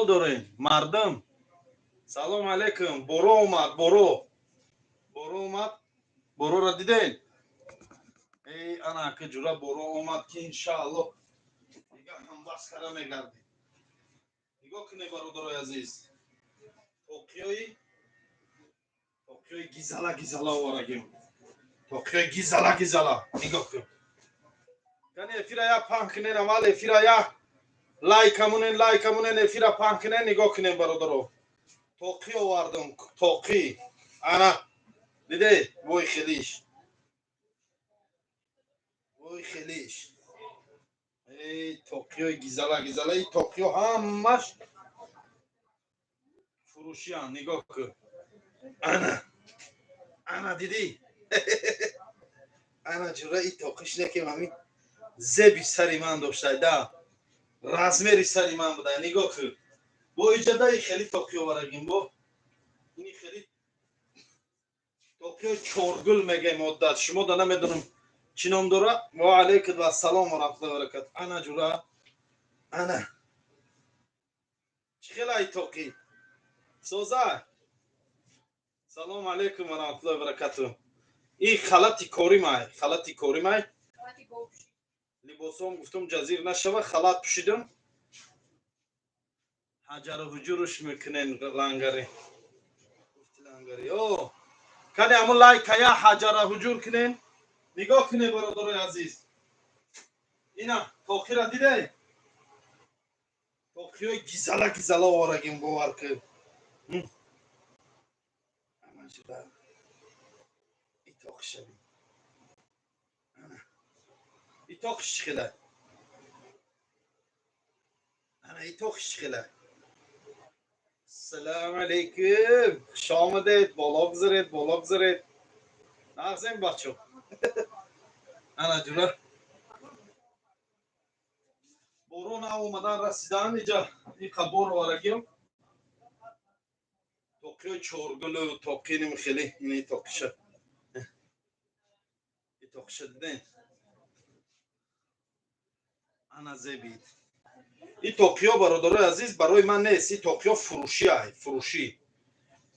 Чӣ ҳол дорем, мардум? Салом алейкум. Боро омад, боро, боро омад. Борора дидем. Эй, ана ака, ҷура, боро омад, ки иншааллоҳ дига ҳамбас кара мегардем. Нигоҳ кунед, бародарои азиз, тоқиёи гизала гизала оварагим, тоқиёи гизала гизала. Нигоҳ кун. Кани, эфира як паҳн кунен аввал, эфира як лайка монен, лайка монен, эфира паҳн кунен. Нигоҳ кунен, бародаро, тоқӣ овардам, тоқӣ. Ана, диде, вой хелиш, вой хелиш. Эй, тоқиёи гизала гизала. И тоқиё ҳамаш фурӯшиян. Нигоҳ кун, ана, ана, дидӣ? Ана, ҷура, и тоқиш некем, ҳамин зеби сари ман доштай да, размери сари ман буда. Нигоҳ кун, бо иҷадаи хеле тоқи оварагим, бо ини хеле тоқиё, чоргул мегем оддат. Шумо да намедонам чӣ ном дора. Ва алайкум вассалом ва раҳматуллоҳи ва баракат. Ана, ҷура, ана, чӣ хелай тоқи соза? Салому алайкум ва раҳматуллоҳи ва баракату. И халати коримай, халати коримай. Либосом гуфтум, ҷазир нашава, халат пӯшидам. Ҳаҷару ҳуҷуруш мекунен, лангари гуфти, лангари. О, кане, ҳамун лайкая ҳаҷара ҳуҷур кунен. Нигоҳ кунед, бародарои азиз, ина тоқира диде, тоқиёи гизала гизала оварагим, бовар кун. Ана, шуда, и тоқишави, и тоқиш чӣ хела? Ана, и тоқиш чӣ хела? Ассалому алайкум, хуш омадед, боло гузаред, боло гузаред. Нағзем, бачо? Ана, ҷура, борон омадан, расидан иҷа иқа бор оварагим, тоқиёи чоргулу тоқиним хеле. Ини тоқиша, и тоқиша диден? Ана, зебид и тоқиё. Бародарои азиз, барои ман нест и тоқиё, фурӯшӣ ай, фурӯшӣ.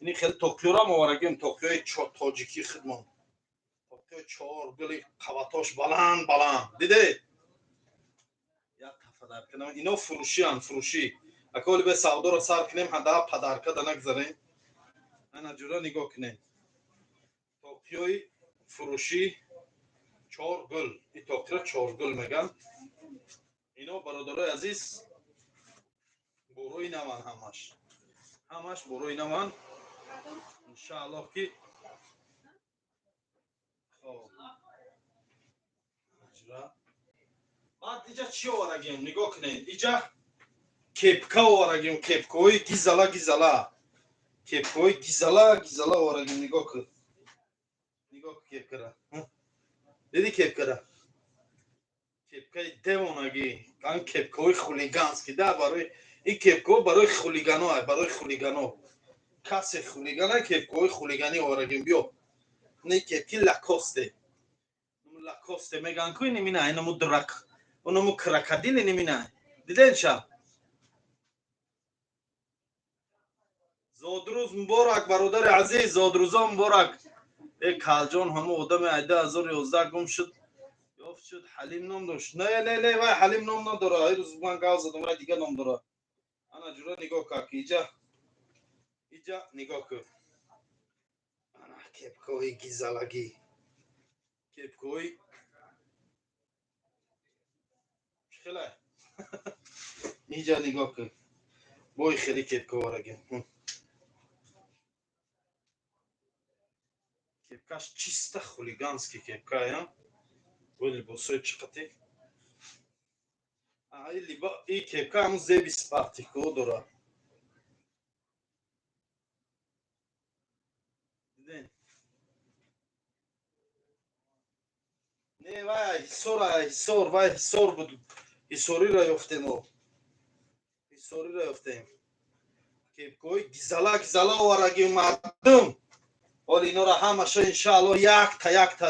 Ини хеле тоқиёрам оварагим, тоқиёи тоҷикӣ хидмон, тоқиёи чоргули, қабатош баланд баланд, диде? Як тафадар кунам, ино фурӯшиан, фурӯшӣ. Аколи бе савдоро сар кунем, ҳада падарка да нагзарем. Ана, ҷура, нигоҳ кунем, тоқиёи фурӯшӣ, чоргул. И тоқиро чоргул меган. Ино, бародарои азиз, борои наван, ҳамаш, ҳамаш борои наван, иншааллоҳ ки. Хоб, баъд иҷа чӣ оварагим? Нигоҳ кунед, иҷа кепка оварагим, кепкаҳои гизала гизала, кепкаҳои гизала гизала оварагим. Нигоҳ кун, нигоҳ кун кепкара. Диди кепкара? Кепкаи девонагӣ, ан кепкаҳои хулиганский да. Барои ин кепкаҳо, барои хулигано, барои хулигано. Касе хулигана, кепкаҳои хулиганӣ оварагим. Биё, не, кепки Лакосте, Лакосте меган ку. Инимина, инаму драк, онаму крокодил, инимина, диденша? Зодрӯз муборак, бародари азиз, зодрӯзо муборак. Э, калҷон, ҳамо одами айда 1011 гум шуд, ёфт шуд, Ҳалим ном дошт. Не, не, не, вай Ҳалим ном надора. Ай рӯз ман гав задам, вай дига ном дора. Ана, ҷура, нигоҳ как, иҷа, иҷа нигоҳ кун. Ана, кепкаҳои гизалагӣ, кепкаҳои чӣ хелай? Иҷа нигоҳ кун, бои хеле кепка оварагим. Кепкаш чисто хулиганский кепкая. Бо либосҳои чиқати и кепка ҳамун зеби спартико дорад. Не, вай Ҳисор, Ҳисор, вай Ҳисор буд. Ҳисориро ёфтем, о, Ҳисориро ёфтем. Кепкаҳои гизала гизала оварагим, мардум. Ҳоли инора ҳамаша, иншааллоҳ, якта якта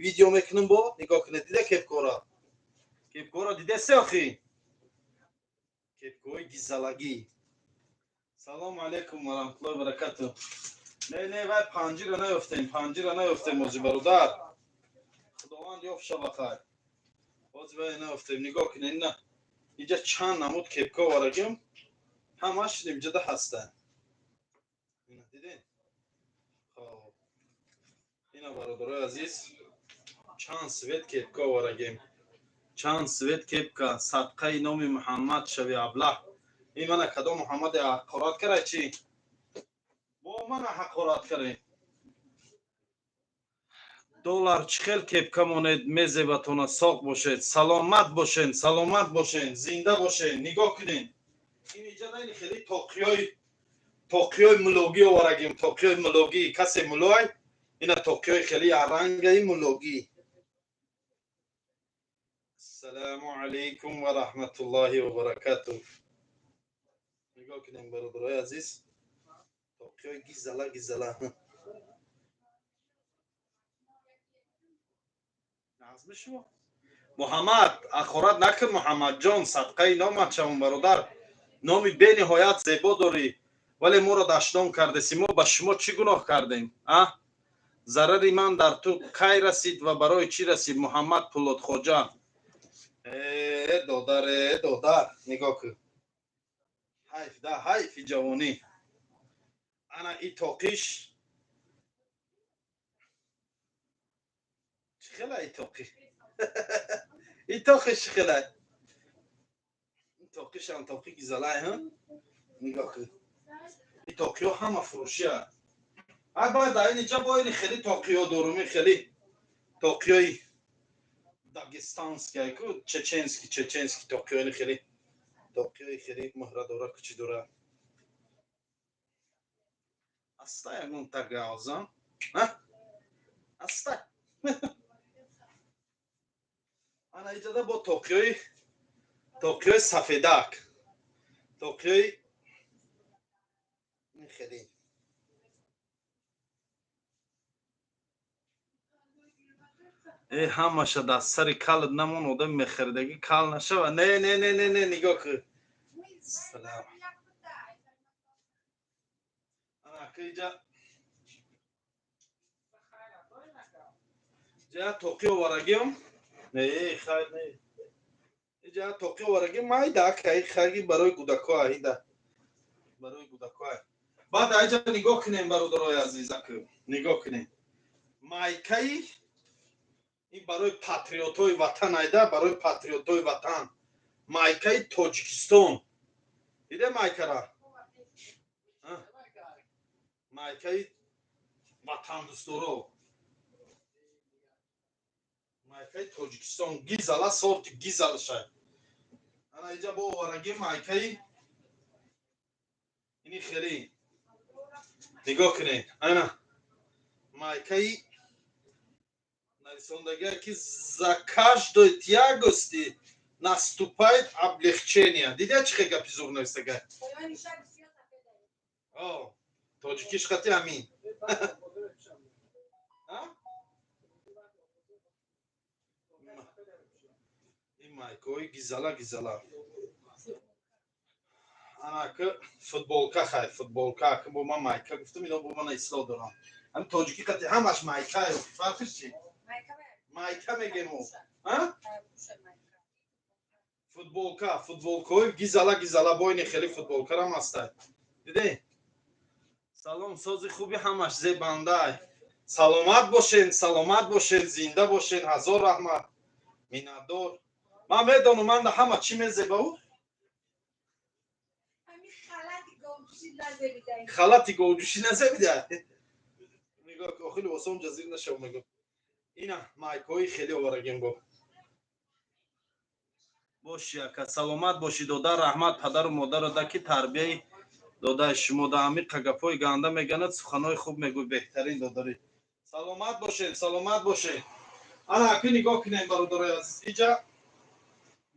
видео мекунем. Бо нигоҳ кунед, дида кепкора? Кепкора дидесе охи? Кепкаҳои гизалагӣ. Салому алейкум ва раҳматуллоҳи ва баракату. Не, не, вай панҷира наёфтем, панҷира наёфтем ози, бародар. Худованд ёфт, шаба хайр. Ози вай наёфтем. Нигоҳ кунед, ина иҷа чанд намуд кепка оварагим, ҳамаш инҷода ҳастанд. Ина дидем. Хоб, ина, бародарои азиз, чанд цвет кепка оварагим, чанд цвет кепка. Садқаи номи Муҳаммад шави, аблаҳ. Ин мана кадом Муҳаммаде ҳақорат кара? Чӣ бо мана ҳақорат карем? Доллар чӣ хел кепка монед, мезебатона. Соқ бошед, саломат бошен, саломат бошен, зинда бошен. Нигоҳ кунед, ин иҷа найни хеле тоқиёи мулогӣ оварагим, тоқиёи мулогӣ. Касе мулой? Ина тоқиёи хеле арангаи мулогӣ. Ассалому алайкум ва раҳматуллоҳи ва баракатуh. Нигоҳ кунем, бародарои азиз, тоқиёи гизала гизала. Нағзми шумо? Муҳаммад, ҳақорат накун, Муҳаммадҷон. Садқаи номат шавам, бародар. Номи бениҳоят зебо дорӣ, вале моро дашном кардеси. Мо ба шумо чӣ гуноҳ кардем, а? Зарари ман дар ту кай расид ва барои чӣ расид, Муҳаммад Пулодхоҷа? Э, додар, э, додар, нигоҳ кун. Ҳайф да, ҳайфи ҷавонӣ. Ана и тоқиш чӣ хела? И тоқи, и тоқиш чӣ хела? И тоқишам тоқи гизалай. Ҳа, нигоҳ кун, и тоқиҳо ҳама фурӯшия. Ай, баъд дар ин иҷа бо ини хеле тоқиҳо дорум. И хеле тоқиҳои дагестанский ку, чеченский, чеченский тоқиҳо. Ини хеле тоқиҳои хеле муҳрадора, кучи дора. Аста ягон тагаозам аста. Ана иҷода бо тоқиҳои сафедак, тоқиҳои хеле. Э, ҳамаша дар сари калат намон, одам мехаридагӣ кал нашава. Не, не, не, не, не, нигоҳ кун. Салам. Ана иҷа ҷа тоқи оварагиам. Не, хайр, не, иҷа тоқи оварагиам. Майда кай хайги барои кӯдакҳо, аида барои кӯдакҳо. Баъд аиҷа нигоҳ кунем, бародарои азизак, нигоҳ кунем, майкаи ин барои патриотҳои ватан, айда барои патриотҳои ватан, майкаи Тоҷикистон. Диде майкара? Майкаи ватандӯстдоро, майкаи Тоҷикистон, гизала, сорти гизалша. Ана иҷа бо овараги майкаи ини хеле. Нигоҳ кунед, ана майкаи нависондагия, ки за каждой тягости наступает облегчение. Дидя, чӣ хел гапи зур нависага? Тоҷикиш хати амин. Ин майкаҳои гизала гизала. Анака футболка, хай, футболка. Ака, бо ман майка гуфтам, ино бо мана ислоҳ дорам. Ҳами тоҷикӣ қати ҳамаш майка, фарқиш чи? Майка мегему. Футболка, футболкаҳои гизала гизала, бойни хеле футболкарам ҳастай. Диде? Салом, сози хуби, ҳамаш зебандай. Саломат бошен, саломат бошен, зинда бошен. Ҳазор раҳмат, миннатдор. Ман медонам, ман ҳама чӣ мезеба ӯ. Халати говҷӯшӣ назебида. Нигоҳ, охири осон ҷазир нашав, мегӯ. Ина майкҳои хеле оварагем. Бо боши, ака, саломат бошӣ, додар. Раҳмат падару модаро да, ки тарбияи додаи шумо да. Амиқа гапҳои ганда меганад, суханҳои хуб мегӯй. Беҳтарин додарӣ. Саломат бошед, саломат бошед. Ана аки нигоҳ кунем, бародарои азиз, иҷа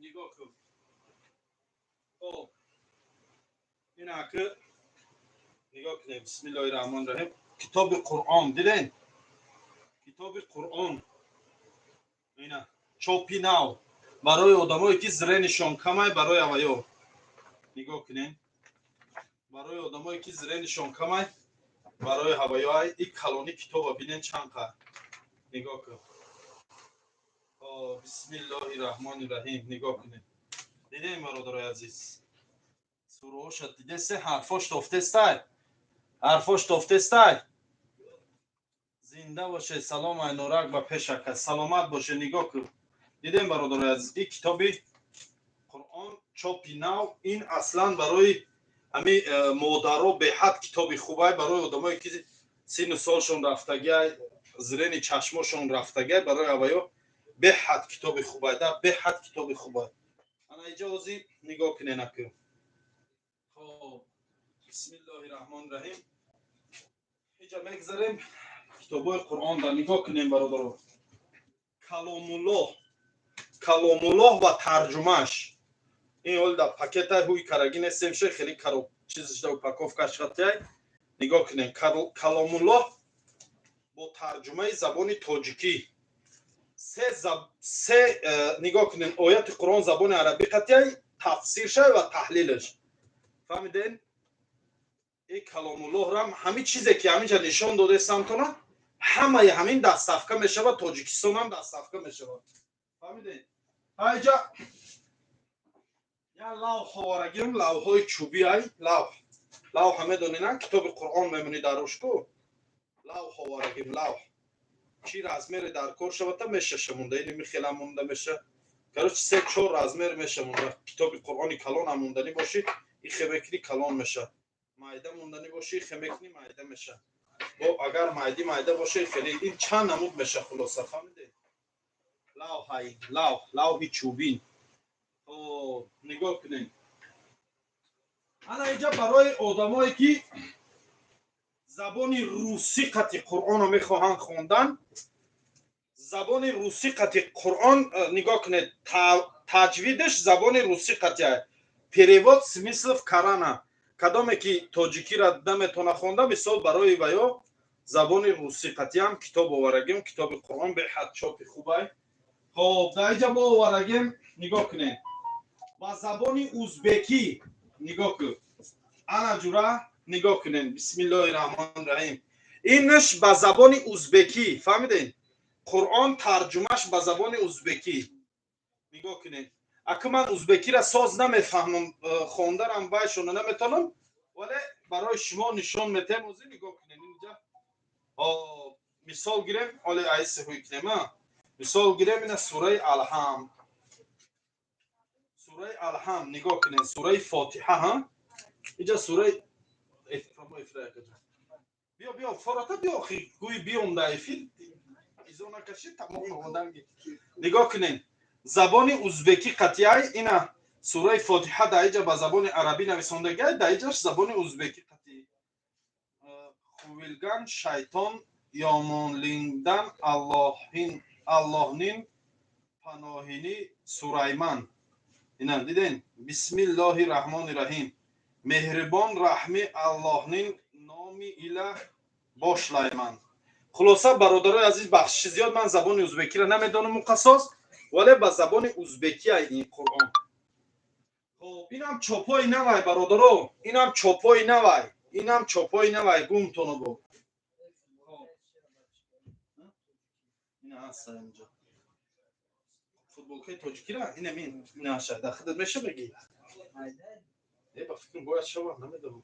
нигоҳ кун. Хоб, ина аки нигоҳ кунем. Бисмиллоҳи раҳмони раҳим. Китоби Қуръон диден? Китоби Қуръон, ина чопи нав, барои одамое ки зренишон камай, барои аваё. Нигоҳ кунем, барои Барои одамое, ки зрение шон камай, барои ҳавоёай. И калони китоба бинен, чанд қа, нигоҳ кун. Бисмиллоҳи раҳмони раҳим. Нигоҳ кунед, дидем, бародарои азиз, сураҳоша дидесе, ҳарфош тофтестай, ҳарфош тофтестай. Зинда бошед. Салом, Айнорак ба пешака, саломат боше. Нигоҳ кун, дидем, бародарои азиз, ин китоби Қуръон, чопи нав. Ин аслан барои ҳами модаро беҳад китоби хубай, барои одамое, ки сину солшон рафтагиай, зрение чашмошон рафтагиай, барои аваё беҳад китоби хубай да, беҳад китоби хубай. Ана иҷа ҳозир нигоҳ кунен аку. Хоб, бисмиллоҳи раҳмони раҳим. Иҷа мегзарем китобҳои Қуръон да. Нигоҳ кунем, бародаро, Каломуллоҳ, Каломуллоҳ ва тарҷумаш. Ин ҳол дар пакетай, ҳуй караги нестемше, хеле кароб чизшда, упаковка ш қатияй. Нигоҳ кунем, Каломуллоҳ бо тарҷумаи забони тоҷикӣ. Се нигоҳ кунем, ояти Қуръон забони арабӣ қатияй, тафсиршай ва таҳлилаш. Фаҳмиден? И Каломуллоҳрам, ҳамин чизе, ки ҳаминҷа нишон додесамтона, ҳамаи ҳамин доставка мешавад, Тоҷикистонам доставка мешавад. Фаҳмиден? Ҳайҷа я лавҳ оварагим, лавҳҳои чӯби ай. Лавҳ, лавҳа медонина, китоби Қуръон мемонӣ дар рӯшку. Лавҳ оварагим, лавҳ чӣ размере дар кор шавата, мешаша монда, или михела монда меша. Короче, се чор размер меша монда. Китоби Қуръони калон монданӣ бошӣ, ихе мекунӣ, калон меша. Майда монданӣ бошӣ, ихе мекунӣ, майда меша. Бо агар майди майда боша, хеле ин чанд намуд меша. Хулоса, фаҳмиде? Лавҳаи лавҳ, лавҳи чӯбин. Нигоҳ кунем, ана инҷа барои одамое, ки забони русӣ қати Қуръонро мехоҳанд хондан, забони русӣ қати Қуръон. Нигоҳ кунед, таҷвидаш забони русӣ қатия, перевод смыслов Корана. Кадоме ки тоҷикиро наметавона хонда, мисол, барои ваё забони русӣ қатиам китоб оварагем. Китоби Қуръон беҳад чопи хубай. Хоб, дар инҷа мо оварагем, нигоҳ кунед, ба забони узбекӣ. Нигоҳ кун, ана ҷура, нигоҳ кунед. Бисмиллоҳи раҳмони раҳим. Инаш ба забони узбекӣ, фаҳмидед? Қуръон тарҷумаш ба забони узбекӣ. Нигоҳ кунед. Ака, ман узбекиро соз намефаҳмам, хондарам вайшона наметавонам, вале барои шумо нишон метаҳем ҳозир. Нигоҳ кунед, инҷа мисол гирем, оле айси ҳуй кунем. Мисол гирем, ина сураи Алҳамд, сураи Алҳамд. Нигоҳ кунед, сураи Фотиҳа. Ҳа, инҷа сураи. Биё, биё, фората, биё. Гӯй, биём да эфир, изо накашид, тамом. Нигоҳ кунед, забони узбекӣ қатиай. Ина сураи Фотиҳа дар иҷа ба забони арабӣ нависондагиай, дар иҷаш забони узбекӣ қатӣ. Quvilgan shayton yomonlikdan Allohning panohini so'rayman. Ина диден? Бисмиллоҳи раҳмони раҳим. Меҳрибон, раҳми Аллоҳning nomi ila boshlayman. Хулоса, бародарои азиз, бахшиши зиёд, ман забони узбекиро намедонам муқассос, вале ба забони узбекия ин Қуръон. Хоб, инам чопҳои навай, бародаро, инам чопҳои навай, инам чопҳои навай. Гумтоно бо ина ҳаста инҷо футболкаи тоҷикира. Инам ин ина дар худат меша, беги. Ба фикрам, бояд шава, намедонам.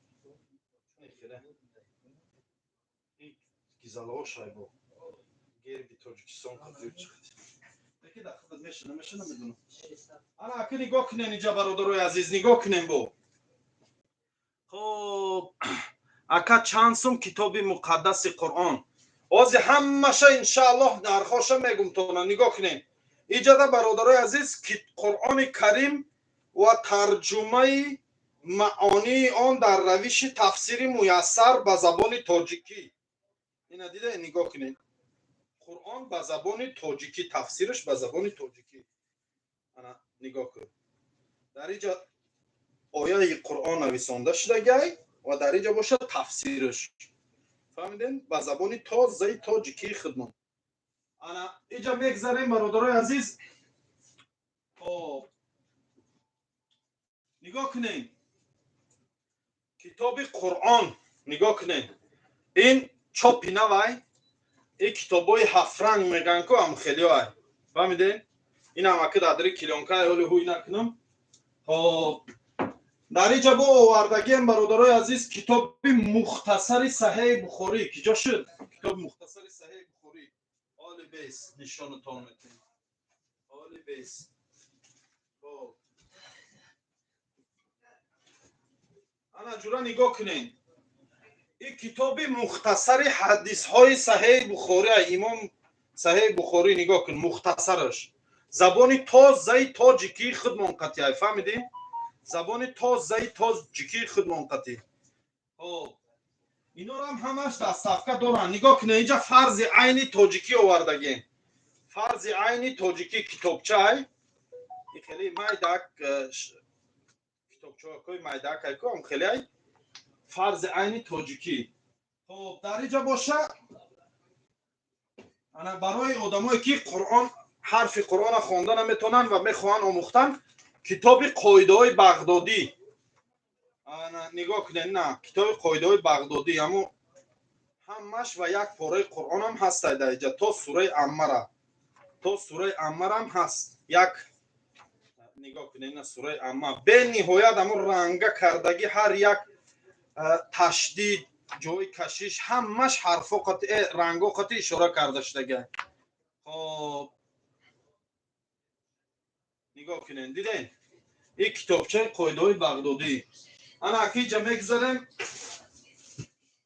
Гизалаҳо шайбо герби Тоҷикистон. Дар худат меша, намеша, намедонам. Ана ака, нигоҳ кунен инҷа, бародарои азиз, нигоҳ кунем бо. Хоб, ака, чанд сум китоби муқаддаси Қуръон? Ҳозир ҳамаша, иншааллоҳ, нархоша мегум тона. Нигоҳ кунем иҷада, бародарои азиз, Қуръони Карим ва тарҷумаи маъонии он дар равиши тафсири муяссар ба забони тоҷикӣ. Ина дида, нигоҳ кунед, Қуръон ба забони тоҷикӣ, тафсираш ба забони тоҷикӣ. Ана нигоҳ кун, дар иҷа ояи Қуръон нависонда шудагай ва дар иҷа бошад тафсираш. Фаҳмидем? Ба забони тозаи тоҷикии хидмон. Ана иҷа мегзарем, бародарои азиз. Хоб, нигоҳ кунем. Китоби Қуръон, нигоҳ кунед, ин чопи навай. Ин китобҳои ҳафтранг мегӯянд ку, ам хелиҳоай, фаҳмидед? Инам аки дадри клеёнка, ҳоли ҳуй накунам. Хоб, дар иҷа бо овардагиам, бародарои азиз, китоби Мухтасари Саҳеҳи Бухорӣ. Киҷо шуд китоби Мухтасари Саҳеҳи Бухорӣ? Оли бес нишонатон метем, оли бес. Хоб, ана ҷура, нигоҳ кунед, ин китоби Мухтасари ҳадисҳои Саҳеҳи Бухорӣ, имом Саҳеҳи Бухорӣ. Нигоҳ кун, мухтасараш забони тозаи тоҷикии худмон қатъи, фаҳмидӣ? Забони тозаи тоҷикии худмон қатъи. Хоб, инорам ҳамаш доставка доранд. Нигоҳ кунед, инҷа Фарзи айни тоҷикӣ овардагем, Фарзи айни тоҷикӣ, китобчай хеле майдак, китобчаҳои майдакай ку, хеле Фарзи айни тоҷикӣ. Хоб, дар инҷа боша, ана барои одамое ки Қуръон, ҳарфи Қуръона хонда наметавонанд ва мехоҳанд омӯхтан, китоби Қоидаҳои Бағдодӣ. Ана нигоҳ кунед, на китоби Қоидаҳои Бағдодӣ, амо ҳамаш ва як пораи Қуръонам ҳастай дар инҷа, то сураи Аммара, то сураи Аммарам ҳаст. Як нигоҳ кунед, на сураи Амма, бениҳоят амо ранга кардагӣ, ҳар як ташдид, ҷои кашиш, ҳамаш ҳарфо қати, ранго қати ишора карда шудага. Хоб, нигоҳ кунед, диден, ин китобчаи Қоидаҳои Бағдодӣ. Ана аки иҷа мегузарем.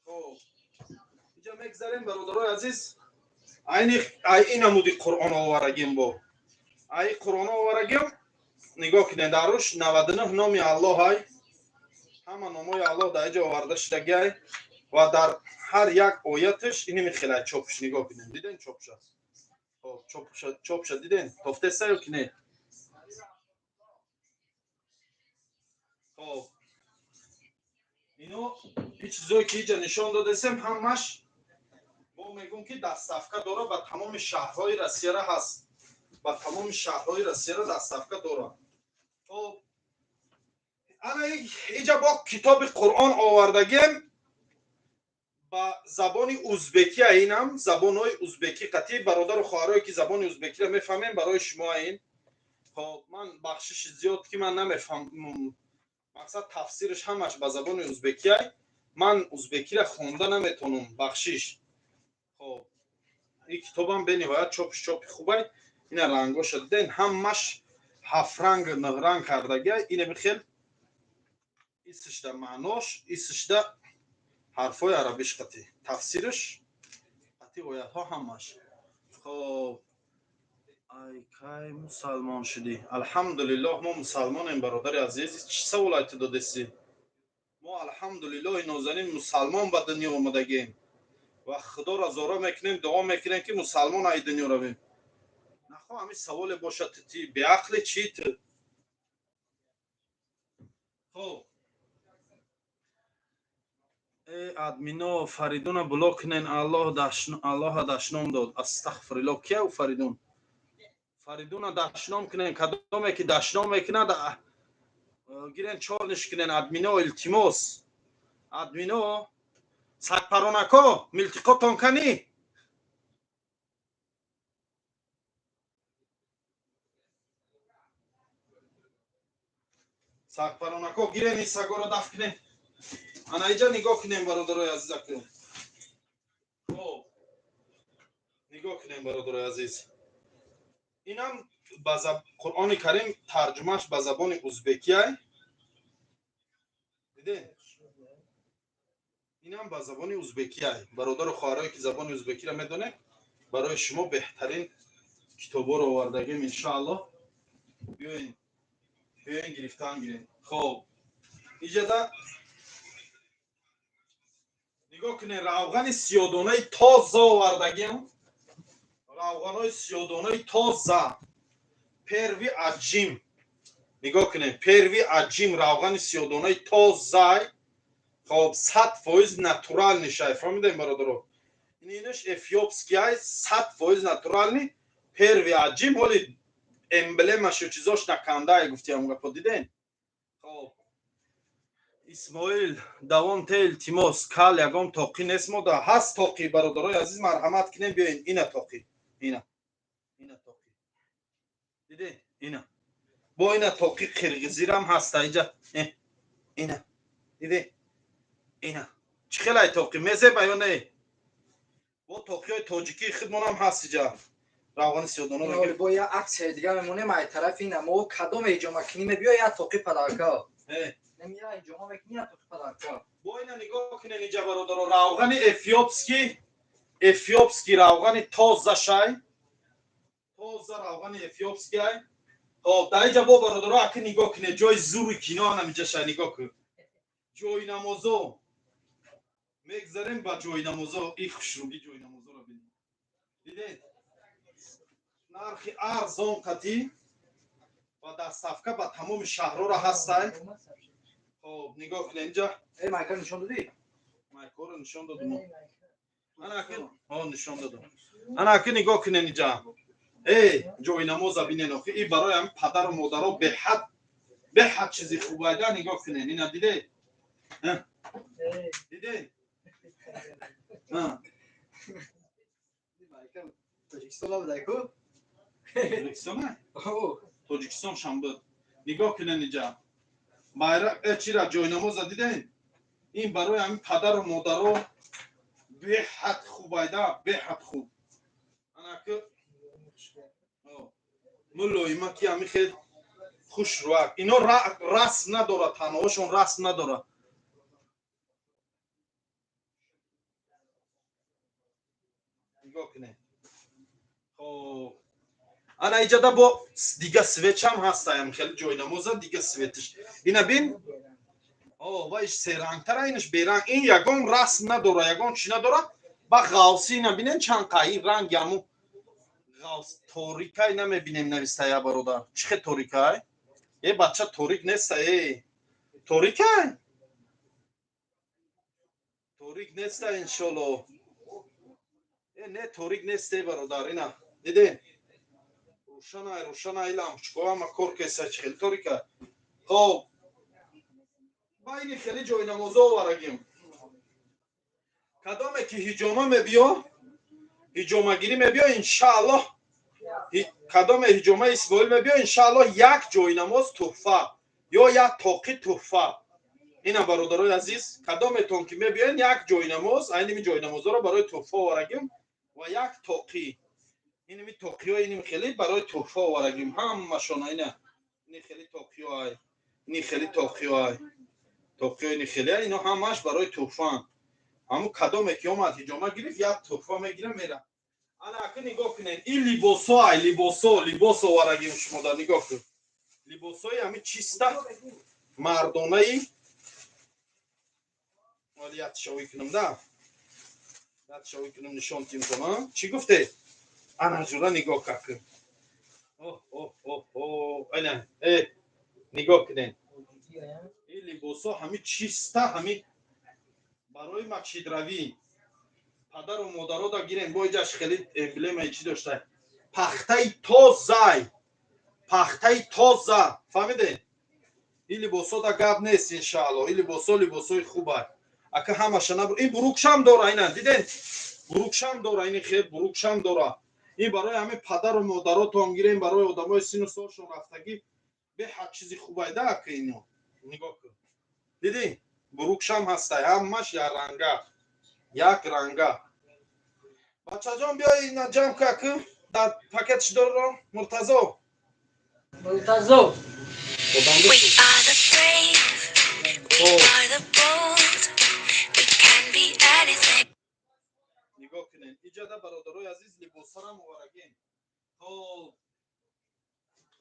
Хоб, иҷа мегузарем, бародарои азиз. Айни ай ин намуди Қуръон оварагим, бо ай Қуръон оварагим. Нигоҳ кунед, дар руш 99 номи Аллоҳ ай, ҳама номҳои Аллоҳ дар иҷа оварда шудагиай ва дар ҳар як ояташ иними хелай чопш. Нигоҳ кунед, диден чопша? Хоб, чопша, чопша диден, тофтеса ё ки не? Хоб, ино ин чизое ки иҷа нишон додесем, ҳамаш мо мегӯм ки доставка дора, ба тамоми шаҳрҳои Россияра ҳаст, ба тамоми шаҳрҳои Россияра доставка дора. Хоб, ана иҷа бо китоби Қуръон овардагем ба забони узбекӣ. Инам забонҳои узбекӣ қатъи. Бародару хоҳарое ки забони узбекиро мефаҳмем, барои шумо ин. Хоб, ман бахшиши зиёд ки ман намефаҳмам, мақсад тафсираш ҳамаш ба забони узбекиай, ман узбекиро хонда наметавонам, бахшиш. Хоб, ин китобам бениҳоят чопш, чопи хубай. Ина рангоша диден, ҳамаш ҳафтранг, нӯҳранг кардагиай. Инами хел исишда маънош, исишда ҳарфҳои арабиш қатӣ, тафсираш қатӣ, оятҳо ҳамаш. Хоб, ай кай мусалмон шудӣ? Алҳамдулиллоҳ, мо мусалмонем, бародари азиз. Чӣ саволай ту додесӣ? Мо, алҳамдулиллоҳи нозанин, мусалмон ба дунё омадагем ва Худоро зора мекунем, дуо мекунем, ки мусалмон ай дунё равем. Нахо ҳамин саволе бошад, ти беақли чӣ ту? Хоб, э админо, Фаридуна блок кунен, Аллоҳа дашном дод. Астағфириллоҳ, кия ӯ Фаридун? Фаридуна дашном кунен, кадоме ки дашном мекунад, гирен, чорниш кунен. Админо, илтимос, админо, сагпаронако, милтиқотон канӣ? Сагпаронако, гирен, ин сагоро даф кунен. Ана иҷа нигоҳ кунем, бародарои азизаку. Хоб, нигоҳ кунем, бародарои азиз, инам ба Қуръони Карим тарҷумааш ба забони узбекиай. Диден, инам ба забони узбекиай. Бародару хоҳарое ки забони узбекиро медонед, барои шумо беҳтарин китобҳоро овардагем. Иншоаллоҳ, биёен, биёен, гирифтан гирем. Хоб, иҷада нигоҳ кунед, равғани сиёдонаи тоза овардагем, равғанои сиёдонаи тоза, Первый отжим. Нигоҳ кунед, Первый отжим, равғани сиёдонаи тозай. Хоб, 100% натуральный шай, фаҳмидем, бародаро? Инаш эфиопский ай, 100% натуральный, Первый отжим. Ҳоли эмблемашу чизош накандай, гуфтиам гапо, диден? Хоб. Исмоил, давом те, илтимос. Кал ягон тоқӣ нест мода? Ҳаст тоқӣ, бародарои азиз, марҳамат кунем, биёен. Ина тоқӣ, ина, ина тоқӣ, диде, ина, бо ина тоқи қирғизирам ҳаста иҷа. Ина, диде, ина чӣ хелай тоқӣ, мезеба ё не? Бо тоқиҳои тоҷикии худмонам ҳаст иҷа. Равғани сиёдоно. Бо я аксияи дига мемонем ай тарафи ина. Мо кадом ҳиҷома кунӣ, мебиё, я тоқи подарка. Немия ҳиҷома мекунӣ, я тоқи подарка. Бо ина нигоҳ кунед иҷа, бародаро, равғани эфиопский, эфиопский равғани тоза шай, тоза равғани эфиопский ай. Хоб, дар иҷа бо, бародаро, аки нигоҳ кунед, ҷои зури кино анам иҷа шай. Нигоҳ кун, ҷои намозо. Мегзарем ба ҷои намозо. И хушрӯги ҷои намозоро бинед, дидед, нархи арзон қатӣ ва доставка ба тамоми шаҳрҳоро ҳастай. Хоб, нигоҳ кунед инҷа. Майка нишон додӣ? Майкоро нишон додум. Нишон додум. Ана аки нигоҳ кунед инҷа. Э, ҷои намоза бинен охи. И барои ҳами падару модаро беҳад, беҳад чизи хубайда. Нигоҳ кунед, ина диде, диде. Тоҷикистон набудай-ку? Тоҷикистон, Тоҷикистон шанбе. Нигоҳ кунед инҷа, байрақ чира, ҷойнамоза диден. Ин барои ҳамин падару модаро беҳад хубайда, беҳад хуб. Анаки мулоима ки ҳами хел хушрӯак. Ино расм надорад, таноҳошон расм надорад. Нигоҳ кунед. Хоб, ана иҷада бо дига свечам ҳастаям, хеле ҷойнамоза, дига светиш. Ина бин, ваиш серангтара, инаш беранг. Ин ягон расм надора, ягон чӣ надора. Ба ғавси ина бинен, чанд қа ин ранги ҳаму ғавс торикай. Намебинем, навистая, бародар, чӣ хел торикай? Э, бача, торик неста? Э, торикай, торик неста, иншолло. Э, не, торик нест, э, бародар, ина диден, рӯшанай, рӯшанай, лампочко ҳама кор кеса, чӣ хел торика? Хоб, байни хеле ҷойнамозо оварагим. Кадоме ки ҳиҷома мебиё, ҳиҷомагирӣ мебиё, иншааллоҳ, кадоме ҳиҷома Исмоил мебиё, иншааллоҳ, як ҷойнамоз туҳфа ё як тоқи туҳфа. Ина, бародарои азиз, кадометон ки мебиёен, як ҷойнамоз, айними ҷойнамозоро барои туҳфа оварагим ва як тоқӣ. Иними тоқиҳо, иним хеле барои туҳфа оварагим ҳамашона. Ина, ини хеле тоқиҳоай, ини хеле тоқиҳоай, тоқиҳо ини хеле, ино ҳамааш барои туҳфаанд. Ҳамун кадоме ки омад, ҳиҷома гирифт, як туҳфа мегира, мера. Ана ака нигоҳ кунед, ин либосо ай, либосо, либос оварагим шумода. Нигоҳ кун, либосои ҳами чиста мардонаи. Вали ятшовӣ кунам да, ятшовӣ кунам, нишон тимтон. Чӣ гуфте? Ана ҷура, нигоҳ какун. Ана, э, нигоҳ кунед, ин либосо ҳами чиста, ҳами барои масҷидравӣ. Падару модаро да гирем. Бо иҷаш хеле эмблемаи чӣ дошта, пахтаи тозай, пахтаи тоза, фаҳмиде? Ин либосо да гап нест, иншаалло. Ин либосо либосои хубай. Ака, ҳамаша набур. Ин бурукшам дора, ина диден, бурукшам дора, ини хел бурукшам дора. Ин барои ҳамин падару модаротон гирем, барои одамои сину солшон рафтагӣ беҳад чизи хубайда. Ака, ино нигоҳ кун, дидӣ, бурукшам ҳастай, ҳамаш якранга, як ранга. Бачаҷон, биё, ина ҷамъ ка, дар пакетш доро, Муртазо. Муртазо. We are the brave, we are the bold, we can be anything. Нигоҳ кунед, иҷада, бародарои азиз, либосарам оварагем. Хоб,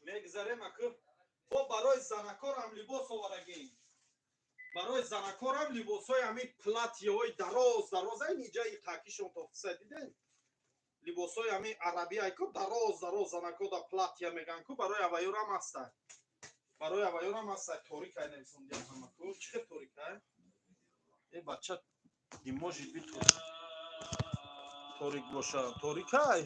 мегзарем аку. Бо барои занакорам либос оварагем, барои занакорам либосҳои ҳамин платьеҳои дароз дароз. Айн иҷаи такишон тофтиса, диден, либосҳои ҳамин арабӣ айку, дароз дароз, занако да платья меган ку, барои аваюрам ҳастай, барои аваюрам ҳастай. Торикай нависондиям ҳамаку, чӣ хел торикай? Э, бача, не может быть торик боша. Торикай,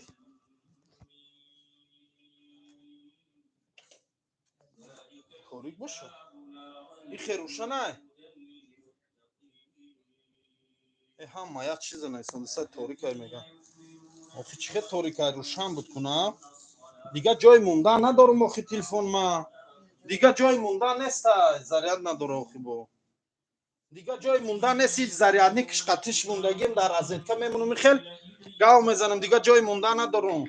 торик боша. И хе рӯшанай. Ҳама як чиза нависондаста, торикай меган. Охи, чӣ хел торикай? Рӯшан буд куна. Дига ҷой мондан надорум, охи, телефон ма. Дига ҷой мондан неста, заряд надора, охи, бо. Дига ҷой мондан нест, ҳеҷ зарядник қатиш мондагим, дар розетка мемонам, хел гав мезанам, дига ҷой мондан надорум.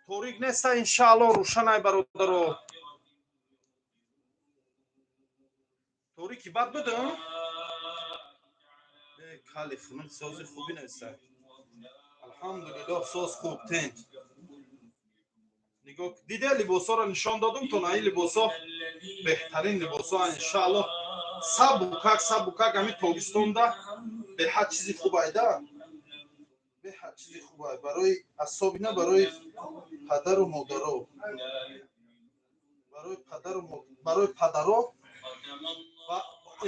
Торик неста, иншаалло, рӯшанай, бародаро. Торики бад будам? Кали хунук, сози хуби неста. Алҳамдулиллоҳ, соз хуб, тинҷ. Нигоҳ, диде, либосҳоро нишон додум то на, ин либосҳо беҳтарин либосҳо, иншааллоҳ. Сабукак, сабукак, ҳамин тобистонда беҳад чизи хуб айда. Беҳад чизи хуб ай барои, асобина барои падару модаро. Барои падару барои падаро ва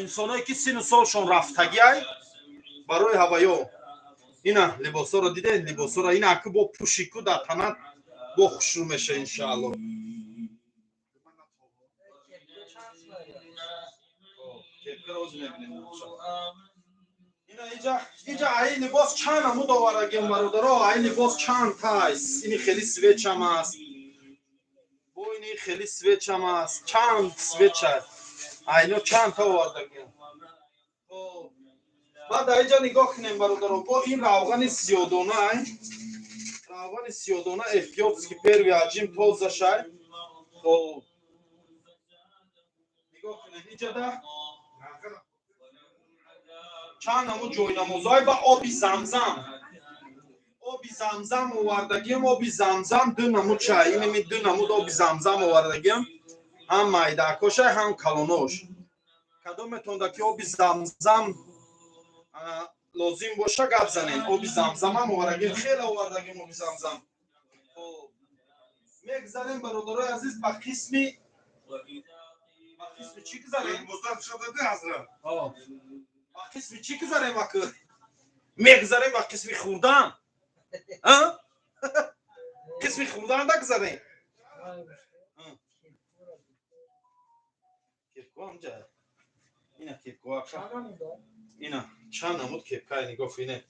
инсоное ки сину солшон рафтагӣ ай, барои ҳаваё. Ина либосҳоро дидед, либосҳоро ина аку бо пӯшику дар танат бо хушрӯ меша, иншаалло. Ина иҷа, иҷа ай либос чанд намуд овардагем, бародаро, ай либос чанд тайс. Ини хеле свечам аст. Бо ини хеле свечам аст. Чанд свеча. Айно чанд та овардагем. Баъд аиҷа нигоҳ кунем, бародаро, бо ин равғани сиёдона, ай. Равғани сиёдона, эфиопский первый отжим, тозашай. Хоб. Нигоҳ кунем, иҷада чанд намуд ҷойнамозҳое ба оби замзам. Оби замзам овардагим, оби замзам ду намуд чай. Инами ду намуд оби замзам овардагим. Ҳам майдакошай, ҳам калонош. Кадометонда ки оби замзам лозим боша, гап занед. Оби замзамам овардагим, хеле овардагим оби замзам. Хоб. Мегзарем, бародарои азиз, ба қисми чӣ гузарем? Ба қисми чӣ гузарем аку? Мегзарем ба қисми хӯрдан. А? Қисми хӯрдан да гузарем. Кепко ҳамҷа. Ина кепко ака. Ина чанд намуд кепкай, нигоҳ кунед.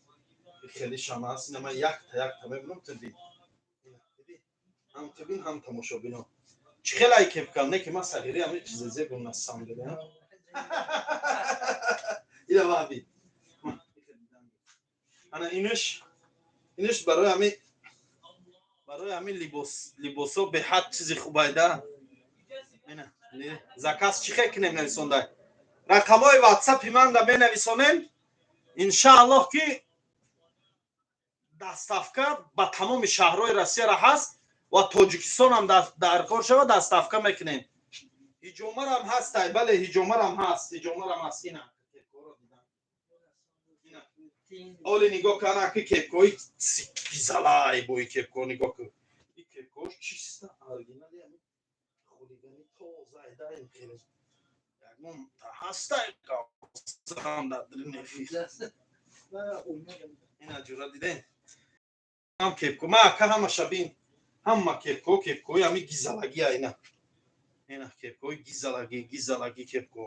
Хеле шама аст. Ина ман якта якта мебинам, ту бин. Ина диди? Ҳам ту бин, ҳам тамошобино. Чӣ хел ай кепка? Не ки ман сағирӣ ҳами чизе зебум на самом деле. Ина ваби. Ана иниш барои ҳами либосҳо беҳад чизи хуб айда. Ина заказ чӣ хел кунем, нависондай. Рақамҳои ватсапи ман да менависонем, иншааллоҳ, ки доставка ба тамоми шаҳрҳои Россияра ҳаст ва Тоҷикистонам дар кор шава, доставка мекунем. Ҳиҷомарам ҳастай, бале, ҳиҷомарам ҳаст, ҳиҷомарам ҳаст. Ина оли нигоҳ кана ки кепкои гизалай, бои кепко нигоҳ кун. И кепкош чисто оригинали, ами хулигани тоза айда, ин хеле ягон ҳастай дар ина ҷура дидем. Ҳам кепко ма ака ҳамаша бин, ҳама кепко, кепкои ҳами гизалаги, ина ина кепкои гизалаги, гизалаги кепко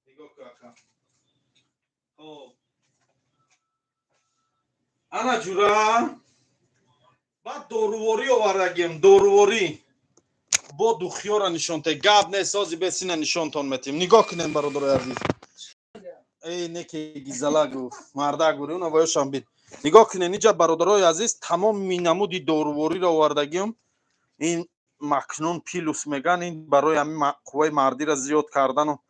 нигоҳ кун, ака. Хоб, ана ҷура, баъд доруворӣ овардагем, доруворӣ бо духиёра нишонте, гап не сози бесина нишонтон метем. Нигоҳ кунем, бародарои азиз. Эй, неки гизала гуфт мардак бури, уна воёшам бин. Нигоҳ кунем, иҷа, бародарои азиз, тамоми намуди дорувориро овардагим. Ин Макнун Плюс меган, ин барои ҳамин қувваи мардиро зиёд кардану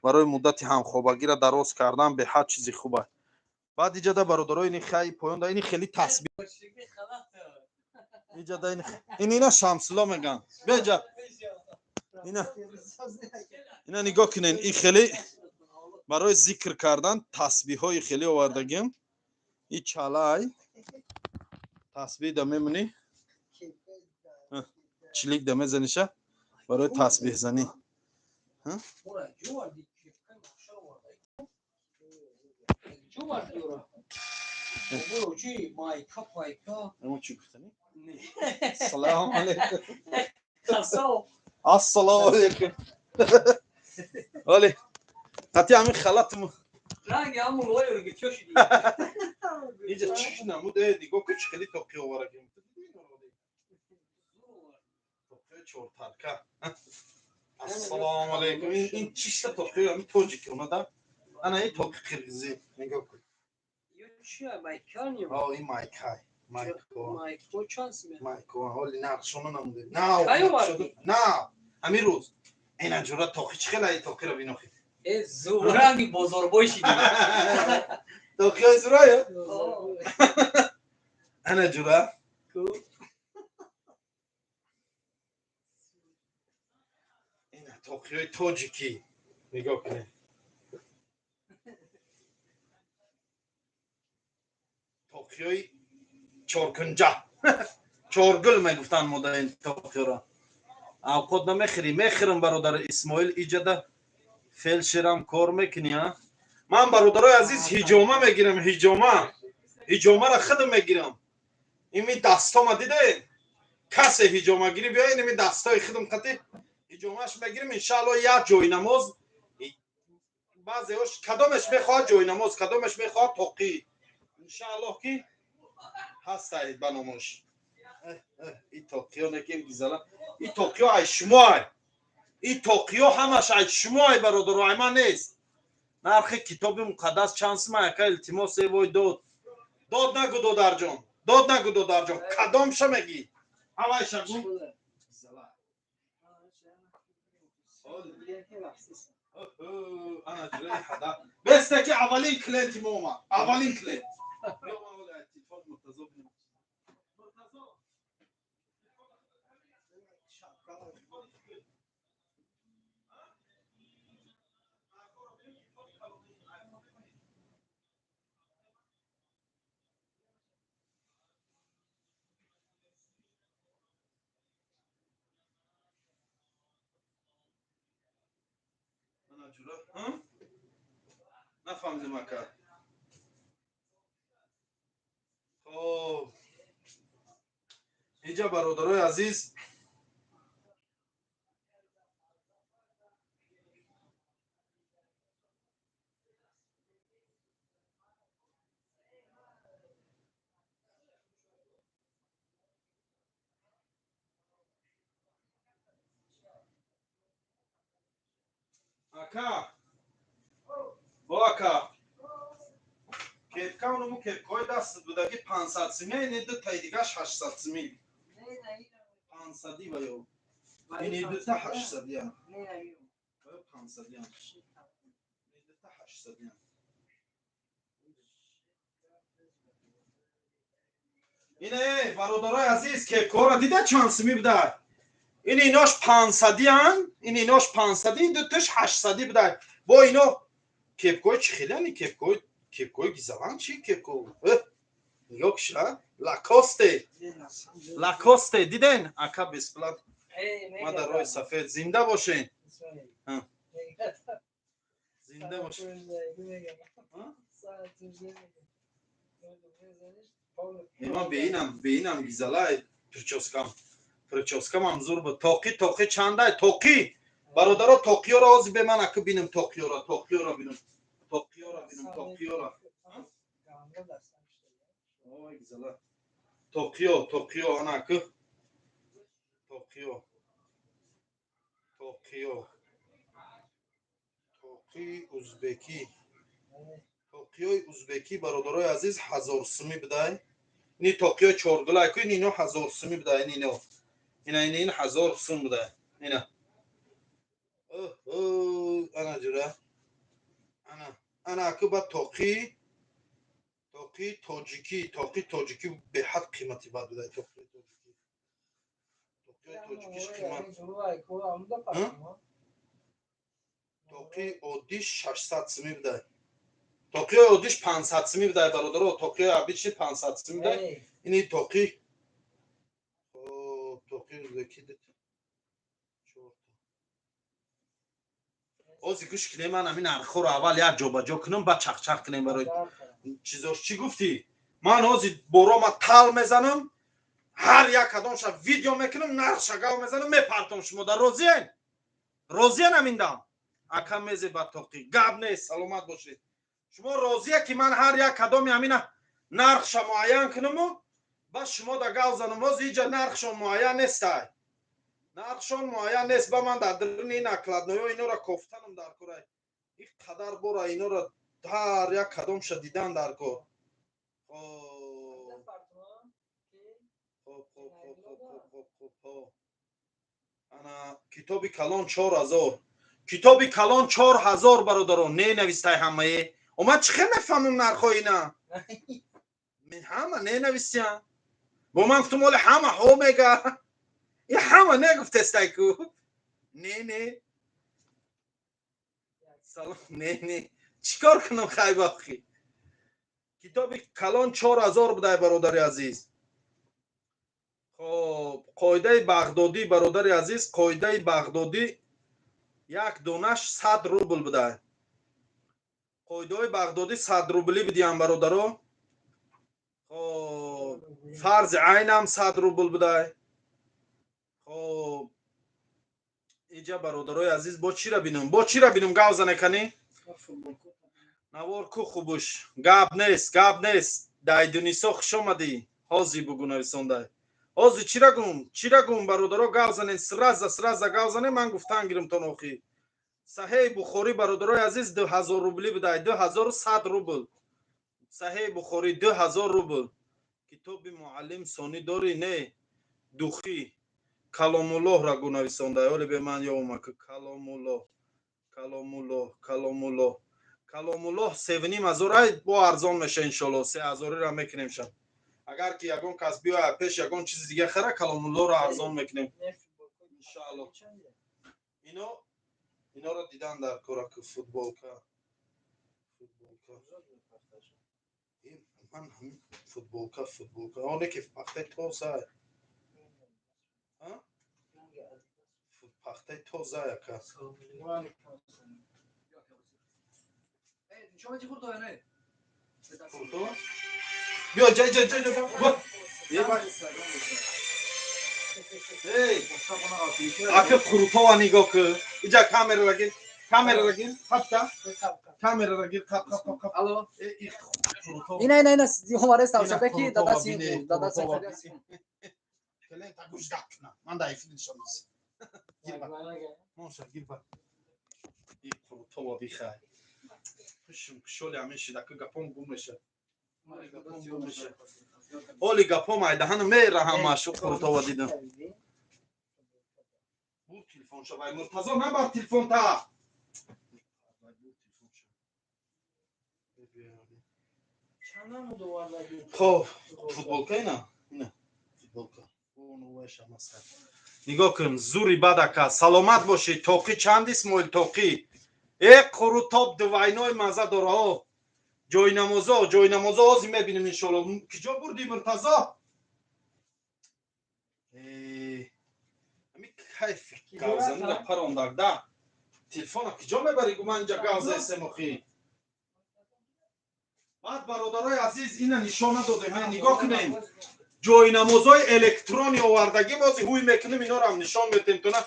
барои муддати ҳамхобагиро дароз кардан беҳад чизи хуб аст. Баъд иҷада, бародарои, ини хай поёнда ини хеле тасбиҳ иҷада, ин ина Шамсулло меган, беҷа ина, ина нигоҳ кунен, ин хеле барои зикр кардан тасбиҳои хеле овардагим. И чалай тасбиҳ да мемонӣ, чилик да мезаниша барои тасбиҳзанӣ. Чӣ гуфтанӣ? Салому алейкум. Ассалому алейкум. Оле, қати ҳамин халатм. Ранги ҳамун лои ургучо шуди. Иҷа чӣ намуд, нигоҳ кун, чӣ хели тоқи оварагим. Тоқиҳои чортарка. Ассалому алайкум. Ин чиста тоқиҳои ҳами тоҷики онада. Ана ин тоқи қирғизӣ, нигоҳ кун. Ё чия, майкани? О, ин майкай. Майко. Майко чанд симе? Майко, ҳоли нақшона намуде. Нав. Кай овардӣ? Нав. Ҳамин рӯз. Ина ҷура тоқи чӣ хела, ин тоқиро бинохи. Э, зуранги бозорбой шиди. Тоқиҳои зурая? Ана ҷура. Ина тоқиҳои тоҷикӣ. Нигоҳ кунед. Тоқиҳои чоркунҷа. Чоргул мегуфтанд мода ин тоқиҳоро. Авқот намехӯрӣ? Мехӯрам, бародар Исмоил, иҷада фелшерам кор мекунӣ, а? Ман, бародарои азиз, ҳиҷома мегирам, ҳиҷома. Ҳиҷомаро худам мегирам. Ими дастома дидаед? Касе ҳиҷомагирӣ биёед, ими дастои худам қати ҳиҷомаш мегирам, иншаалло як ҷойнамоз. Баъзеош кадомеш мехоҳад ҷойнамоз, кадомеш мехоҳад тоқӣ. Иншааллоҳ ки ҳастаед ба номош. И тоқиё неким гизала. И тоқиё ай шумо ай. И тоқиё ҳамаш ай шумо ай, бародаро, ай ман нест. Нархи китоби муқаддас чанд сима, яка, илтимос? Э вой, дод. Дод нагу, додарҷон. Дод нагу, додарҷон. Кадомша мегӣ? Ҳавайша гу. Гизала. Ана ҷураи ҳада. Бесте ки аввалин клиенти мо омад. Аввалин клиент. Биё, ман ҳоло аз телефон Муртазо бинам. Муртазо. Ана ҷура. Ҳа? Нафаҳмидем, ака. Хоб. Иҷа, бародарои азиз, ака, бо ака, кепка онуму кепкаҳои дастат будаги 500 сими, ини дутаи дигаш 800 сими. 500-ӣ ва ё ини дута 800-ия. Ва ё 500-ия. Ини дута 800-ия. Ине, бародарои азиз, кепкаҳоро дида, чанд сими буда? Ин инош 500-иян, ин инош 500-ӣ, ин дуташ 800-ӣ буда. Бо ино кепкаҳои чӣ хелияни кепкаҳои, кепкаҳои гизалан чӣ кепко? Нигоҳ киша, Лакосте. Лакосте, диден? Ака, бесплат. Ма дар роҳи сафед зинда бошен. Ҳа. Зинда бошен. Ҳа? Ман беинам гизалай прическам. Прическам зур буд. Тоқи, тоқи чандай? Тоқи. Бародаро, тоқиёро ҳозир бе ман аку бинам, тоқиёро, тоқиёро бинам. Тоқиёро бинам, тоқиёро. Ой, гизала. Тоқиё, тоқиё, ана аку. Тоқиё. Тоқиё. Тоқи узбекӣ. Тоқиёи узбекӣ, бародарои азиз, 1000 суми будай. Ини тоқиёи чоргулай ку, ино 1000 суми будай, ино. Ина ин 1000 сум будай. Ина. Оҳ, ана ҷура. Ана, ана аку ба тоқи, тоқи тоҷикӣ, тоқи тоҷикӣ беҳад қимати бад будай, тоқи тоҷикӣ. Тоқиёи тоҷикиш қимат. Тоқи оддиш 600 суми будай. Тоқиёи оддиш 500 суми будай, бародаро, тоқиёи обычный 500 суми будай. Ини тоқи, хоб, тоқи узбекӣ дид. Чорта. Ҳозир гӯш кунем, ман ҳамин нархҳоро аввал як ҷобаҷо кунам, баъд чақчақ кунем барои чизош. Чӣ гуфтӣ? Ман ҳозир борома тал мезанам, ҳар як кадомша видео мекунам, нархша гав мезанам, мепартом. Шумо дар розиен? Розиен ҳамин дам? Ака, мезе ба тоқӣ, гап нест, саломат бошед. Шумо розия, ки ман ҳар як кадоми ҳамина нархша муайян кунаму ба шумо да гав занам? Ҳозир иҷа нархшон муайян нестай, нархшон муайян нест. Ба ман дар даруни ин накладной ё инора кофтанам дар кора. Ин қадар бора инора ҳар як кадомша дидан дар кор. Хоб, хоб, хоб, хоб, хоб, хоб, хоб, хоб. Ана китоби калон 4000, китоби калон 4000. Бародарон, не навистай ҳамае. Омад, чӣ хел мефаҳмам нархҳои ина? Ҳама не нависям. Бо ман гуфтум, оли ҳама ҳо мега, и ҳама не гуфтестай ку. Не, не, салом, не, не, чӣ кор кунам? Хайбахи, китоби калон 4000 будай, бародари азиз. Хоб, қоидаи бағдодӣ, бародари азиз, қоидаи бағдодӣ як донаш 100 рубл будай. Қоидаҳои бағдодӣ 100 рублӣ бидиям, бародаро. Хоб, фарзи айнам 100 рубл будай. Хоб, иҷа, бародарои азиз, бо чира бинам, бо чира бинам? Гав занеканӣ навор ку хубуш. Гап нест, гап нест. Дайдунисо, хуш омадӣ. Ҳозир бугу, нависондай. Ҳозир чира гум, чира гум? Бародаро, гав занен, сразу, сразу гав занен, ман гуфтан гиримтон. Охи, Саҳеҳи Бухорӣ, бародарои азиз, 2000 рублӣ будай, 2100 рубл. Саҳеҳи Бухорӣ 2000 рубл. Китоби муаллим сонӣ дорӣ? Не, духи Каломуллоҳ ра гу, нависондай. Оле бе ман ёмак. Каломуллоҳ, Каломуллоҳ, Каломуллоҳ, Каломуллоҳ 3500. Ай, бо арзон меша, иншолло, 3000-ира мекунем ша. Агар ки ягон кас биёяд пеш, ягон чизи дига хара, Каломуллоҳро арзон мекунем, иншаалло. Ино, иноро дидан дар кора ки футболка, футболка. Ман ҳамин футболка, футболка оне ки пахтаи тоза, А? Пахтаи тоза яка. Нишон меди хурдо не? Хурдо? Биё, ҷа, ҷа, ҷа, ҷа, ба. Е, ба. Эй, ака, қурутова нигоҳ кун. Иҷа камерара гир, камерара гир, хапта. Камерара гир, қап, қап, қап, қап. Алло. Э, и қурутова. Ина, ина, ина, омарест тавшака ки Ина дадаси қурутова, дадаси. қурутова. Келен, та гӯш дакна. Ман да эфир нишон мис. Гир ба. Монша, гир ба. И қурутова бихай. Пушум кушоли ҳамин шида, ки гапом гум меша. Гапом гум меша. Оли гапом айдаҳана мера ҳамаш қурутова дидам. Бур телефон шавай, Муртазо, набар телефон та. Бур телефон ша. Хоб, футболка ина? Ина, футболка. Нигоҳ кун, зури бадака, саломат бошӣ. Тоқӣ чанд, Исмоил, тоқӣ? Э, қурутоб двойной маза дора. Ҷойнамозо, ҷойнамозо ҳозир мебинем, иншолло. Киҷо бурдӣ, Муртазо? Ами кайф гавзанира парондак да. Телефона киҷо мебарӣ? Гу, ман инҷа гавзаесем охи. Баъд, бародарои азиз, ина нишон надодем. Нигоҳ кунем, ҷойнамозҳои электрони овардагӣ. Бози ҳуй мекунем, инорам нишон метем туна,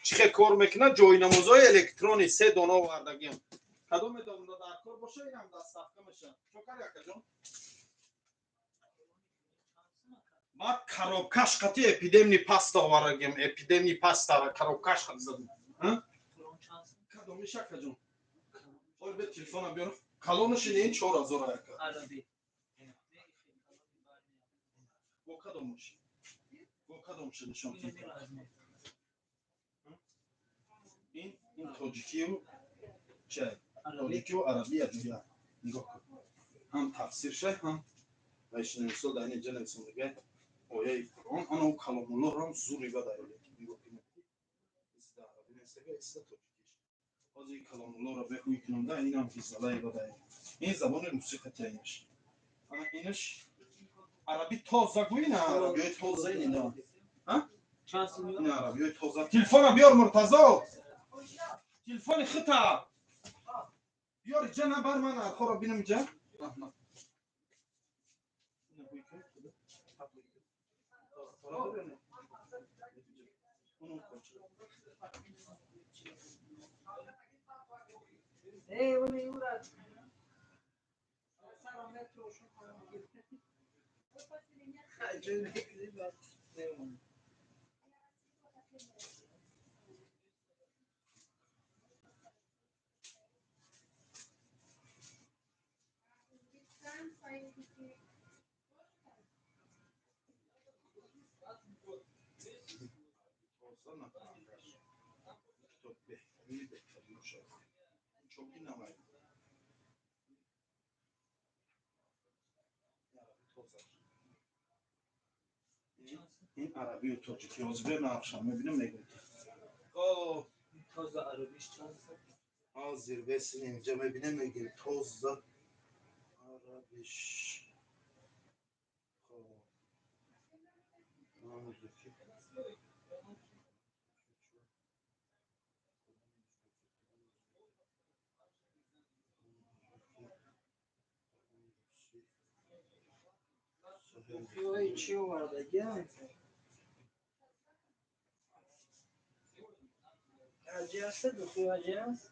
чӣ хел кор мекунад. Ҷойнамозҳои электрони се дона овардагиам. Кадоме дона дар кор боша, инам доставка меша. Чо кари, акаҷон? Баъд коробка ш қати эпидемни паста овардагиам. Эпидемни паста коробка ш қати задам. Кадомиш, акаҷон? Ой, бе телефона биёр. Калонаши ин 4000 ака. Бо кадомаш, бо кадомша нишон? Ин тоҷикию чай, тоҷикию арабия ҷуя. Нигоҳ кун, ҳам тафсирша, ҳам вайшнависо. Дар ин ҷа нависондагай ояи Қуръон. Ана каломуллоҳрам зури бадай. Нигоҳ кун, иста араби нестага, иста тоҷикиш. Ҳозир каломуллоҳро бехӯй кунам да. Инам физалаи бадай. Ин забони русӣ қатиаинаш. Ана инаш араби тоза гӯй на, арабиёи тоза ин ина. Ин арабиёи тоза. Телефона биёр, Муртазо, телефони хита биёр. Иҷа набар, ман архоро бинам иҷа. Раҳмат. Ина ҳуй кун, худа. Ҳуй кун. Тора дорӣ? Уну конча. Э, уни ура. Ин арабию тоҷикӣ ҳозир нархшам мебинам, мегӯям. Тоза арабиш чанд? Ҳозир бесин, инҷа мебинем, мегӯем тоза арабиш. Чӣ овардагиам? Аҷи аст, духи аҷи аст.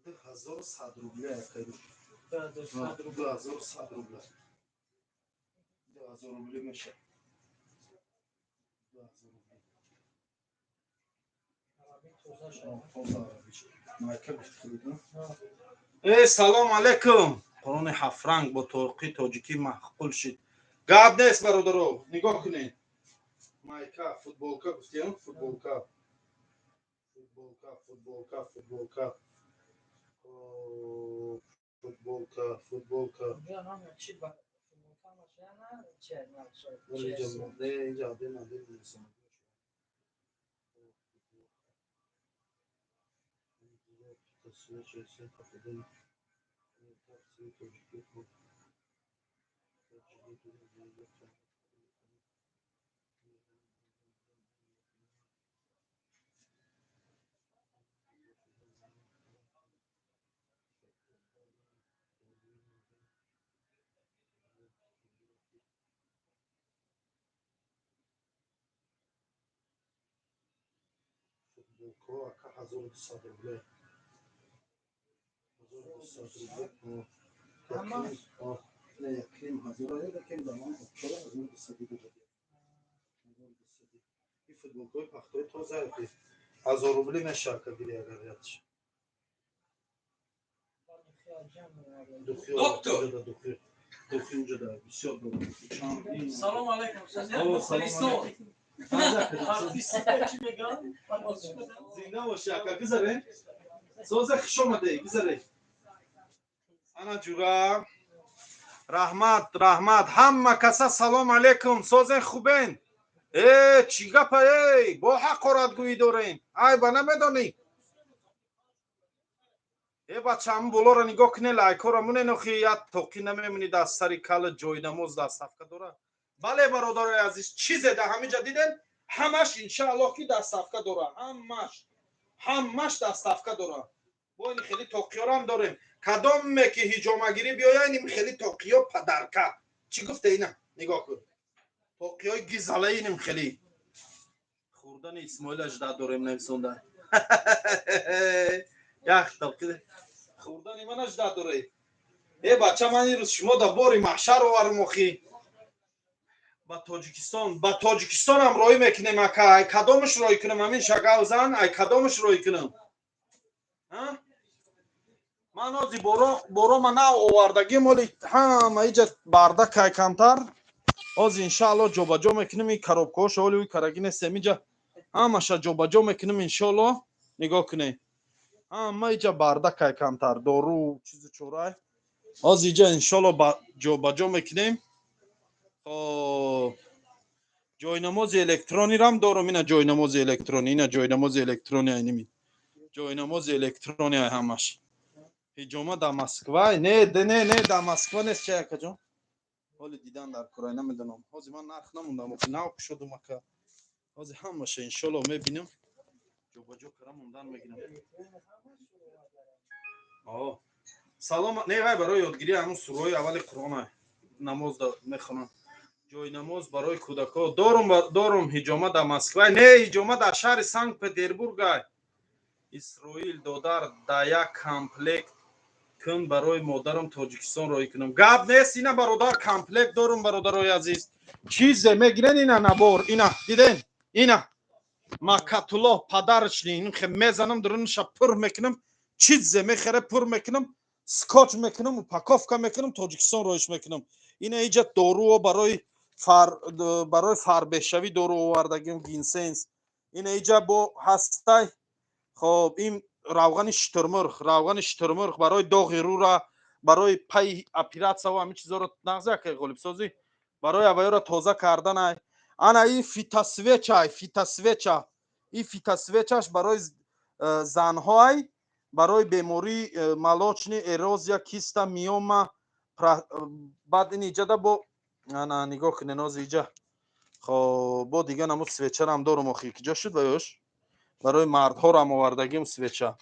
2100 рубля якайду. 2100 рубля. 2000 рубля меша. 2000 рубля. Тоза арабиш. Майка гуфти худит. Э, салом алейкум. Қуръони ҳафтранг бо тоқи тоҷикӣ маъқул шид. Гап нест, бародаро, нигоҳ кунед. Майка, футболка гуфтем, футболка. Футболка, футболка, футболка. Футболка, футболка. Инҷа один один менависам. Футболкаҳо, ака, 1200 рубля. 1200 рубля. Не, якним ҳазор, якем замон чора 1200 додад. 1200. Ин футболкаҳои пахтои тоза, 1000 рубли меша, ака, гири агар ятш. Доктор! Духи уҷада бисёр дорад. Салом алейкум. О, салом алейкум. Зинда боши, ака, гузаре. Соза, хуш омадӣ, гузаре. Ана ҷура. Раҳмат, раҳмат. Ҳамма каса салом алейкум. Созен, хубен? Э, чӣ гапа, эй? Бо ҳақоратгӯӣ дорем. Ай, ба намедонӣ. Э, бача, ҳамн болоро нигоҳ куне, лайкҳоро мунен, охи як тоқӣ намемонӣ дар сари кала, ҷойнамоз доставка дора. Бале, бародарои азиз, чизе дар ҳамин ҷа дидем, ҳамаш иншааллоҳ ки доставка дора. Ҳамаш. Ҳамаш доставка дора. Бо ин хеле тоқиёрам дорем. Кадоме ки ҳиҷомагирӣ биёя, иним хеле тоқиё подарка. Чӣ гуфте ина? Нигоҳ кун. Тоқиёи гизала иним хеле. Хӯрдани Исмоила жда дорем нависонда. Як тоқи хӯрдани мана жда доред. Э, бача, ман ин рӯз шумо да бори маҳшар оварм охи. Ба Тоҷикистон, ба Тоҷикистонам роҳӣ мекунем, ака. Ай кадомаш роҳӣ кунам? Ҳамин шагавзан, ай кадомаш роҳӣ кунам? А? Ман ози боро боро ма нав овардагим, оли ҳама иҷа бардак ай камтар. Ози иншаалло ҷобаҷо мекунем ин коробкаҳошо, оли уи караги нестем иҷа. Ҳамаша ҷобаҷо мекунем иншоалло. Нигоҳ кунед. Ҳама иҷа бардак ай камтар, дору, чизу чорай. Ози иҷа иншоалло ҷобаҷо мекунем. Хоб. Ҷойнамози электронирам дорум, ина ҷойнамози электронӣ, ина ҷойнамози электрони айними. Ҷойнамози электрони ай ҳамаш. Ҳиҷома дар Москва? Не, не, не, дар Москва нест. Ча, якаҷон, ҳоли дидан дар курай, намедонам. Ҳозир ман нарх намондам, охи нав кушодум, ака. Ҳозир ҳамаша, иншолло, мебинам, ҷобаҷо кара мондан мегирам. Салом. Не, вай барои ёдгирии ҳамун сураҳои аввали Қуръона намоз мехонам. Ҷои намоз барои кӯдакҳо дорум, дорум. Ҳиҷома дар Москва? Не, ҳиҷома дар шаҳри Санкт Петербургай. Исроил додар, да як комплект кун, барои модарам Тоҷикистон роҳӣ кунам. Гап нест, ина, бародар, комплект дорум. Бародарои азиз, чизе мегирен, ина набор, ина диден, ина макатулло подарочный. Мезанам, дуруниша пур мекунам, чизе мехере, пур мекунам, скотч мекунам, упаковка мекунам, Тоҷикистон роҳиш мекунам. Ина иҷа доруо, барои фарбешавӣ дору овардагим, гинсенс. Ина иҷа бо ҳастай. Хоб, ин равғани шутурмурғ, равғани шутурмурғ барои доғи рӯра, барои пайи оператсия ва ҳамин чизоро нағза ка ғолибсозӣ, барои авайёро тоза карданай. Ана ин фитосвеча, фитосвеча, ин фитосвечаш барои занҳоай, барои бемории молочный эрозия, киста, миома. Баъд ин иҷада бо ана нигоҳ кунед нози иҷа. Хоб, бо дига намуд свечарам дорум. Охи, киҷо шуд ваёш? Барои мардҳорам овардагим свеча,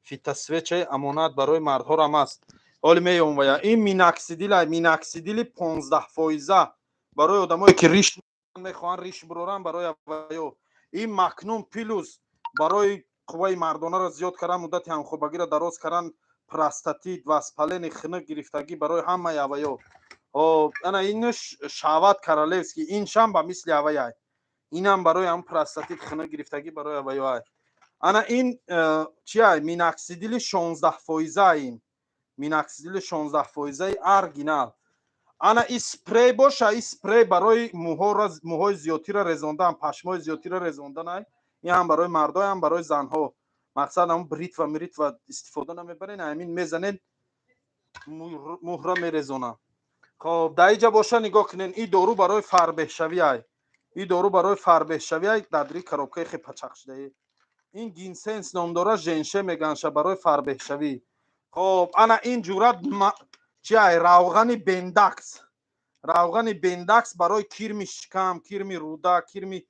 фитосвечаи амонат барои мардҳорам аст. Ҳоли меём вая. Ин миноксидил, миноксидили 15 фоиза, барои одамое ки риш мехоҳанд, риш буроранд, барои аваё. Ин Макнум Плюс, барои қувваи мардонаро зиёд кардан, муддати ҳамхобагиро дароз кардан, простатит, воспаление, хунук гирифтагӣ, барои ҳамаи аваё. Ана инш шават королевский, иншам ба мисли аваяй, инам барои ҳам простатит, хунук гирифтагӣ, барои аваёай. Ана ин чиай? Миноксидили 16 фоиза, ин миноксидили 16 фоизаи оригинал. Ана и спрей боша, и спрей барои мӯҳои зиёдтира резондан, пашмои зиёдтира резонданай. Ин ҳам барои мардо, ҳам барои занҳо. Мақсад, ҳамн бритва мритва истифода намебарен, ҳамин мезанед, мӯҳра мерезона. Хоб, дар иҷа боша, нигоҳ кунед, и дору барои фарбеҳшавиай, и дору барои фарбеҳшавиай, дадри коробкаи хе пачақ шудаи. Ин гинсенс ном дора, женше меганша, барои фарбеҳшавӣ. Хоб, ана ин ҷурат чиай? Равғани бендакс, равғани бендакс барои кирми шикам, кирми рӯда, кирми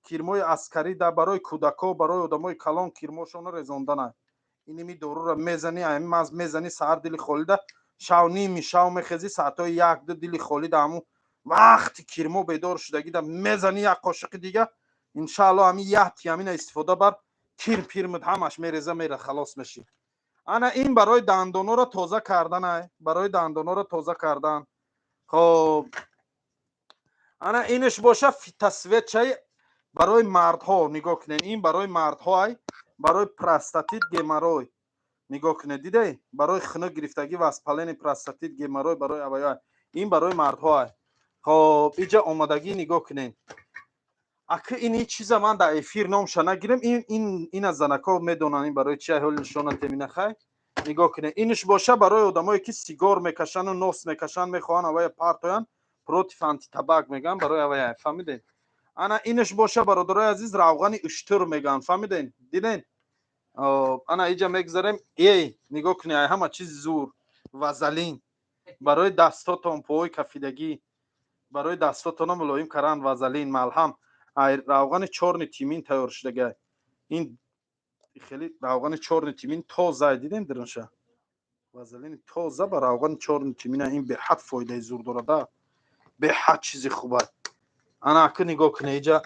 кирмои аскарида, барои кӯдакҳо, барои одамои калон кирмошонро резонданай. Иними доруро мезани, ами маз мезани саҳар дили холида, шав ними шав мехезӣ, соатҳои 1-2 дили холида, ҳамун вақти кирмо бедор шудагида мезани як қошиқи дига. Иншаалло, ҳами яти ҳамина истифода бар, кирм пирмид ҳамаш мереза, мера, халос мешӣ. Ана ин барои дандоноро тоза карданай, барои дандоноро тоза кардан. Хоб, ана инш боша фитосвечаи барои мардҳо. Нигоҳ кунед, ин барои мардҳоай, барои простатит, геморрой. Нигоҳ кунед, дидей, барои хунук гирифтагӣ, воспаление, простатит, геморрой, барои авая, ин барои мардҳоай. Хоб, иҷа омадагӣ, нигоҳ кунед. Ака, ин ҳеҷ чиза ман дар эфир номша нагирем. Ина занако медонанд, ин барои чи. Ҳоли нишона теминахай, нигоҳ кунед, инш боша барои одамое ки сигор мекашану нос мекашанд, мехоҳанд авая партоянд, против антитабак мегӯянд, барои авая, фаҳмидед? Ана инш боша, бародарои азиз, равғани уштур мегӯянд, фаҳмидед, дидед? Ана иҷа мегзарем. Эй, нигоҳ кунед, ай ҳама чиз зур, вазалин барои дастотон, пои кафидагӣ, барои дастотона мулоим кардан, вазалин, малҳам, ай равғани чёрный тмин тайёр шудага. Ин хеле равғани чёрный тмин тоза, дидем диринша, вазалини тоза ба равғани чёрный тмина. Ин беҳад фоидаи зур дорада, беҳад чизи хуба. Ана ака, нигоҳ кунед иҷа.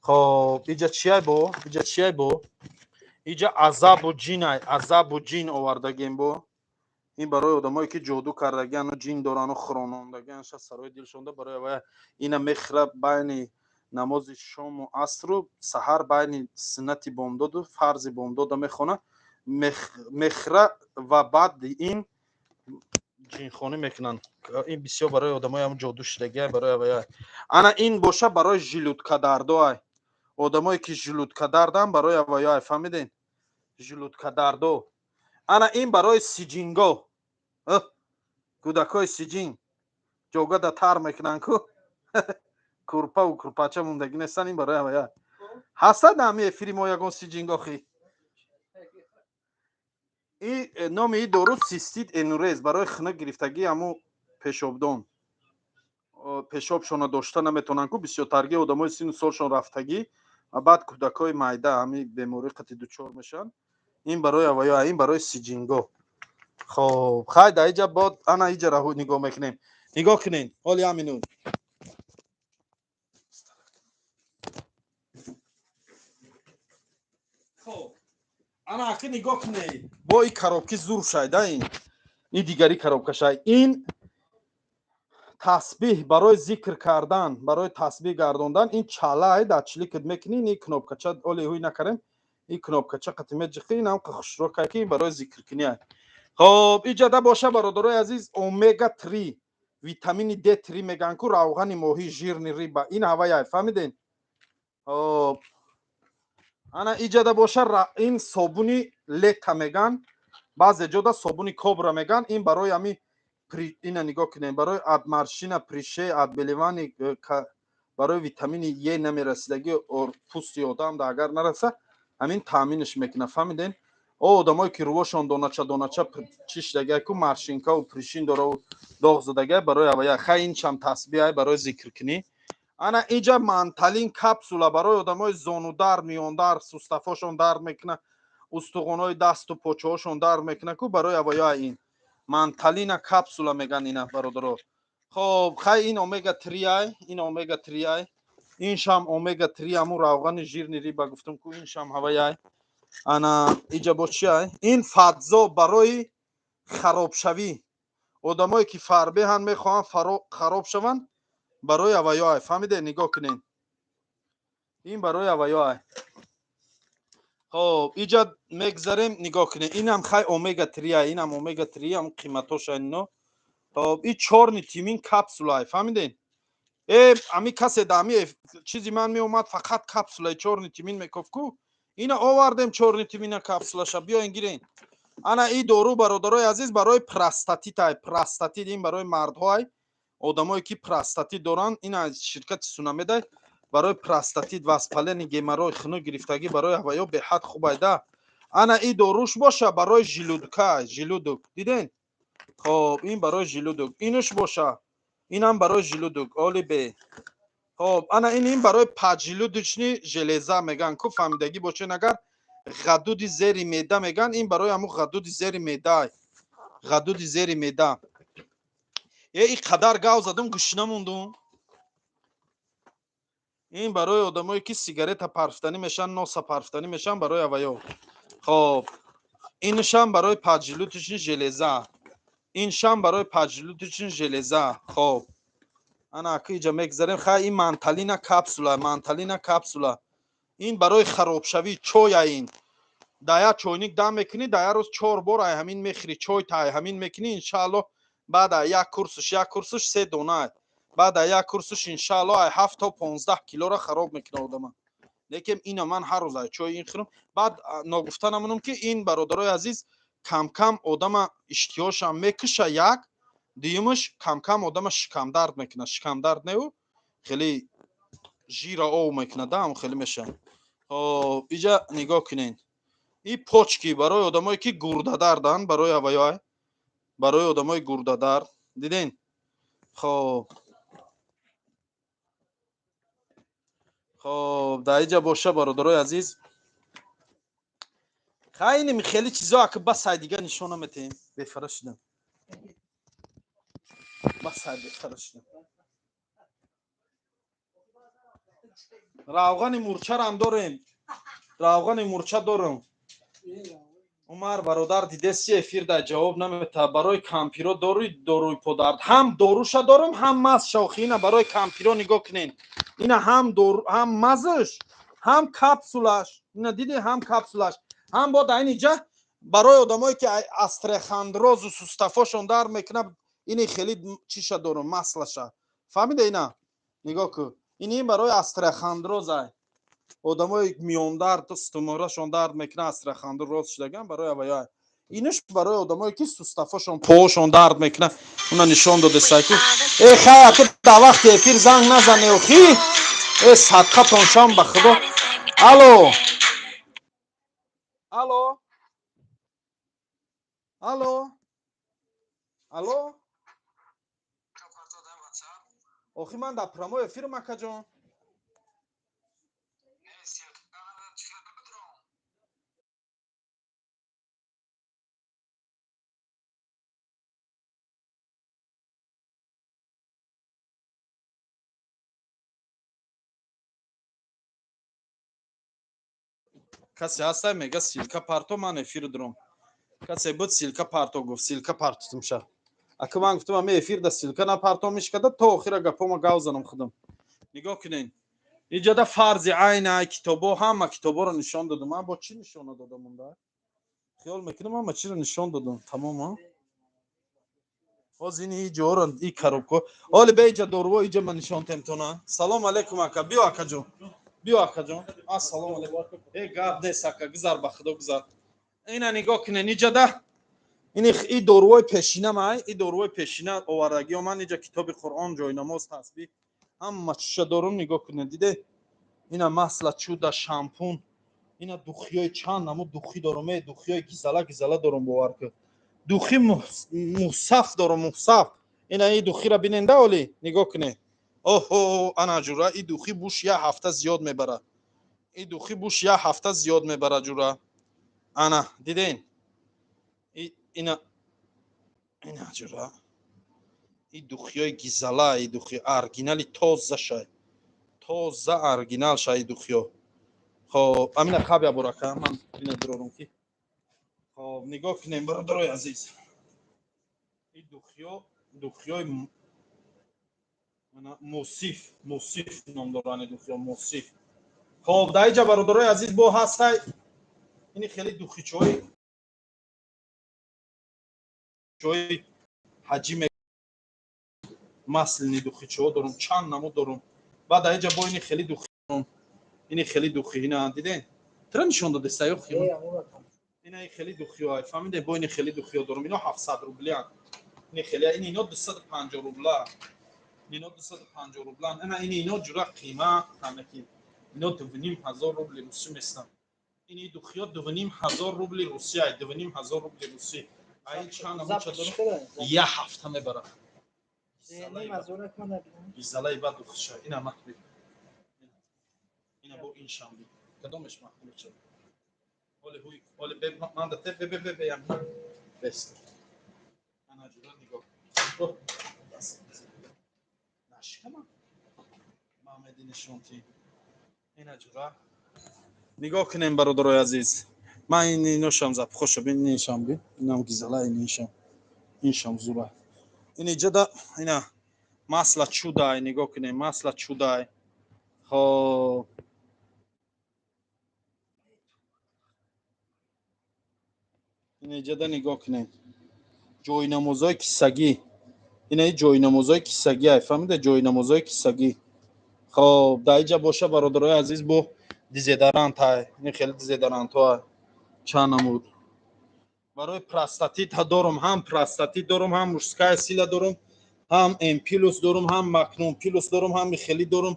Хоб, иҷа чиай бо? Иҷа чиай бо? Иҷа азабу ҷинай, азабу ҷин овардагем бо. Ин барои одамое ки ҷоду кардагиану ҷин дорану хиронондагиан, ша сарои дилшонда, барои авая. Ина мехӯра байни намози шому асру саҳар, байни суннати бомдоду фарзи бомдода мехона, мехӯра ва баъд ин ҷинхонӣ мекунанд. Ин бисёр барои одамои ҳам ҷоду шудагиай, барои авая. Ана ин боша барои желудкадардоай, одамое ки желудкадардан, барои аваяй, фаҳмиден, желудкадардо. Ана ин барои сиҷинго, кӯдакҳои сиҷин ҷогада тар мекунанд ку, курпаву курпача мондагӣ нестан, ин барои авая. Ҳастад ҳами эфири мо ягон сиҷингохӣ? И номи и дору цистит, энурез, барои хунук гирифтагии ҳаму пешобдон. Пешобшона дошта наметавонанд ку, бисёртарги одамои сину солшон рафтагӣ ва баъд кӯдакҳои майда ҳами беморӣ қати дучор мешаванд. Ин барои аваё, ин барои сиҷинго. Хоб, хай, дар иҷа бод ана иҷара нигоҳ мекунем. Нигоҳ кунед, ҳоли як минут. Хоб, ана аки нигоҳ кунед, бо и коробки зур шайда. Ин дигари коробка шай. Ин тасбиҳ барои зикр кардан, барои тасбиҳ гардондан. Ин чалай дар чиликат мекунӣ, ин кнопкача оли ҳуй накарем, ин кнопкача қати меҷиқи, ин ҳам хушрокай, ки барои зикркунӣ. Хоб, иҷада боша, бародарои азиз, омега 3, витамини D3 меган ку, равғани моҳӣ, жирный рыба, ин ҳаваяй, фаҳмиден? Хоб, ана иҷада боша, ин собуни лета меган, баъзе ҷода собуни кобра меган. Ин барои ҳами, ина нигоҳ кунем, барои от морщин, прыщей, отбеливание, барои витамини Е намерасидаги пӯсти одам да агар нараса, ҳамин таъминаш мекунад, фаҳмиден? О одамое ки рувошон донача донача чишдагай ку, морщинкаву прыщин дораву доғ задагай, барои авая. Хай, инчам тасбиҳай барои зикркунӣ. Ана инҷа манталин капсула барои одамои зонудард, миёндард, суставҳошон дард мекунад, устухонҳои дасту почаҳошон дард мекунад ку, барои авоя ин манталина капсула меган ина, бародаро. Хоб, хай, ин омега 3 ай, ин омега 3 ай, ин шам омега 3, ҳамун равғани жирный рыба гуфтум ку, ин шам ҳаваяй. Ана иҷа бо чи ай? Ин фатзо барои харобшавӣ, одамое ки фарбеҳанд, мехоҳанд хароб шаванд, барои аваё ай, фаҳмиде? Нигоҳ кунед, ин барои аваё ай. Хоб, иҷа мегзарем, нигоҳ кунед, инам хай омега 3 ай, инам омега 3, ам қиматоша ино. Хоб, и чёрный тмин капсула ай, фаҳмиден? Э, ами касе да ами чизи ман меомад, фақат капсулаи чёрный тмин мекофт ку, ина овардем чёрный тмина капсулаша, биёен, гирен. Ана и дору, бародарои азиз, барои простатит ай, простатит, ин барои мардҳо ай, одамое ки простатит доранд. Ин аз ширкати Сунамедай, барои простатит, воспаление, геморрой, хунук гирифтагӣ, барои ҳаваё беҳад хуб айда. Ана и доруш боша барои желудка, желудок, диден? Хоб, ин барои желудок, инуш боша, инам барои желудок, оли бе. Хоб, ана ин барои поджелудочный железа меган ку, фаҳмидагӣ бошен агар, ғадуди зери меъда меган, ин барои ҳамун ғадуди зери меъда, ғадуди зери меъда. Е, и қадар гав задум, гӯшина мондум. Ин барои одамое ки сигарета парфтанӣ мешаванд, носа парфтанӣ мешаванд, барои аваё. Хоб, иншам барои поджелудочный железа, иншам барои поджелудочный железа. Хоб, ана ака иҷа мегзарем. Хай, ин манталина капсула, манталина капсула, ин барои харобшавӣ, чоя. Ин да як чойник дам мекунӣ, да як рӯз чор бор ай ҳамин мехӯрӣ, чой та ай ҳамин мекунӣ. Иншаалло, баъд ай як курсуш, як курсуш се дона, баъд ай як курсуш, иншаалло, ай 7 то 15 килора хароб мекунад одама. Лекин ина ман ҳар рӯз ай чой ин хӯрам. Баъд ногуфта намонам, ки ин, бародарои азиз, камкам одама иштиҳошам мекуша, як дуюмаш камкам одама шикамдард мекунад, шикамдард неу, хеле жира ов мекунад, ам хеле меша. Хоб, иҷа нигоҳ кунед, и почки барои одамое ки гурдадарданд, барои ҳаваёй, барои одамои гурдадард, диден? Хоб, дар иҷа боша, бародарои азиз, хайнем, хеле чизо ака, басай, дига нишон наметем, бефара шудам, басай, бефара шудам. Равғани мурчарам дорем, равғани мурча дорам. Умар бародар, дидеси, эфир да ҷавоб намета. Барои кампиро дорӯи, доруи подард, ҳам доруша дорам, ҳам мазша. Охи, ина барои кампиро нигоҳ кунен, ина ҳам дору, ҳам мазаш, ҳам капсулаш, ина диди, ҳам капсулаш, ҳам бо дар ин иҷа барои одамое ки остеохондрозу суставҳошон дард мекунад, ини хеле чиша дорам, маслаша, фаҳмида? Ина нигоҳ кун, ин барои остеохондрозай, одамои миёндард, стуморашон дард мекунад, остеохондроз шудаган, барои авая. Инаш барои одамое ки суставҳошон, поҳошон дард мекунад, уна нишон додесайку. Э, хай, аку дар вақти эфир занг назане, охи. Э, садқатон шам, ба худо. Алло, алло. Алло, алло, охи ман дар прямой эфирам, акаҷон. Касе ҳаста, мега ссылка парто, ман эфир дурам. Касе буд, ссылка парто гуфт, ссылка партутумша. Ака, ман гуфтам, ами эфир да ссылка напартомиш када, то охира гапома гав занам худам. Нигоҳ кунен, иҷода фарзи айна китобо, ҳама китоборо нишон додам. Ман бо чӣ нишон надодам унда? Хиёл мекунам, ҳама чиро нишон додам, тамом. Ҳоз ини иҷоро, и коробко оли бе иҷа доруво, иҷа ман нишон темтона. Салом алейкум, ака, биё, акаҷон, биё, акаҷон, ассалому алейкум. Э, гап нест, ака, гузар, ба худо, гузар. Ина нигоҳ кунен, иҷада ини и дорувои пешина май, и дорувои пешина овардагиё ман. Иҷа китоби Қуръон, ҷойнамоз, тасбиҳ, ҳама чиша дорум. Нигоҳ кунед, диде, ина масла чуда, шампун, ина духиёи, чанд намуд духи дорум. Э, духиёи гизала гизала дорум, бовар кун, духи мусаф дорум, мусаф. Ина и духира биненда, оли нигоҳ кунед. Оҳо, ана ҷура, и духи буш як ҳафта зиёд мебара, и духи буш як ҳафта зиёд мебара, ҷура. Ана диден, ина, ина ҷура, и духиёи гизала, и духи оригинали тоза шай, тоза оригинал шай и духиё. Хоб, амина қабя бурака, ман ина дурорум ки. Хоб, нигоҳ кунем, бародарои азиз, и духиё, духиёи мусиф, мусиф ном доранд духиё, мусиф. Хоб, дар иҷа, бародарои азиз, бо ҳастай ини хеле духичои ҷои ҳаҷи, масляный духичоҳо дорум, чанд намуд дорум. Баъд дар иҷа бо ини хеле духи, ини хеле духи, ина диден, тра нишон додеста ё ина хеле духиҳо, фаҳмиде, бо ини хеле духиҳо дорум. Ино 700 рублиян, ини хеле, ин ино 250 рубла, ино 250 рублан. Ина ини ино ҷура қимат ҳамаки, ино 2500 рубли русӣ местанд. Ини духиҳо 2500 рубли русия, 2500 рубли русӣ. Ай чанд намуча дорум, як ҳафта мебарад. Гизалаи бад духиша, ина махби, ина бо ин шамби, кадомеш маъқулча? Оли ҳуй, оли бе манда те, бе бе бе бе ям бест. Ана ҷура, нигоҳ, нашикама мамеди нишонти. Ина ҷура, нигоҳ кунем, бародарои азиз. Ман ин иношам запхоша бин, иншам бин, инам гизала, иншам, иншам зура. Ин иҷада ина масла чудай, нигоҳ кунем, масла чудай. Хоб, ин иҷада нигоҳ кунем, ҷойнамозҳои кисагӣ, ина ҷойнамозҳои кисагӣ, ай фаҳмида, ҷойнамозҳои кисагӣ. Хоб, дар иҷа боша, бародарои азиз, бо дезодорант ай, ин хеле дезодорантҳо чанд намуд. Барои простатит дорум, ҳам простатит дорум, ҳам мужская сила дорум, ҳам М плюс дорум, ҳам Макнон плюс дорум, ҳам хели дорум,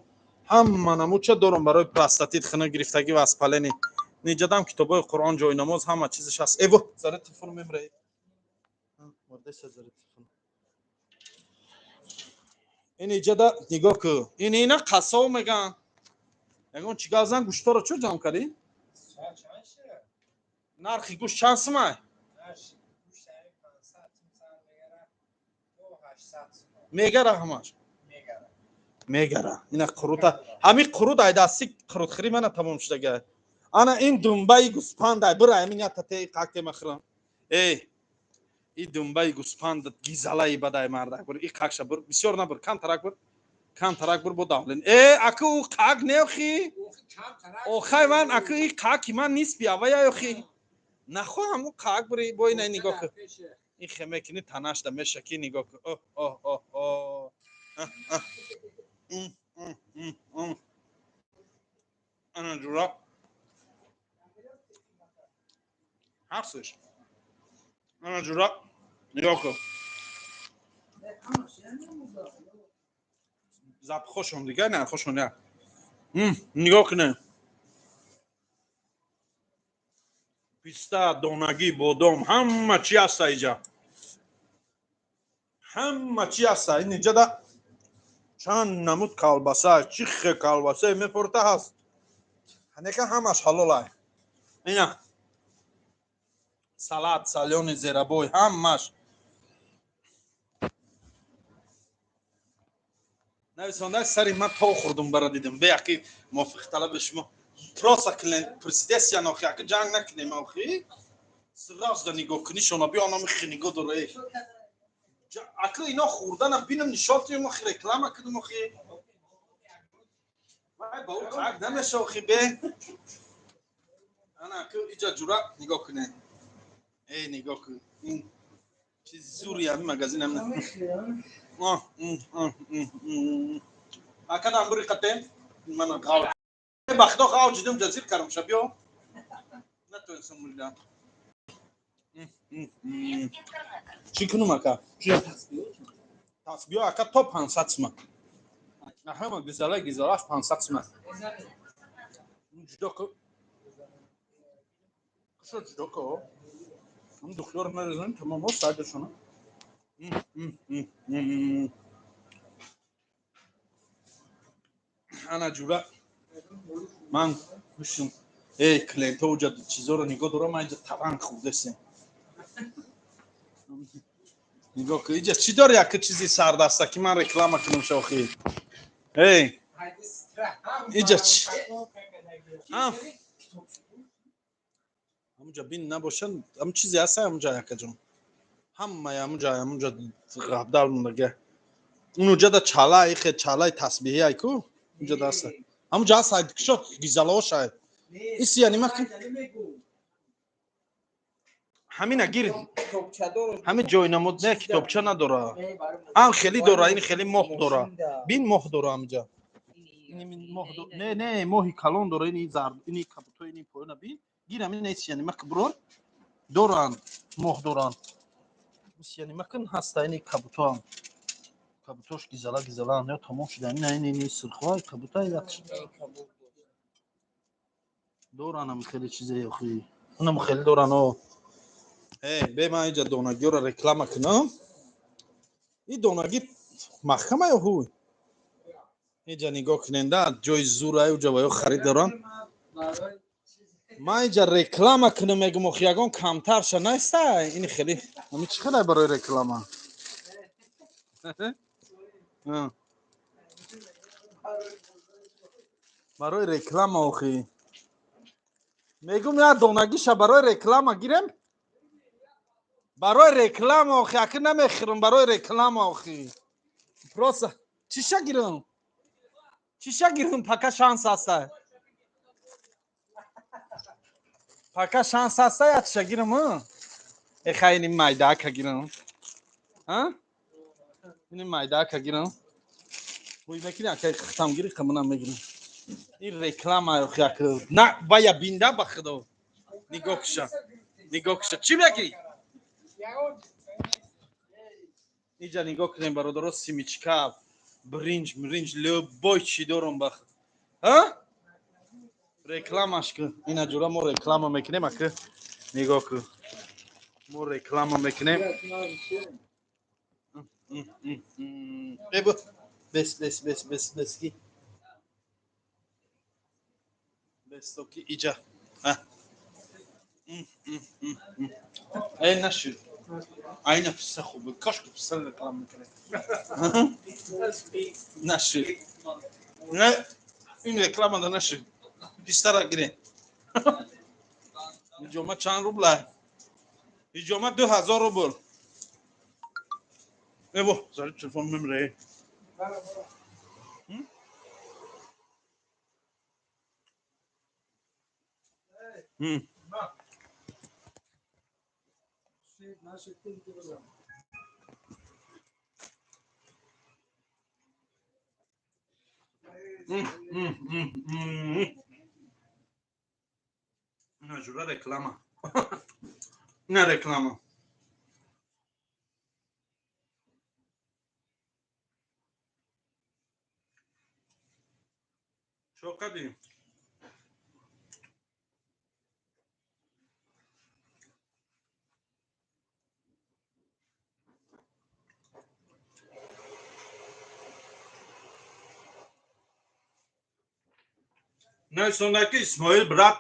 ҳама намудча дорум барои простатит, хина гирифтагӣ ва воспаление. Ниҷадам китобҳои Қуръон, ҷойнамоз, ҳама чизаш ҳаст. Эво, заре телефон мемра, заре телефон. Ин иҷада нигоҳ ку, ин ина қассоб меган, ягон чӣ гап зан. Гӯштҳоро чо ҷамъ кардӣ? Нархи гӯшт чанд сумай? Мегара, ҳамаш мегара. Ина қурута, ҳамин қурут ай дасти қурутхӯрӣ мана тамом шудага. Ана ин думбаи гӯспандай, бира, ҳамин ятате қактема хӯрам. Эй, и думбаи гӯспанд гизалаи бадай, мардак, бур и қакша, бур, бисёр набур, камтарак бур, камтарак бур, бо давлен. Э, аку ӯ қак неохи, охай ман, аку и қаки ман нисби авая охи нахоҳам, ӯ қак бури. Бо ина нигоҳ кун, ин хе мекунӣ, танашда мешаки, нигоҳ кун. Оҳ, оҳ, оҳ, оҳ. Ана ҷура, ҳарсиш. Ана ҷура, нигоҳ кун, запхошон дига нархошон як нигоҳ кунем. Писта, донагӣ, бодом, ҳама чи ҳаста иҷа. Ҳама чи ҳаста. Ин иҷада чанд намуд колбаса, чӣ хе колбаса мепорта ҳаст. Нека ҳамаш ҳалолай. Ина салат, солёный, зеробой, ҳамаш. Нависонда сари ман то хӯрдум бара дидам. Бе яки мувофиқи талаби шумо. Просто клиент президесия охи, аки ҷанг накунем охи. Сразу да нигоҳ кунӣ шона биё ономи хи нигоҳ дора. Аки ино хӯрдана бинам нишон тиём охи реклама кунам охи. Вай ба ӯ қак намеша охи бе. Ана аки иҷа ҷура нигоҳ кунед. Эй нигоҳ кун. Ин чизи зури ҳами магазин ҳам. Акадам бури қате мана ғав. Ба худо ғав ҷидум ҷазир кардам ша биё. Натонистам мурида. Чӣ кунум ака? Тасбиҳо ака то 500 сима. Ҳама гизала гизалаш 500 сима. Ҷудо ку. Кушо ҷудо ку. Ам духтар мерезем тамом сайдашона. Ана ҷура ман гӯшум. Эй клиентҳо уҷа чизоро нигоҳ дорам, ман инҷа таван хӯрдесем. Нигоҳ кун, инҷа чӣ дори яке чизи сардаста ки ман реклама кунам шохи? Эй инҷа чӣ? Ҳамунҷа бин набошад, ҳам чизе ҳаст ҳамунҷа якаҷон. Ҳамаи ҳамунҷа ҳамунҷа ғабдал мондага. Унуҷа да чала ихе чалаи тасбиҳи ай ку? Унҷа да ҳаст. Ҳамунҷа ҳаст ай кишо гизалаош ай. Иси яъни ма ҳамина гир. Ҳамин ҷойнамуд не китобча надора. Ан хеле дора, ин хеле моҳ дора. Бин моҳ дора ҳаминҷа. Ин моҳ не не моҳи калон дора, ини зард, ини кабуто, ини поёна бин. Гир ҳамин иси яъни ма бурор доранд, моҳ доранд. Иси яъни ма кун ҳаста ини кабутоам. Кабутош гизала гизала ё тамом шуда. Ина ини ини сирхой кабута як доранд ҳам хеле чизе охи. Унам хеле доранд о. Э, бе ман инҷа донагиёро реклама кунам. Ин донагӣ маҳкама ё ҳуй? Инҷа нигоҳ куненда ҷои зур ай уҷа ва ё харид дорам. Ман инҷа реклама кунам мегум охи ягон камтарша неста. Ин хеле ҳами чӣ хеле барои реклама? Барои реклама охи. Мегум я донагиша барои реклама гирем? Барои реклама охи, аки намехӯрам барои реклама охи. Просто чиша гирам? Чиша гирам пока шанс ҳаста. Пока шанс ҳаста я чиша гирам, а? Э хай ини майдака гирам. А? Ини майдака гирам. Ҳуй мекунӣ акай хитам гири қамунам мегирам. Ин реклама охи ак на вая бинда ба худо. Нигоҳ куша. Нигоҳ куша. Чӣ мегирӣ? Инҷа нигоҳ кунем бародаро, семечка, бринҷ, мринҷ, любой чӣ дорам ба ҳа? Рекламаш кун. Ина ҷура мо реклама мекунем, аки нигоҳ кун. Мо реклама мекунем. Э бу бес бес бес бес бес ки. Бес то ки иҷа. Ҳа. Эй нашуд. Айна писа хуб. Кош ки писа реклама мекунем. Нашуд. Не, ин реклама да нашуд. Пистара гире. Иҷома чанд рубла? Иҷома 2000 рубл. Эво, зари телефон мемре. На жура реклама. На реклама. Чо кардӣ? Нависонда ки Исмоил брат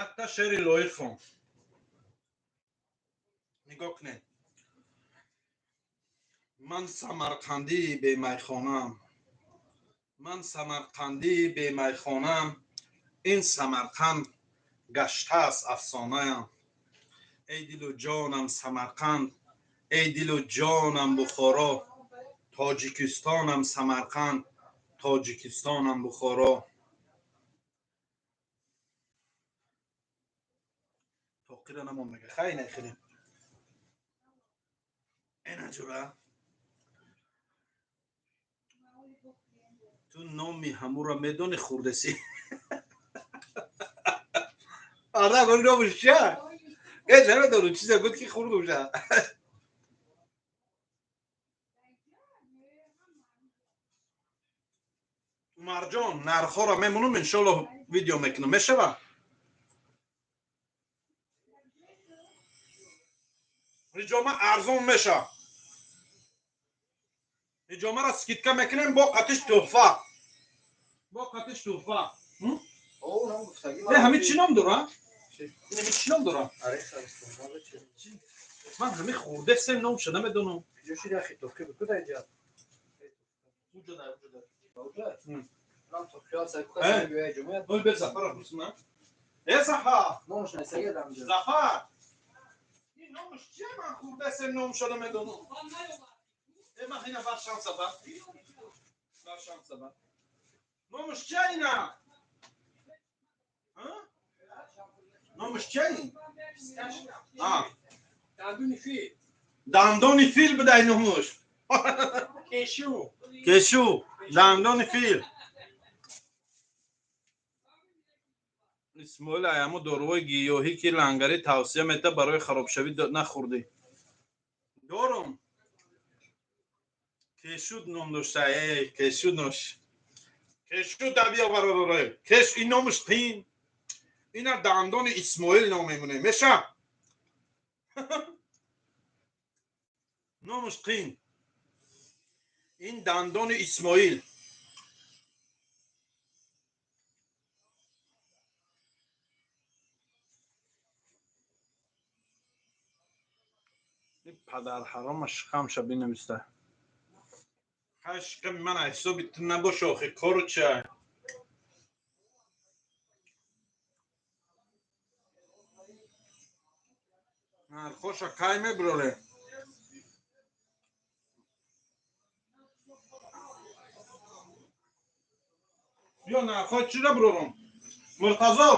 якта шеъри лоиқ хон. Нигоҳ кунед. Ман самарқандии бемайхонаам. Ман самарқандии бемайхонаам. Ин Самарқанд гаштааст афсонаям. Эй дилу ҷонам Самарқанд, эй дилу ҷонам Бухоро, Тоҷикистонам Самарқанд, Тоҷикистонам Бухоро. Тоқира намон мега. Хай нахелем. Эна ҷура. Ту номи ҳамура медони хурдеси? Ара, гори номиш чия? Э, намедонам, чизе гуфт ки хурдумша. Умарҷон, нархҳоро мемонам, иншоллоҳ видео мекунам. Мешава? Ҳиҷома арзон меша. Ҳиҷомаро скидка мекунем бо қатиш тӯҳфа. Бо қатиш тӯҳфа. Э, ҳами чӣ ном дора? Ин чӣ ном дора? Ман ҳами хурдесем номша намедонам. Э, Зафар! Зафар! Ин номаш чия? Ман хурдесем номша намедонам. Э, ман ина бар шанса ба. Бар шанса ба. Номаш чия ина? Номаш чия ин? Дандони фил. Дандони фил будай номаш. Кешу. Кешу. Дандони фил. Исмоил аямо доруҳои гиёҳӣ ки лангарӣ тавсия мета барои харобшавӣ нахӯрдӣ. Дорум. Кешуд ном дошта. Эй, кешуд нош. Кешуд абия бародарое. Кеш ин номаш қин. Ина дандони Исмоил ном мемонем. Меша? Номаш қин. Ин дандони Исмоил. Ин падарҳарома шикамша бинависта. Ҳай шиками ман ҳисоби ту набоша охи кору чия? Нархоша кай мебироре? Биё нархои чира бирорам? Муртазо!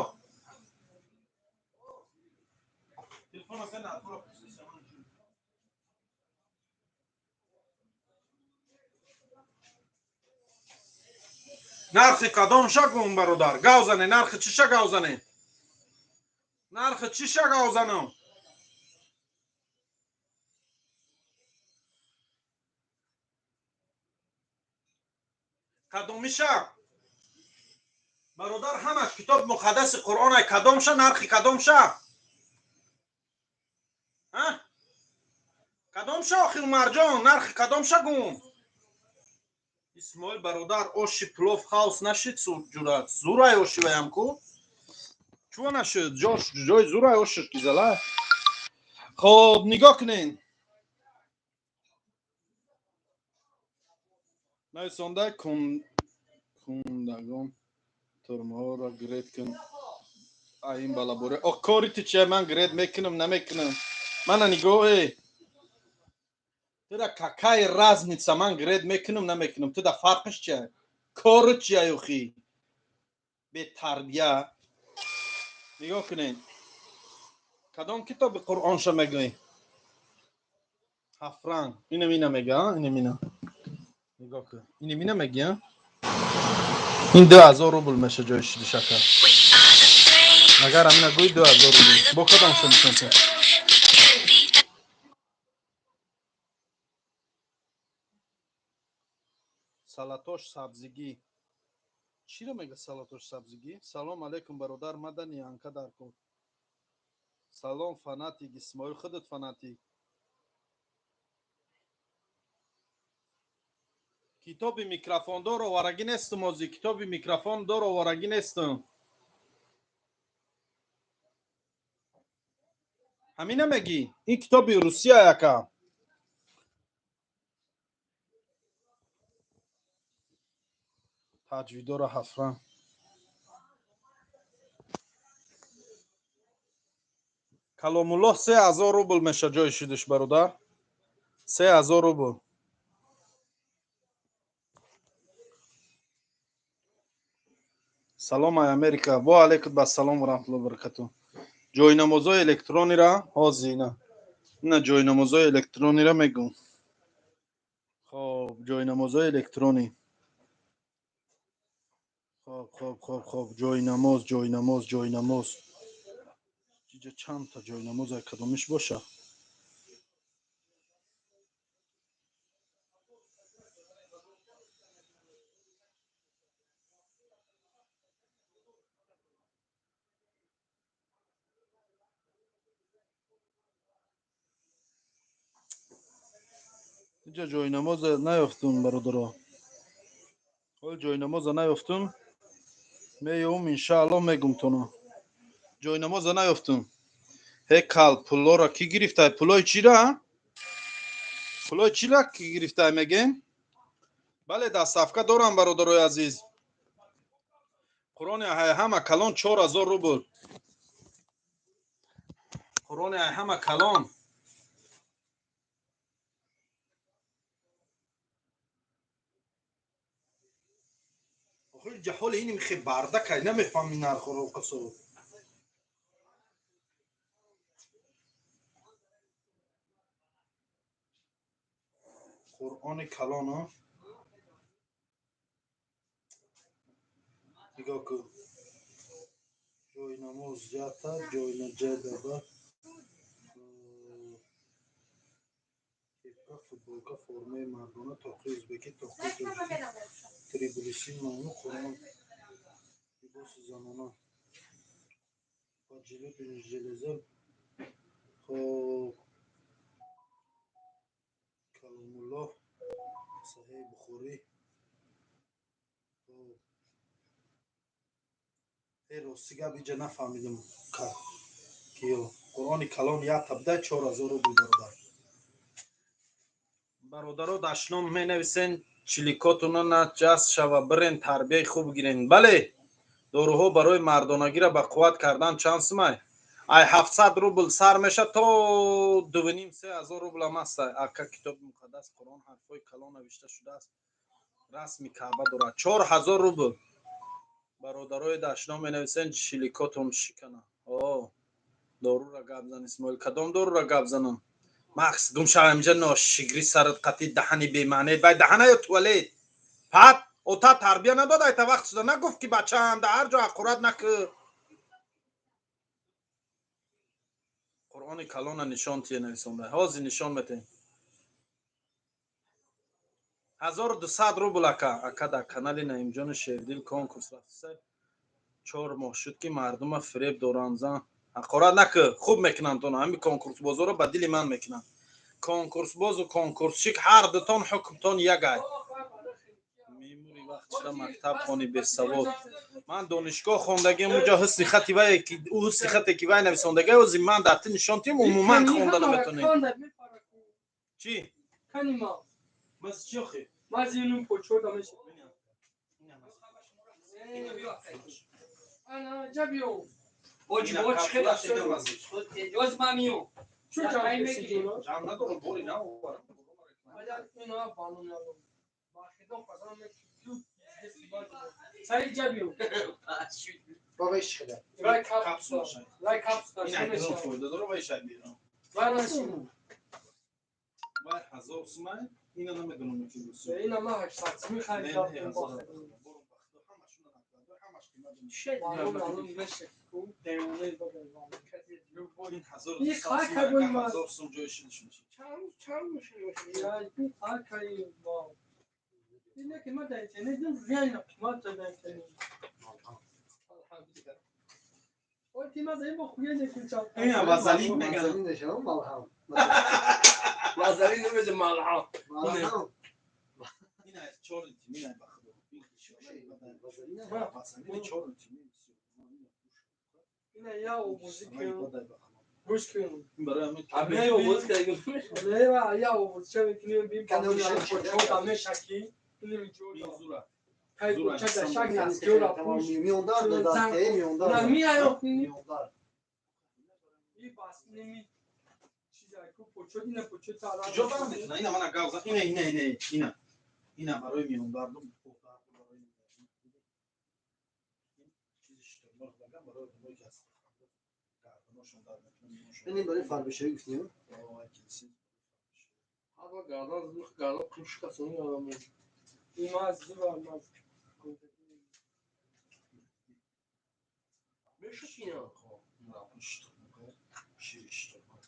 Телефона се нархоро нархи кадом ша гум бародар? Гав зане, нархи чӣ ша гав зане? Нархи чӣ ша гав занам? Кадомиша? Бародар, ҳамаш китоб муқаддаси Қуръон ай кадомша, нархи кадомша? А? Кадомша охи Умарҷон, нархи кадомша гум? Исмоил бародар, оши плов хаус нашид ҷурат. Зурай оши ваям ку? Чуа нашид? Ҷош ҷои зурай ошиш гизала. Хоб, нигоҳ кунен. Нависонда кундагон турмаҳоро гред кун. Ай ин балаборе. О, кори ту чия? Ман гред мекунам, намекунам. Мана нигоҳ, эй. Тура какая разница, ман гред мекунам, намекунам. Ту да фарқиш чия? Кору чия охи? Бетарбия. Нигоҳ кунед. Кадом китоби Қуръонша мегӯӣ? Ҳафранг. Инам ина мега, инам ина. Нигоҳ кун. Инам ина мегӣ, ин 2000 рубл меша ҷои шиди шакар. Агар амина гӯй 2000 рубл. Бо кадомша нишон кун? Салатош сабзигӣ. Чиро мега салатош сабзигӣ? Салом алейкум бародар, мадани анка дар кор. Салом фанатик Исмоил, худат фанатик. Китоби микрофондор оварагӣ нестум ҳозир, китоби микрофондор оварагӣ нестум. Ҳамина мегӣ? Ин китоби Русия яка. Таҷвидора ҳафран. Каломуллоҳ 3000 рубл меша ҷои шудиш, бародар. 3000 рубл. Салом ай Америка. Во алейкум бассалом ва раҳматуллоҳи ва баракатуҳ. Ҷойнамозҳои электронира ҳозир ина. Ина ҷойнамозҳои электронира мегӯм. Хоб, ҷойнамозҳои электронӣ. Хоб, хоб, хоб, хоб, ҷойнамоз, ҷойнамоз, ҷойнамоз. Иҷа чандта ҷойнамоз ай кадомиш боша? Иҷа ҷойнамоз наёфтум, бародаро. Ҳол ҷойнамоза наёфтум. Меёвум, иншааллоҳ, мегумтона. Ҷойнамоза наёфтум. Ҳе кал, пуллоро кӣ гирифтай? Пулои чира? Пулои чира кӣ гирифтай мегем? Бале, доставка дорам, бародарои азиз. Қуръони ҳама калон 4000 рубл. Қуръони ҳама калон. Охир ҷаҳоли иним хе бардакай, намефаҳми нархоро қасо. Қуръони калон, нигоҳ кун. Ҷойнамоз ята, ҷойнаҷадаба. Кепка, футболка, формаи мардона, тоқи ӯзбекӣ, тоқи тоҷикӣ, трибулиси мамнӯъ, Қуръон, либоси занона. Ба железа. Хоб. Каломуллоҳ, Саҳеҳи Бухорӣ. Хоб. Э, рости гап, иҷа нафаҳмидам киё. Қуръони калон ята буда 4000 рубл, бародар. Бародаро, дашном менависен, чиликотуна наҷас шава, бирен тарбияи хуб гирен. Бале, доруҳо барои мардонагиро ба қувват кардан чанд сумай? Ай 700 рубл сар меша то 2,5-3 ҳазор рублам аст. Ака, китоби муқаддас Қуръон ҳарфҳои калон навишта шудааст, расми Каъба дорад. 4000 рубл. Бародарои дашном менависен, чиликотон шикана. О, дорура гап зан, Исмоил. Кадом дорура гап занам? Макс, гум шава инҷа, ношигри сарат қатӣ даҳани бемаъне. Вай даҳана ё туалет? Пат, ота тарбия надод, айта вақт шуда нагуфт, ки бачаам дар ҳар ҷо ҳақорат накӣ. Қуръони калона нишон тия нависонда. Ҳозир нишон метем. 1200 рубл, ака. Ака, дар канали Наимҷони Шердил конкурс рафтиса. 4 моҳ шуд, ки мардума фиреб доранд. Зан ҳақорат накӣ, хуб мекунанд тона. Ҳами конкурсбозоро ба дили ман мекунанд. Конкурсбозу конкурсчик ҳар дутон ҳукмтон ягай. Мемури вақт шуда мактаб хони, бесавод. Ман донишгоҳ хондагиам, уҷа ҳусни хати вай, ӯ ҳусни хате ки вай нависондагай, ози ман дар ти нишон тиҳам, умуман хонда наметонем. Чӣ? Канима. Маз чӣ охи? Мазинум почода меша. Ана ҷабиё. Боҷи боҷ хела ёз мамиё. Чу ҷам мегирӣ? Ҷам надорам, бори наоварам. Ина балон ялом. Бахидон пасан мекю. Саид ҷабиё. Бобо иш хела. Вай капсула. Вай капсула. Ин айдон фоида дора, вай шай берам. Вай насину. Вай 1000 сумай, ина намедонам ки русӣ. Ина ма 800 сум харидам. Балон балон меша. Девона бобо. Ин 1000 сум ҷои шидиш мешавад. Чанд чанд мешавад? Я акай ва. Ина ки ма дар интернет дидам, реально қимат дар интернет. Алҳамдулиллаҳ. Ой, ти ма заим бо хуя некунчам. Ина вазалин меган. Вазалин нешам малҳам. Вазалин намезе малҳам. Малҳам. Ина чорный тмин ай, ба худо. Ин чорный тмин. Ина я овози кун. Гӯш кун. Барои ҳамин. Ами овоз кардагим. Не, ва я овоз ча мекунем, бин почота мешаки. Ин ҷо. Зура. Кай поча шак наскёра пуш. Миёндар додате, миёндар. На миаё. Миёндар. И бас неми чиза ку почо ина почота ала. Ҷо барам мекунад? Ина мана гав зан. Ина, ина, ина, ина. Ина барои миёндарду, барои чизи шутурмурғ дагам, барои одамое ки аз гарданошон дард мекунад. Ин барои фарбешавӣ гуфтем. Ҳаба гардан зух гардан қушка сони одам. Има зура ма. Мешукина. Шири шутурмурғ.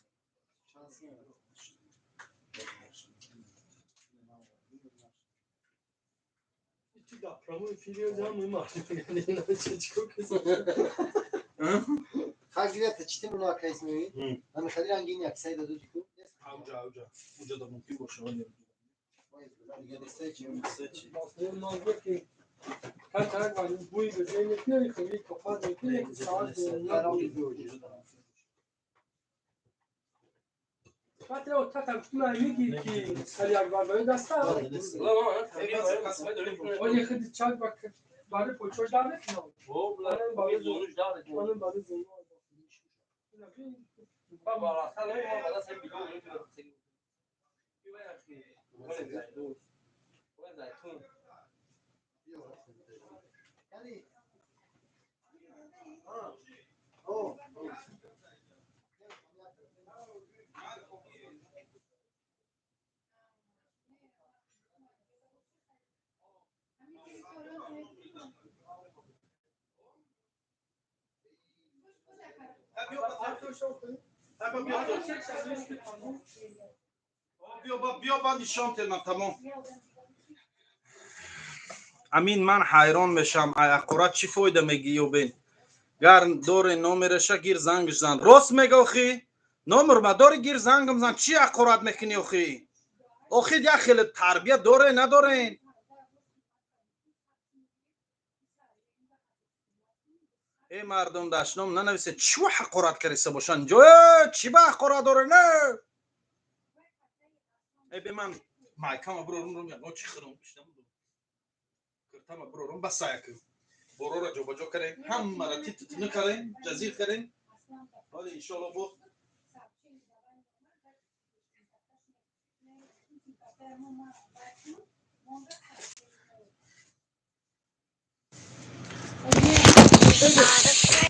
Ти да прямой эфире зам има. Не чичко киса. Хак гирифта читим уна кайс меви. Ами хади рангин як сайда дуди ку. Ауҷа, ауҷа. Уҷа да мумкин боша, вале. Дига нестай чи. Се чи. Кай тарак вали буй бе не не хели копа не не саат. Патре о тата гуфтум меги ки сали акбар барои даста. Оли худи чак ба барои почош дар мекунам. О, бла, барои зонуш дар. Манам барои зону. Ба бараса не, ма бада сен било не. Зайтун. Яъне о. Биё, ба нишон тенам, тамом. Амин, ман ҳайрон мешам, ай аққурат чӣ фоида мегӣ, ёбен? Гар доре номераша, гир зангш зан. Рост мега, охи, номер ма дори, гир зангам зан. Чӣ аққурат мекунӣ, охи? Охи, як хеле тарбия доре надорен? Э, мардум, дашном нанависе. Чӣ ҳақорат кариса бошанд ҷо? Чӣ ба ҳақорат доре? Не, э, бе ман майкама бирорум, рум ягон чӣ хӯрам, киртама бирорум, ба сая кун. Борора ҷобаҷо карем, ҳамара тититину карем, ҷазир карем. Ҳоли иншоалло бо We are the brave.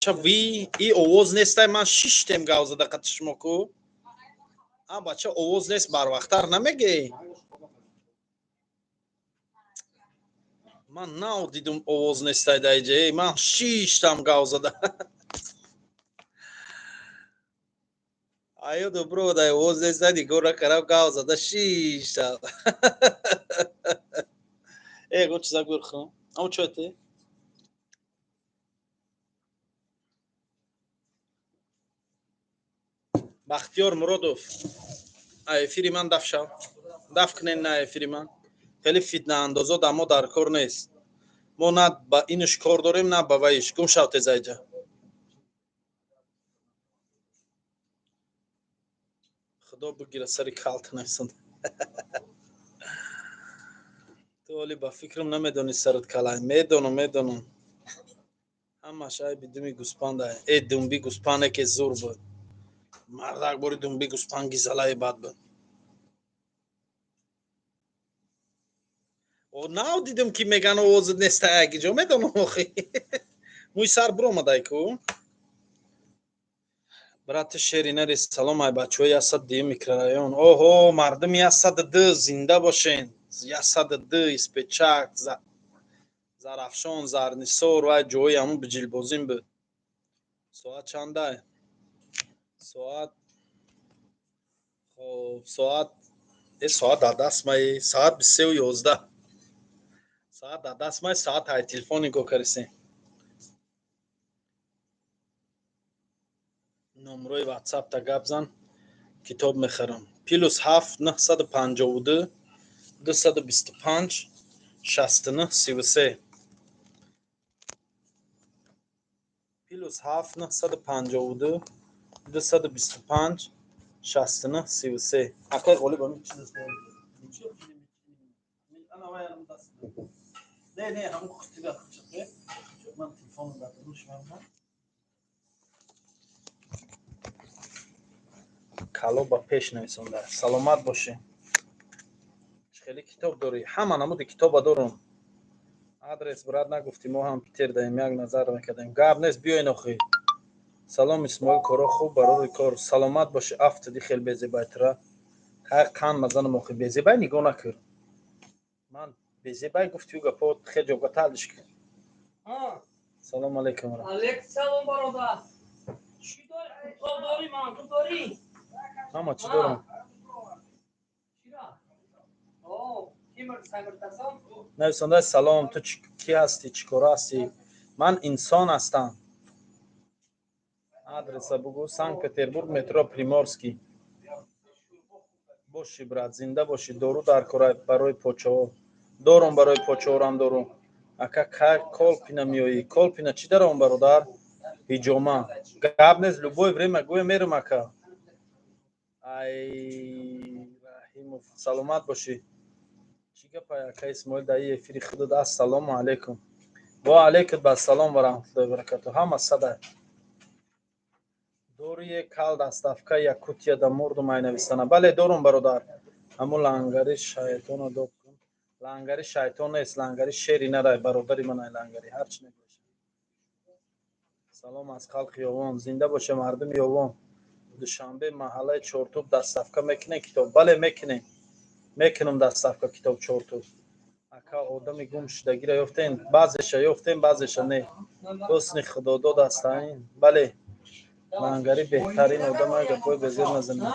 Бача, ви и овоз нестай, ман шиштем гав зада қати шумо ку. А бача, овоз нест, барвақттар намегӯӣ? Ман нав дидум, овоз нестай дар иҷа. Ман шиштам гав зада. Аё добро дай овоз нестай, нигоҳ накардам, гав зада шиштам. Э, ягон чиза гӯр хӯ. Ам чой те? Бахтиёр Муродов, а эфири ман даф шав. Даф кунен на эфири ман. Хеле фитнаандозо дар мо дар кор нест. Мо на ба инаш кор дорем, на ба ваиш. Гум шав теза иҷа. Худо бигира сари калта нависанд. Ту оли ба фикрам намедонӣ сарат калай. Медонам, медонам. Ҳамаш айби думи гӯспанда. Э, думби гӯспанде ке зур буд. Мардак бори думби гӯспанд гизалаи бад буд. О, нав дидам, ки меган овозат неста яки ҷо, медонам охи. Мӯи сар биромадай ку. Брати шери нари, салом ай бачаҳои 102 микрорайон. Оҳо, мардуми 102 зинда бошен. 102 Испечак, Зарафшон, Зарнисор ва ҷои ҳамун биҷилбозим буд. Соат чандай? Соат, хоб, соат, э, соат дар даст май, соат 23:11. Соат дар даст май, соат ҳай телефон нигоҳ карисем. Номрои ватсапта гап зан, китоб мехарам. +7 952 225 69 33. +7 952 225 69 33. Акай Ғолиб, ҳамин чиз аст. Не, не, ҳамун хутига чиқе. Ман телефонам дар дурӯш мемонам. Кало ба пеш нависонда. Саломат бошӣ. Хеле китоб дорӣ? Ҳама намуди китоба дорум. Адрес, брат, нагуфтӣ, мо ҳам Питер даем, як назар мекардем. Гап нест, биёен охи. Салом, Исмоил, коро хуб, барори кор. Саломат бошӣ, афтиди хел безебайтра. Хай қанд мазанам охи, безебай нигоҳ накар. Ман безебай гуфтию гапо хел ҷога талиш кар. Салом алейкум. Алейкум салом, бародар. Чӣ дорӣ? Китоб дорӣ, манту дорӣ? Ҳама чӣ дорам. Нависонда, салом, ту кӣ ҳастӣ, чӣ кора ҳастӣ? Ман инсон ҳастам. Адреса бугӯ. Санкт Петербург, метро Приморский. Бошӣ, брат, зинда бошӣ. Дору дар кора барои почаҳо. Дорум, барои почаҳорам дорум. Ака, кай Колпина меоӣ? Колпина чӣ даром, бародар? Ҳиҷома. Гап нест, любое время гӯя, мерам, ака. Ай Раҳимов, саломат бошӣ. Чӣ гапай, ака Исмоил, дар эфири худат? Ассалому алайкум. Ва алайкум ассалом ва раҳматуллоҳи ва баракатуҳ. Ҳама садай. Дорие кал доставка Якутия да мурдум ай нависана. Бале, дорум, бародар. Ҳамун лангари шайтона доб кун. Лангари шайтон нест, лангари шери нарай, бародари ман ай лангари. Ҳар чӣ набошад. Салом аз халқи Ёвон. Зинда боша мардуми Ёвон. Душанбе, маҳаллаи Чортуб доставка мекунем китоб? Бале, мекунем. Мекунам доставка китоб Чортуб. Ака, одами гум шудагиро ёфтем? Баъзеша ёфтем, баъзеша не. Ҳусни худодод ҳастаин. Бале. Лангари беҳтарин одам, гапҳои безер назанед.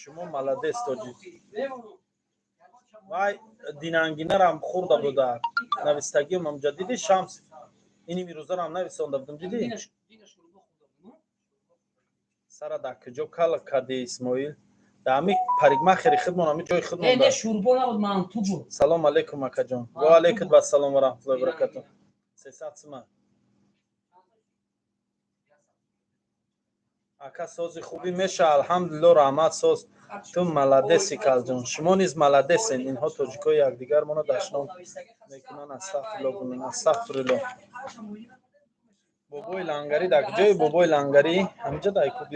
Шумо молодец, тоҷик. Вай динангинарам хӯрда буда. Навистагиам ҳамҷа дидӣ, Шамс? Ини мирӯзарам нависонда будам, дидӣ? Сара дар куҷо кал кардӣ, Исмоил? Дар ҳами парикмахери худмон, ҳами ҷои худмон. Не, шӯрбо набуд, манту буд. Салом алейкум, акаҷон. Ва алейкум ассалом ва раҳматуллоҳи ва баракатуҳ. 300 сима. Ака, сози хубӣ меша, алҳамдулилло, раҳмат, соз. Ту молодеси, калҷон. Шумо низ молодесен. Инҳо тоҷикои якдигармона дашном мекунанд. Астағфирулло гунан, астағфирулло. Бобои лангарӣ дар куҷои? Бобои лангарӣ ҳамиҷа дар куби.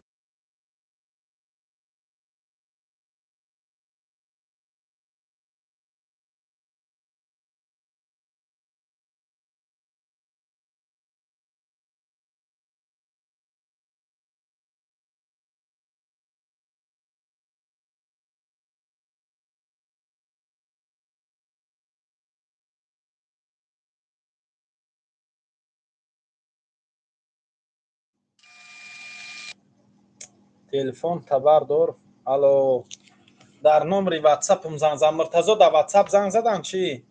Телефон табардор. Алло. Дар номери ватсапам занг зан. Муртазо дар ватсап занг задан чӣ?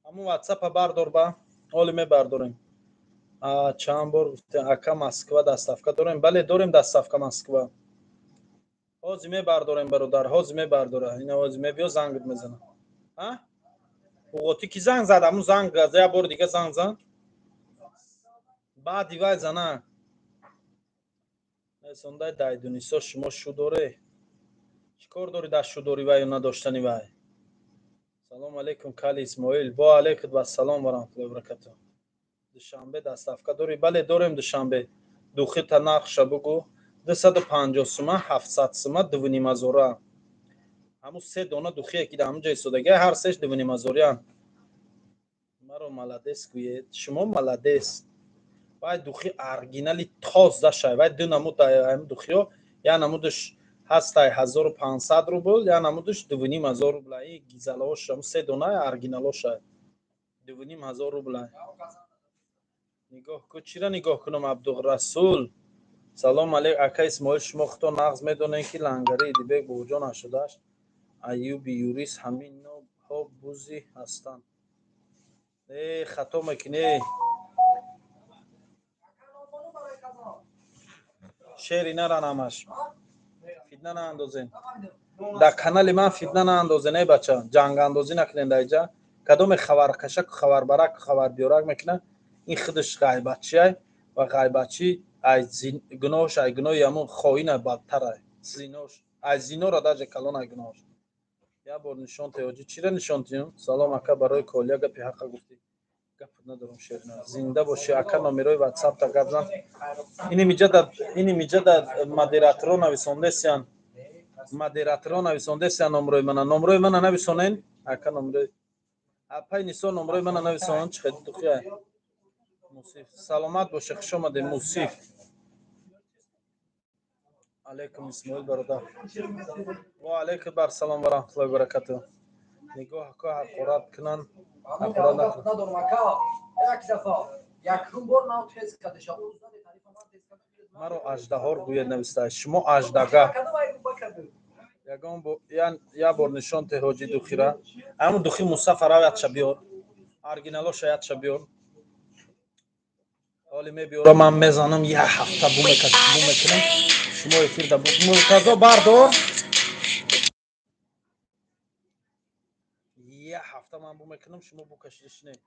Ҳамун ватсапа бардор ба. Ҳоли мебардорем. Чанд бор гуфтем ака Москва доставка дорем. Бале, дорем доставка Москва. Ҳозир мебардорем бародар, ҳозир мебардора. Ина ҳозир мебиё зангат мезанам. Уғоти ки занг зад, ҳамун занг як бори дига занг зан. Баъди вай зана. Несондай дайдунисо шумо шу доре. Чӣ кор дорӣ дар шудори вай ё надоштани вай? Салом алейкум Кали Исмоил. Во алейкум вассалом ва раҳматуллоҳи ва баракатуҳ. Душанбе доставка дорӣ? Бале, дорем Душанбе. Духита нархша бугӯ. 250 сума, 700 сума, 2,5 ҳазора. Ҳамун се дона духие ки дар ҳамун ҷо истодагия, ҳар сеш 2,5 ҳазориян. Маро молодец гӯед. Шумо молодец. Вай духи оригинали тоза шай. Вай ду намуд ҳамин духиҳо, як намудаш ҳастай 1500 рубл, як намудаш 2,5 ҳазор рубл. Ин гизалаош, ҳамун се дона оригиналоша. 2,5 ҳазор рубл. Нигоҳ кун, чира нигоҳ кунам Абдурасул? Салом алейк ака Исмоил, шумо худто нағз медонед ки лангари Идибек Бобоҷон 88 Аюби юрист ҳаминҳо бузи ҳастанд. Э, хато мекунӣ. Шери наран ҳамаш. Фитна наандозен. Дар канали ман фитна наандозен, эй бача. Ҷангандозӣ накунен дар иҷа. Кадоме хабаркашак, хабарбарак, хабарбиёрак мекунад, ин худаш ғайбатчиай ва ғайбатчӣ ай гуноҳш ай гуноҳи ҳамун хоина бадтарай. Зинош ай зинора даже калон ай гуноҳш. Як бор нишон те ҳоҷӣ. Чира нишон тиём? Салом ака, барои колия гапи ҳақа гуфтӣ. Гап надорам шерина. Зинда бошӣ ака, номерои ватсапта гап зан. Ини миҷа да модераторо нависондесиян. Модераторо нависондесиян номрои мана. Номрои мана нависонен? Ака номрои. Апай Нисо номрои мана нависонен чӣ хел духия? Мусиф. Саломат бошӣ, хуш омадед Мусиф. Алейкум Исмоил бародар. Ва алейкум бар салом ва раҳматуллоҳи ва баракатуҳ. Нигоҳ ка ҳақорат кунан, ҳақорат накун. Надорам ака. Як дафа. Якум бор нав тест кадаша. Маро аждаҳор гӯяд нависта. Шумо аждага. Ягон бо як бор нишон те ҳоҷи духира. Ҳамун духи Мустафа рав ятша биёр. Оригиналоша ятша биёр. Ҳоли мебиёра ман мезанам як ҳафта бу мекунам. Шумо эфирда Муртазо бардор. Як ҳафта ман бу мекунам, шумо бу кашида шинед.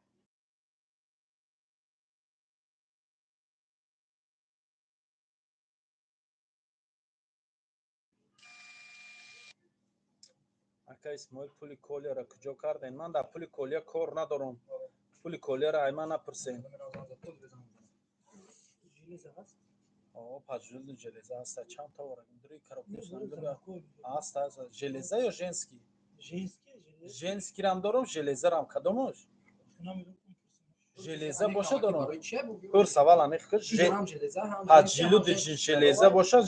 Ака Исмоил, пули колияро куҷо кардем? Ман дар пули колия кор надорам. Пули колияро ай ман напурсем. Поджелудочный железа ҳаста. Чанд та орагим? Дури коробка ҳаст. Железа ё женский? Женский рам дорам, железарам. Кадомош? Железа боша дорам. Пур савал ани хӯр. Поджелудочный железа боша.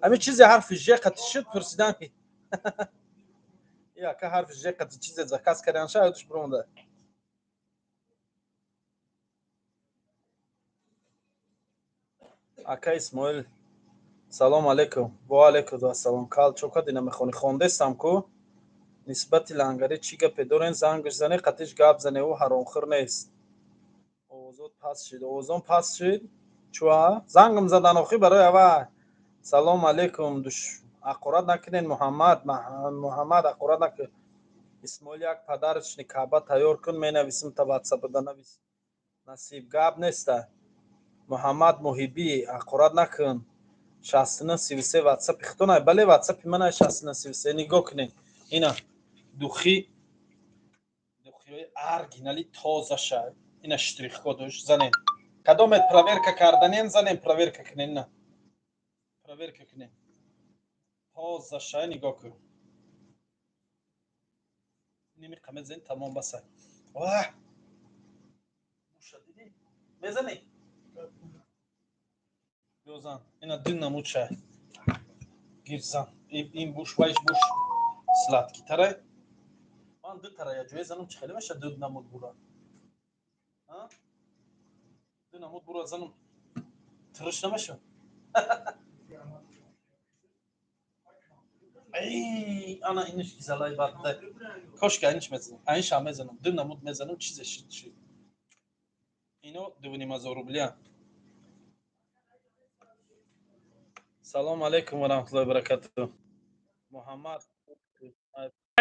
Ҳамин чизе ҳарфи Ж қати шуд пурсидан. Яка ҳарфи Ж қати чизе заказ кардан ша ёдаш биромада. Ака Исмоил, салом алейкум. Ва алейкум вассалом. Кал чока дина мехонӣ? Хондестам ку. Нисбати лангарӣ чӣ гапе дорен? Зангаш зане, қатиш гап зане, ӯ ҳаромхӯр нест. Овозот паст шид. Овозон паст шид? Чуа? Зангам задан охи барои ава. Салом алейкум. Ҳақорат накунед Муҳаммад, Муҳаммад ҳақорат накун. Исмоил як подарочный каъба тайёр кун, менависим та ватсап да навис. Насиб гап неста. Муҳаммад Муҳибӣ ҳақорат накун. 6933 ватсапи худтон. Бале, ватсапи ман 6933. Нигоҳ кунед. Ина духи духиҳои оригинали тоза шай. Ина штрих-кодаш занен. Кадомет проверка карданен занен проверка кунед. Ина проверка кунед. Тоза шай нигоҳ кун. Ними қамет зани тамом баса. Ваҳ! Буша дидӣ? Мезанӣ? Биёзан. Ина ду намуд шай. Гир зан. Ин буш вайш буш сладкий тарай. Ман ду тара я ҷоя занам чӣ хеле меша ду намуд бура. Ду намуд бура занам. Туруш намешавад. Ай, ана иниш гизалаи бад. Кошки айниш мезанам. Айниша мезанам. Ду намуд мезанам, чизе шид шид. Ино 2,5 ҳазор рубля. Салом алейкум ва раҳматуллоҳи ва баракатуҳ. Муҳаммад.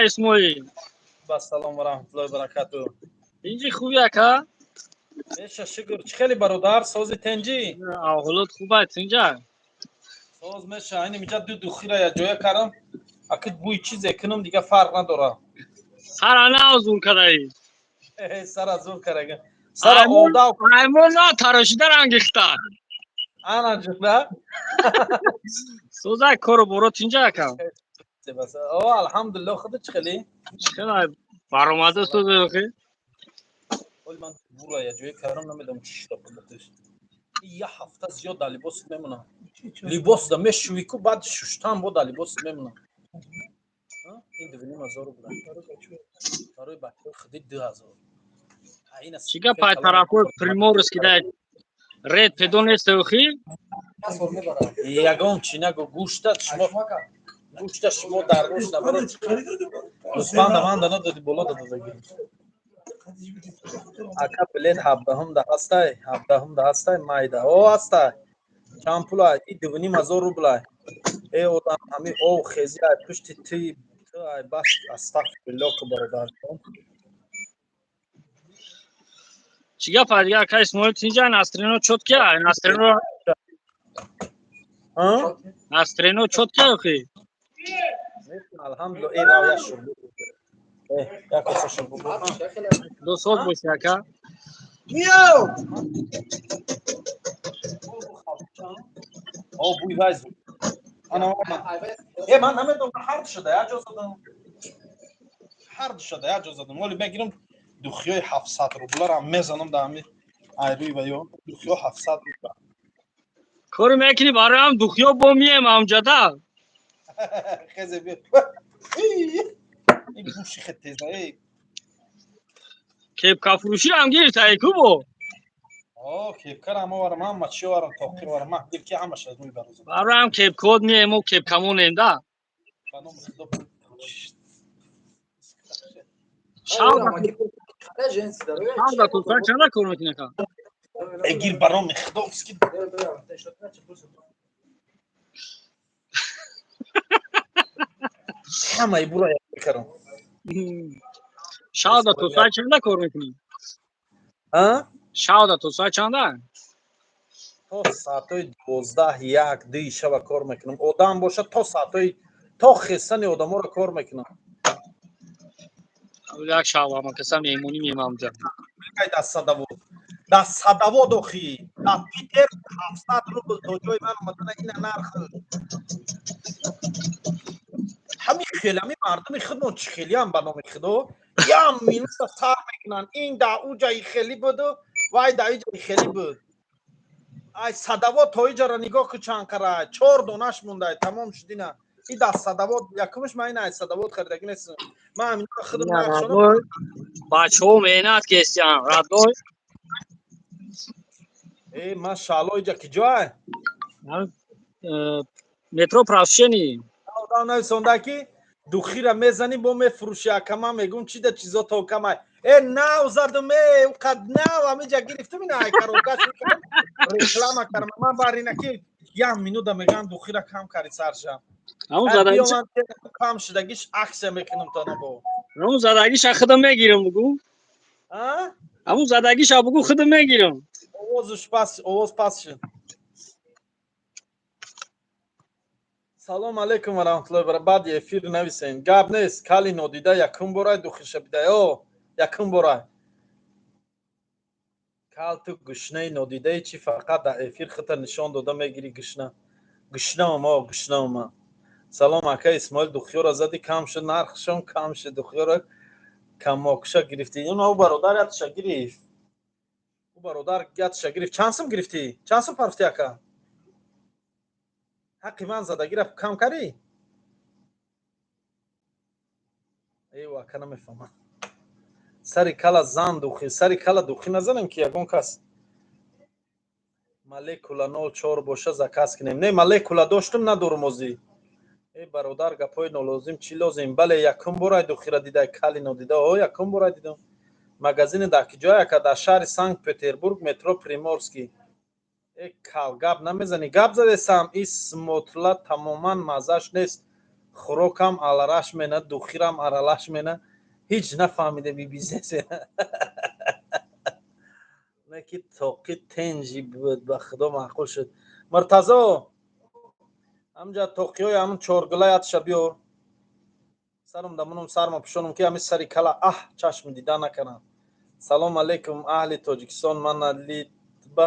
Исмоил. Ба салом ва раҳматуллоҳи ва баракатуҳ. Инҷи хуби ака? Беша шукр. Чӣ хеле бародар, сози тенҷӣ? Аҳолот хуб аст инҷа? Соз меша. Айни миҷа ду духира я ҷоя кардам. Аки бӯи чизе кунам, дига фарқ надора. Сара нав зур кардаи. Сара зур карага. Сара одав. Аймон на тарошида рангихта. Ана ҷуда. Соза кору боро тинҷа ака? О, алҳамдулиллоҳ, худат чӣ хеле? Хеле баромада соза охи. Оли ман бура я ҷоя кардам, намедонам чӣ шуда худаташ. Я ҳафта зиёд дар либос мемонам. Либос да мешӯӣ ку, баъд шуштан бо дар либос мемонам. Ин 2,5 ҳазор рубля. Барои бачаҳои худи 2 ҳазор. Чӣ гап ай тарафҳои Приморский да ред педо нест охи? Ягон чӣ нагу, гӯшта шумо гӯшта шумо дар рӯш набаред. Гӯсфанда ман да надоди боло дадодаги. Ака билет 17-ум да ҳастай, 17-ум да ҳастай, майда. О, ҳастай. Чанд пулай? И 2,5 ҳазор рублай. Э одам ҳами ов хези ай пушти ти ту ай бас астағфируллоҳ ку бародарҷон. Чӣ гап ай дига ака Исмоил тинҷа Настрино чётки ай Настрино Настрино чётки охи? Алҳамдулиллоҳ, э рав як шурбо. Э, як коса шурбо. Ду соз боши ака. Миёв! О, бӯи вай зуд. Ана э ман намедонам ҳар шуда як ҷо задам. Ҳар шуда як ҷо задам. Вале мегирам духиёи 700 рубларо мезанам дар ҳами айрӯи ва ё духиё 700 рубла. Кори мекунӣ бароям духиё бо мием амҷада. Хезе би. Ин буши хе теза эй. Кепкафурӯшӣ ҳам гирифтаи ку бо? О, кепкара ҳам оварам, ҳама чӣ оварам, тоқи оварам, ман дил ки ҳамаш аз рӯи барозам. Бароям кепкод мием, мо кепкамонем да. Ба номи Худо. Шавда ту соат чанда кор мекунӣ ака? Э гир ба номи Худо ски. Ҳамаи бура мекардам. Шавда ту соат чанда кор мекунӣ? А? Шавда ту соат чанда? То соатҳои 12, 1, 2 шаба кор мекунам. Одам бошад то соатҳои то хестани одаморо кор мекунам. Як шава макаса меҳмонӣ меем амҷа. Дар Садовод. Дар Садовод охи. Дар Питер 700 рубл то ҷои ман омадана ина нарх. Ҳами хел ҳами мардуми худмон чӣ хелиам ба номи Худо. Ям минута сар мекунанд. Ин дар уҷаи хелӣ буду, вай дар иҷаи хелӣ буд. Ай Садовод то иҷаро нигоҳ ку чанд кара. Чор донаш мондай, тамом шуд ина. И дар Садовод якумш ман ина ай Садовод харидагӣ нестам. Ман ҳаминро худам нархшона. Бачаҳо меҳнат кестиан, радой. Э, ман шаъло иҷа ки ҷой? Метро Просвещение. Одам нависонда ки духира мезанӣ бо мефурӯши ака ман мегӯм чи да чизо то камай. Э нав задум э уқад нав ҳамиҷа гирифтум ина ай коробкаш реклама кардам. Ман бар ина ки як минута мегӯям духира кам карди сарша. Ҳамун задагиш кам шудагиш аксия мекунам то набо. Ҳамун задагиша худам мегирам бугӯ. А? Ҳамун задагиша бугӯ худам мегирам. Овозуш пас, овоз пас шуд. Салом алейкум ва раҳматуллоҳи ва баракатуҳ. Баъди эфир нависен. Гап нест, кали нодида якум борай духиша бидай. О, якум борай. Кал ту гушнаи нодидаи чӣ фақат дар эфир худта нишон дода мегирӣ гушна. Гушнаам, о, гушнаам ман. Салом ака Исмоил, духиёра зади кам шуд нархшон кам шуд духиёра камокша гирифтӣ. Ин ӯ бародар ятша гирифт. Ӯ бародар ятша гирифт. Чанд сум гирифтӣ? Чанд сум парфтӣ ака? Ҳаққи ман задагира кам кардӣ? Эв ака намефаҳмам. Сари кала зан духи, сари кала духи назанем ки ягон кас. Молекула 04 боша, заказ кунем. Не, молекула доштум, надорум озӣ. Э, бародар, гапҳои нолозим чӣ лозим? Бале, якум бора духира дида, кали нодида. О, якум бора дидам. Магазини дар киҷо, яка? Дар шаҳри Санкт Петербург, метро Приморский. Э, кал, гап намезанӣ, гап задесам. И смотла тамоман маззаш нест, хӯрокам алараш мена, духирам аралаш мена, ҳеҷ нафаҳмидем и бизнесе не, ки тоқи тенҷи буд. Ба худо, маъқул шуд. Муртазо, ҳамҷа тоқиҳои ҳамн чоргула ятша биёр, сарум дамунум, сарма пӯшонум, ки ҳами сари кала аҳ чашм дида накунам. Салом алейкум, аҳли Тоҷикистон. Мана Литва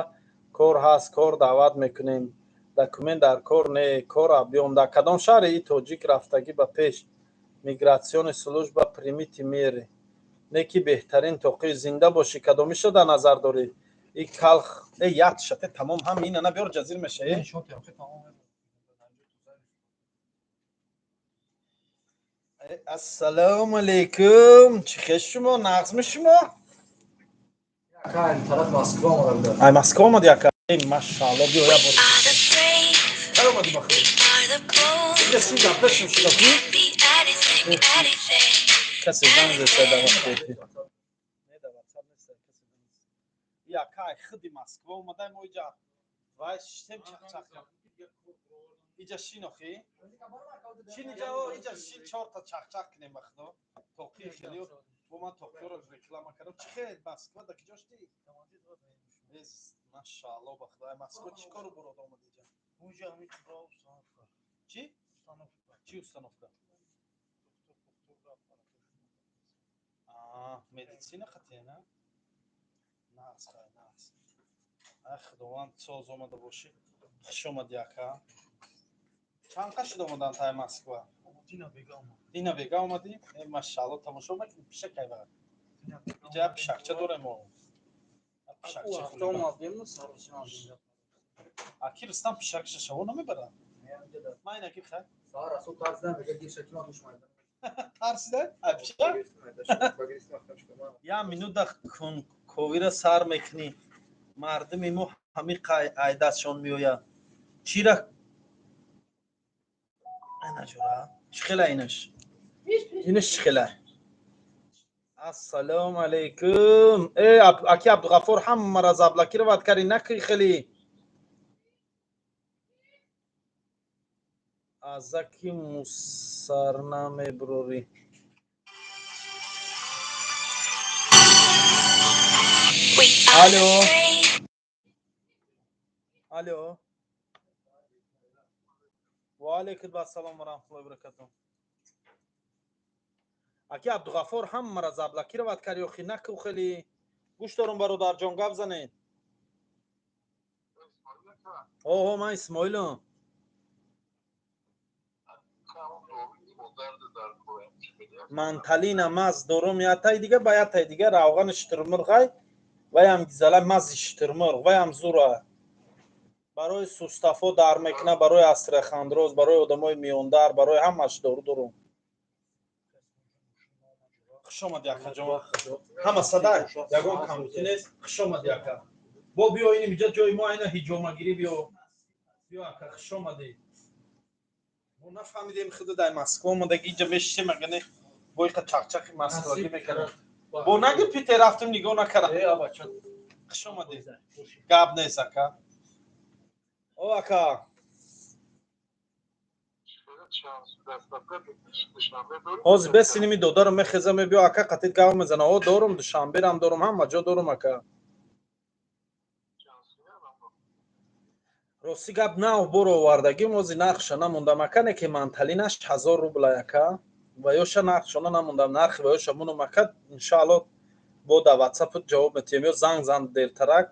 кор ҳаст, кор даъват мекунем, документ дар кор не, кора биём. Дар кадом шаҳре? И тоҷик рафтагӣ ба пеш миграционный служба, примите меры. Не, ки беҳтарин тоқи. Зинда бошӣ. Кадомиша дар назар дорӣ? И калх э ятшате тамом, ҳам ина на биёр, ҷазир меша. Э, ассалому алейкум, чӣ хел шумо, нағзми шумо? Яка тараф Москва омада буда. Ай Москва омади, яка? Э, машаалло, биё я бор. We are the brave. Кай омади, ба худо? We are the bold. Инҷа шин, дар пешам шуда. We can be anything, anything. Касе занг зеса дар вақти эфир? Не, дар WhatsApp нест, касе занг зеса. Яка ай худи Москва омадай, мо иҷа вай шиштем, чақчақ. Иҷа шин, охи шин иҷа, о, иҷа шин, чорта чақчақ кунем. Ба худо, тоқи хеле бо ман тоқиёро реклама кардам. Чӣ хел, Москва да киҷо шудӣ? Эз, машаалло, ба худо, ай Москва чӣ кору бурод омади иҷа? Чӣ чӣ установка? А, медицина қатия на? Нағз, хай, нағз. Ай худованд соз омада бошӣ. Хуш омадӣ, ака. Чанд қа шуд омадан тай Москва? Дина бега омадӣ? Э, машаалло, тамошо мекунӣ пишак? Ай ба иҷа як пишакча дорем мо. Як пишакча хулиган. Аки Рустам пишакша шаво намебарад? Ман ина ки хай. Сар расул тарсидан мега, гирша ки ман душ майда. Тарсида? Ай пишак? Як минута кунковира сар мекунӣ. Мардуми мо ҳами ай дастшон меояд. Чира ана ҷура? Чӣ хела инаш? Инаш чӣ хела? Ассалому алайкум. Э, аки Абдуғаффор, ҳамаро заблокировать карди, накӣ хеле. Азаки мусар намебурорӣ. We are Алло. the brave. Алло. Ва алайкум ассалом ва раҳматуллоҳи ва баракатуҳ. Аки Абдуғаффор, ҳамаро заблокировать карди, охи, накӯ хеле. Гӯш дорум, бародарҷон, гап занед. Оҳо, ман Исмоилам. Манталина маз дорум, ятай дига ба ятай дига равғани шутурмурғай, ваям гизала, мази шутурмурғ, ваям зура. Барои сустафо дар мекуна, барои остеохондроз, барои одамои миёндар, барои ҳамаш дору дорум. Хуш омадӣ, акаҷон. Ҳама садай, ягон камбудӣ нест. Хуш омадӣ, ака. Бо биё иним иҷа ҷои мо, айна ҳиҷомагирӣ биё. Биё, ака, хуш омадӣ. Мо нафаҳмидем, худу дар Москва омадаги, иҷа мешишем, ага не, бо иқа чақчақи москвагӣ мекардам. Бо наги Питер рафтем, нигоҳ накардам. Хуш омадӣ. Гап нест, ака. О, ака. Ҳозир бесиними додаро мехеза, мебиё, ака, қатит гап мезана. О, дорум, Душанберам дорум, ҳама ҷо дорум, ака. Рости гап, нав бор овардагим, ҳозир нархша намондам, ака, не ки манталинаш 1000 рубла, ака, ва ёша нархшона намондам, нархи ва ёша мунум, ака. Иншаалло, бо дар ватсапут ҷавоб метиҳем, ё занг зан дертарак,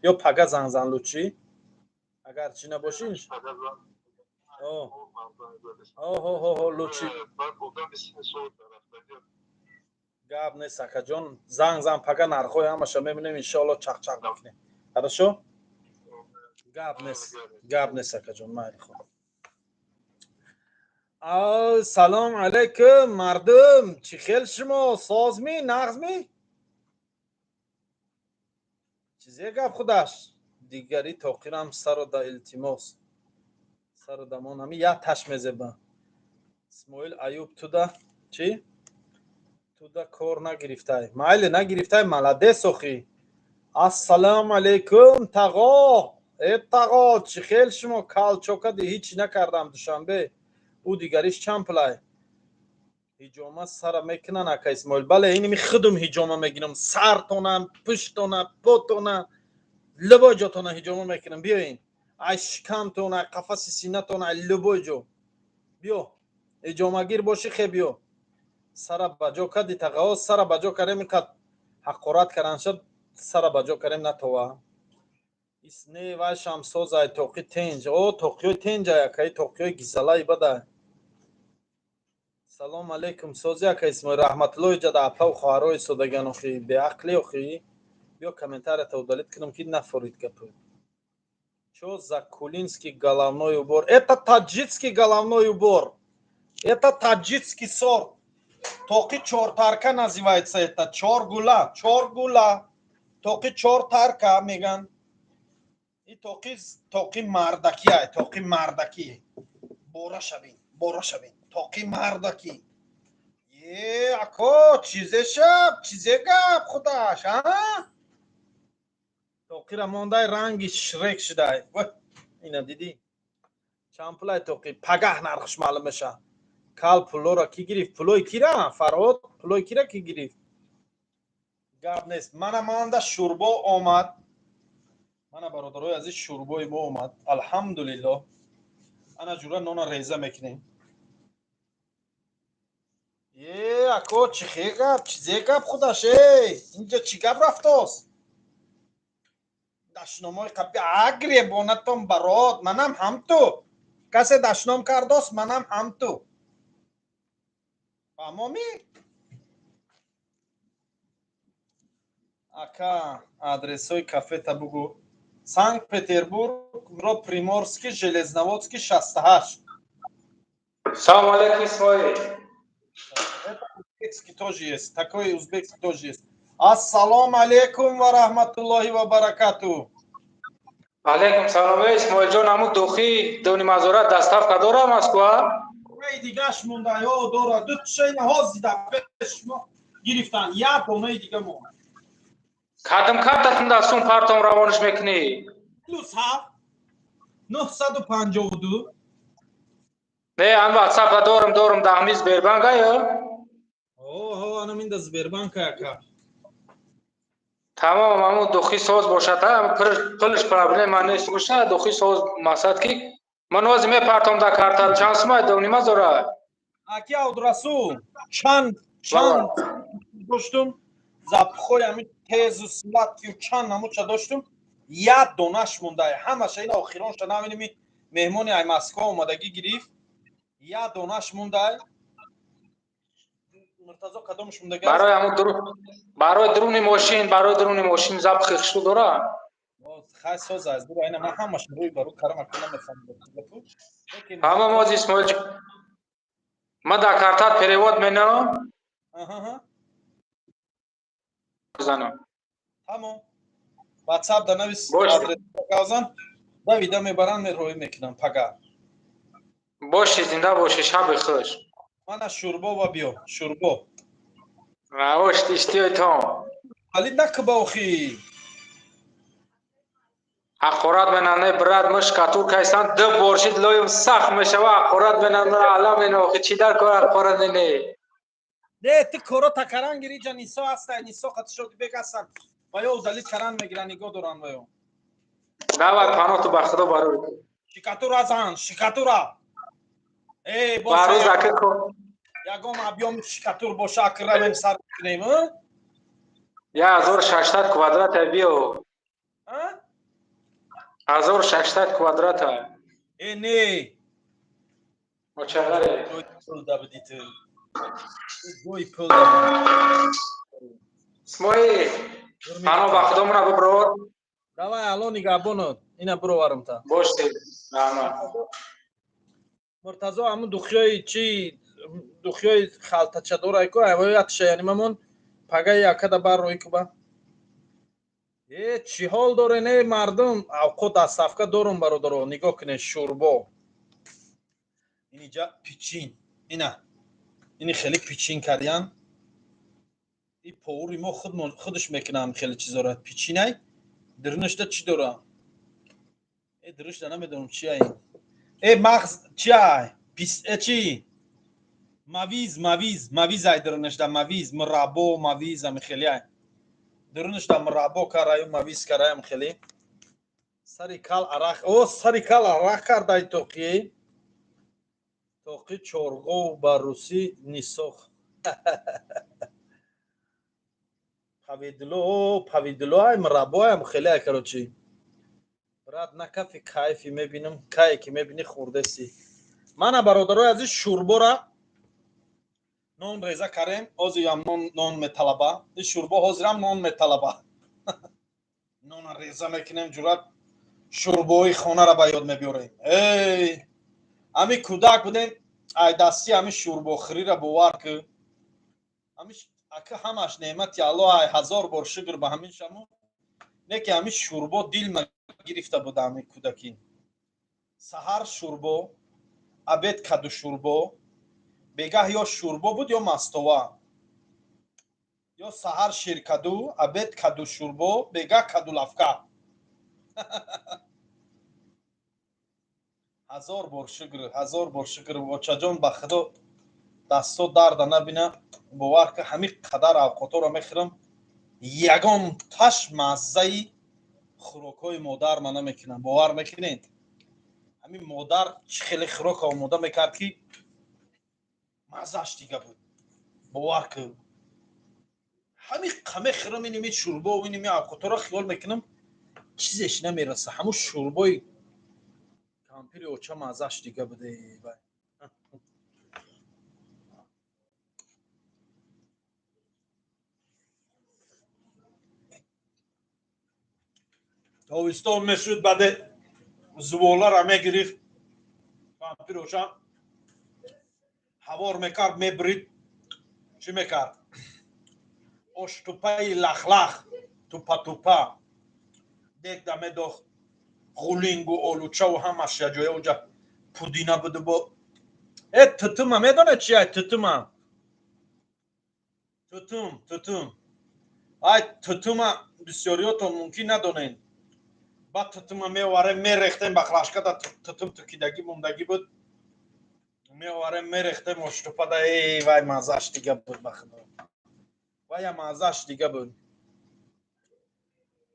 ё пага занг зан лучи, агар чӣ набошӣ. О, оҳо, лучи гап нест, акаҷон, занг зан пага, нархҳои ҳамаша мебинем, иншоалло, чақчақ мекунем. Хорошо, гап нест, гап нест, акаҷон, майли, хуб. Салом алайкум, мардум, чӣ хел шумо, созмӣ, нағзмӣ? Чизе гап худаш. Дигари тоқирам саро да, илтимос, саро дамон. Ҳами як таш мезеба. Исмоил Аюб, туда чӣ, туда кор нагирифтай? Майли, нагирифтай, молодец охи. Ассалому алайкум, тағо, э тағо, чӣ хел шумо? Калчокади, ҳеҷ накардам. Душанбе ӯ дигариш чанд пулай? Ҳиҷома сара мекунан, ака Исмоил? Бале, иними худум ҳиҷома мегирам, сартона, пуштона, потона, любой ҷотона ҳиҷома мекунам. Биёин, ай шикамтона, ай қафаси синатона, ай любой ҷо биё. Ҳиҷомагир бошӣ, хе, биё. Сара ба ҷо кади, тағао? Сара ба ҷо кардем, инқад ҳақорат кардан шуд, сара ба ҷо кардем, натова исне вай шамсозай. Тоқи тенҷ, о, тоқиёи тенҷай, акаи, тоқиёи гизалаи бадай. Салом алейкум, сози, ака Исмоил? Раҳматуллоҳи ҷада апау хоҳарои содаган. Охи, беақлӣ, охи, биё, комментарията удалить кунам, ки нафорид гапы. Чё за кулинский головной убор? Это таджикский головной убор, это таджикский сорт. Тоқи чортарка называется это, чоргула, чоргула, тоқи чортарка меган. И тоқи, тоқи мардакӣ ай, тоқи мардакӣ. Бора шавин, бора шавин, тоқи мардакӣ. Е, ако, чизе шаб, чизе гап худаш, а тоқира мондай, ранги Шрек шудай. Ина дидӣ, чанд пулай тоқи? Пагаҳ нархш маълум меша. Кал пулоро ки гирифт? Пулои кира, Фарҳод? Пулои кира ки гирифт? Гап нест. Мана, манда шӯрбо омад. Мана, бародарои азиз, шӯрбои мо омад, алҳамдулиллоҳ. Ана ҷура нона реза мекунем. Е, ако, чӣ хе гап, чизе гап худаш? Э, инҷа чӣ гап рафтост? Дашномои қапи агребонатон барод, манам ҳамту. Касе дашном кардост, манам ҳамту. Фаҳмомӣ? Ака, адресҳои кафета бугӯ. Санкт Петербург ро Приморский, Железноводский, 68. Салом алейкум, Исмоил. Это узбекский тоже есть. Такой узбекский тоже есть. Ассалому алейкум ва раҳматуллоҳи ва баракату. Алейкум салом, Исмоил ҷон, ҳамун духи дони мазорат доставка дора Москва? Эй, дигаш монда, ё, дора. Ду тушайна ҳози дар пеш шумо гирифтан. Як донаи дига монда. Кадам картатун да сум партом равониш мекунӣ? +7 952. Не, ан WhatsApp дорам, дорам, да ҳами Сбербанк ё? Оҳо, анам инда Сбербанк, ака. Тамом, ҳамун духи соз бошад, пулш проблема нест бошад, духи соз, мақсад ки ман ҳозир мепартом да карта. Чанд сумай дони мазора? Аки Абдурасул, чанд чанд доштум запахҳои ҳамин тезу сладкию, чанд намудша доштум, як донаш монда, ҳамаша ина охиронша навиними. Меҳмони ай Москва омадагӣ гирифт, як донаш мондай. Муртазо, кадомш мондаги? Барои ҳамун барои дуруни мошин, барои дуруни мошин запахи хушрӯ дора. Хай, соз аз дура ина ман ҳамаша рӯй бару карам, ака, намефаҳмам. Ҳама моз, Исмоил, ман дар картат перевод менам. Занам. Тамом, WhatsApp да навис, адрес давида мебаранд, мероӣ мекунам пага. Боши, зинда боши, шаби хуш. Мана шӯрбо ва биё, шӯрбо. Ош иштиёи том. Али накба охи. Ҳақорат менане, брат, мо шкатур кайсан, ду боршид лоюм сахт мешава, ҳақорат менана, ала мена, охи, чӣ дар кор ҳақорат мене? Не, ту коро такаран гири, ҷа нисо ҳастай, нисо қатишодибек ҳастан ва ё удалить каран мегиран, нигоҳ доранд ва ё. Давай, паноҳту ба худо барои. Шикатура зан, шикатура. Э, бароз ака. Ягон объёми шикатур боша, акр равем, сар кунем. 1600 квадрата, биё. 1600 квадрата. Э, не. Очагаре. Пул дабиди ту. Ҷои пул дабиди. Исмоил, паноҳ ба худо, муна биброр. Давай, алло нигаҳбонот, ина бироварам та. Боши, раҳмат. Муртазо, ҳамун духиёи чи, духиёи халтачадорай ку, айвоятша, яъни мамон пагаи якада бар рӯй куба. Э, чӣ ҳол дорен, э мардум? Авқот доставка дорум, бародаро. Нигоҳ кунед, шӯрбо. Иниҷа пичин. Ина. Ини хеле пичин кардиян. И повури мо худаш мекунам хеле чизора. Пичинай. Дирнашда чӣ дора? Э, дирнашда намедонам чи ай. Э, мағз чи ай? Пис э чи? Мавиз, мавиз, мавиз ай дирнашда, мавиз, мураббо, мавиз ами хеле ай. Дурунашда мураббо караю, мавиз караям хеле. Сари кал арақ, о, сари кал арақ кардай тоқи. Тоқи чорғов ба русӣ нисох. Павидло, павидло ай мураббо ай хеле ай, короче. Брат, накафи кайфи мебинам, кае ки мебини хурдеси. Мана бародарои азиз, шӯрбора нон реза карем, ҳозирам нон металаба. Ин шӯрбо ҳозирам нон металаба. Нона реза мекунем, ҷурат шӯрбои хонара ба ёд мебиёрем. Эй, ами кӯдак будем, ай дасти ами шӯрбохӯрира бовар ки. Ами ака ҳамаш неъмати Аллоҳ, ай ҳазор бор шукр ба ҳамин шамо. Не ки ами шӯрбо дилма гирифта буда ами кӯдакӣ. Саҳар шӯрбо, обед каду шӯрбо, бегаҳ ё шӯрбо буд ё мастова. Ё саҳар ширкаду, обед каду шӯрбо, бегаҳ каду лавка. Ҳазор бор шукр, ҳазор бор шукр. Очаҷон, ба худо дасто дарда набина, бовар ки ҳамин қадар авқоторо мехӯрам, ягон таш маззаи хӯрокҳои модар ма намекунам. Бовар мекунед? Ҳамин модар чӣ хеле хӯрок омода мекард ки маззаш дига буд. Бовар ки ҳамин қаме хӯрам, иними шӯрбо, иними авқоторо хиёл мекунам, чизеш намераса. Ҳамун шӯрбои кампири оча маззаш дига буде. Тобистон мешуд, баъде зуволара мегирифт кампир оча, ҳавор мекард, мебрид. Чӣ мекард? Оштупаи лахлах, тупа-тупа дегда медохт, ғулингу олучаву ҳамаш яҷоя уҷа пудина буду бо э тутума. Медонед чи ай тутума? Тутум, тутум, ай тутума бисёриётон мумкин надонед. Баъд тутума меоварем, мерехтем ба хлашкада, тутум тукидагӣ мондагӣ буд, меоварем, мерехтем оштупада. Эй вай, маззаш дига буд, ба худо, вая маззаш дига буд.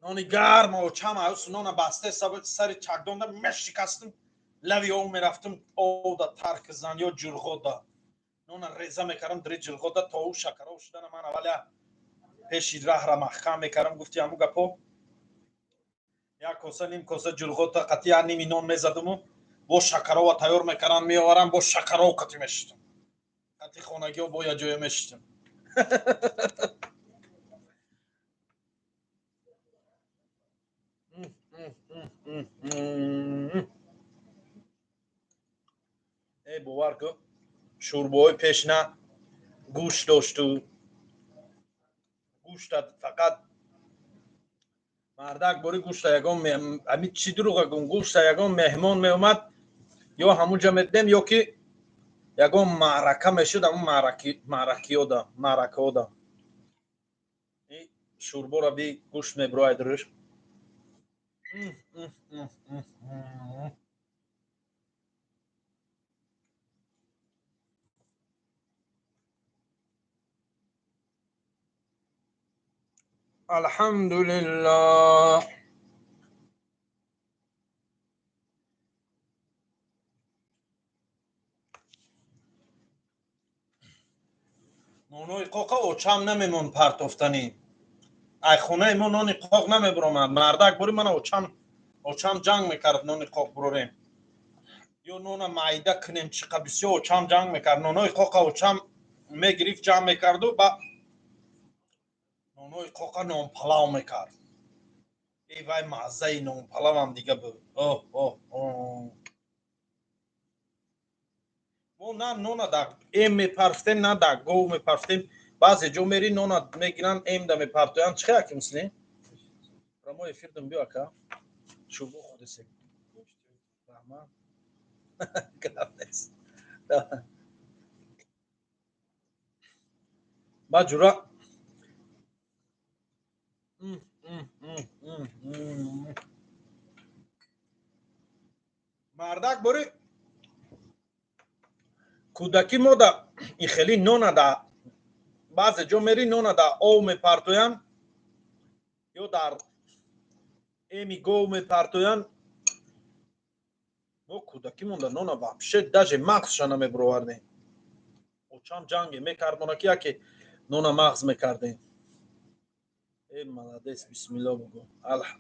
Нони гарм очам аюс нона басте сари чакдонда мешикастим, лави ов мерафтим, овда тарк зан ё ҷурғода нона реза мекардам, дри ҷурғода то ӯ шакаров шудана. Ман авваля пеши раҳра маҳкам мекардам. Гуфти ҳаму гапо, як коса, ним коса ҷурғота қатъи як ними нон мезадуму бо шакарова тайёр мекардам, меоварам, бо шакаров қатъи мешитам, қатъи хонагиҳо бо якҷоя мешитам. Э, бовар кун, шӯрбоҳои пешна гӯшт дошту гӯшта фақат мардак бори гӯшта ягон ами чӣ дурӯға гум, гӯшта ягон меҳмон меомад, ё ҳамунҷа медидем, ё ки ягон маърака мешуд, ҳамун маъракиёда, маъракаода шӯрбора би гӯшт мебирояд рӯш. Алҳамдулиллоҳ. Нонои қоқа очам намемон партофтанӣ. Ай хонаи мо нони қоқ намебиромад. Мардак бори мана очам ҷанг мекард, нони қоқ бирорем ё нона майда кунем, чӣ қа бисёр очам ҷанг мекард. Нонои қоқа очам мегирифт, ҷамъ мекарду ба нонои қоқа нонпалав мекард. Эй вай, маззаи нонпалавам дига буд. Оҳ оҳ оҳ. Мо на нона дар эм мепарфтем, на дар гов мепарфтем. Баъзе ҷо мери, нона мегиранд, эмда мепартоянд. Чӣ хел ки муслим? Прямой эфир дам биё, ака. Шӯрбо хӯрдесем. Раҳмат. Гап нест. Ба ҷура. Мардак бори кӯдакӣ мо да и хеле нона да баъзе ҷо мери нона да ов мепартоянд ё дар эми гов мепартоянд. Мо кӯдакӣ монда нона вообще даже мағзша намебуровардем. Очам ҷанге мекардона ки яке нона мағз мекардем. Э, молодец, бисмилло бугӯ.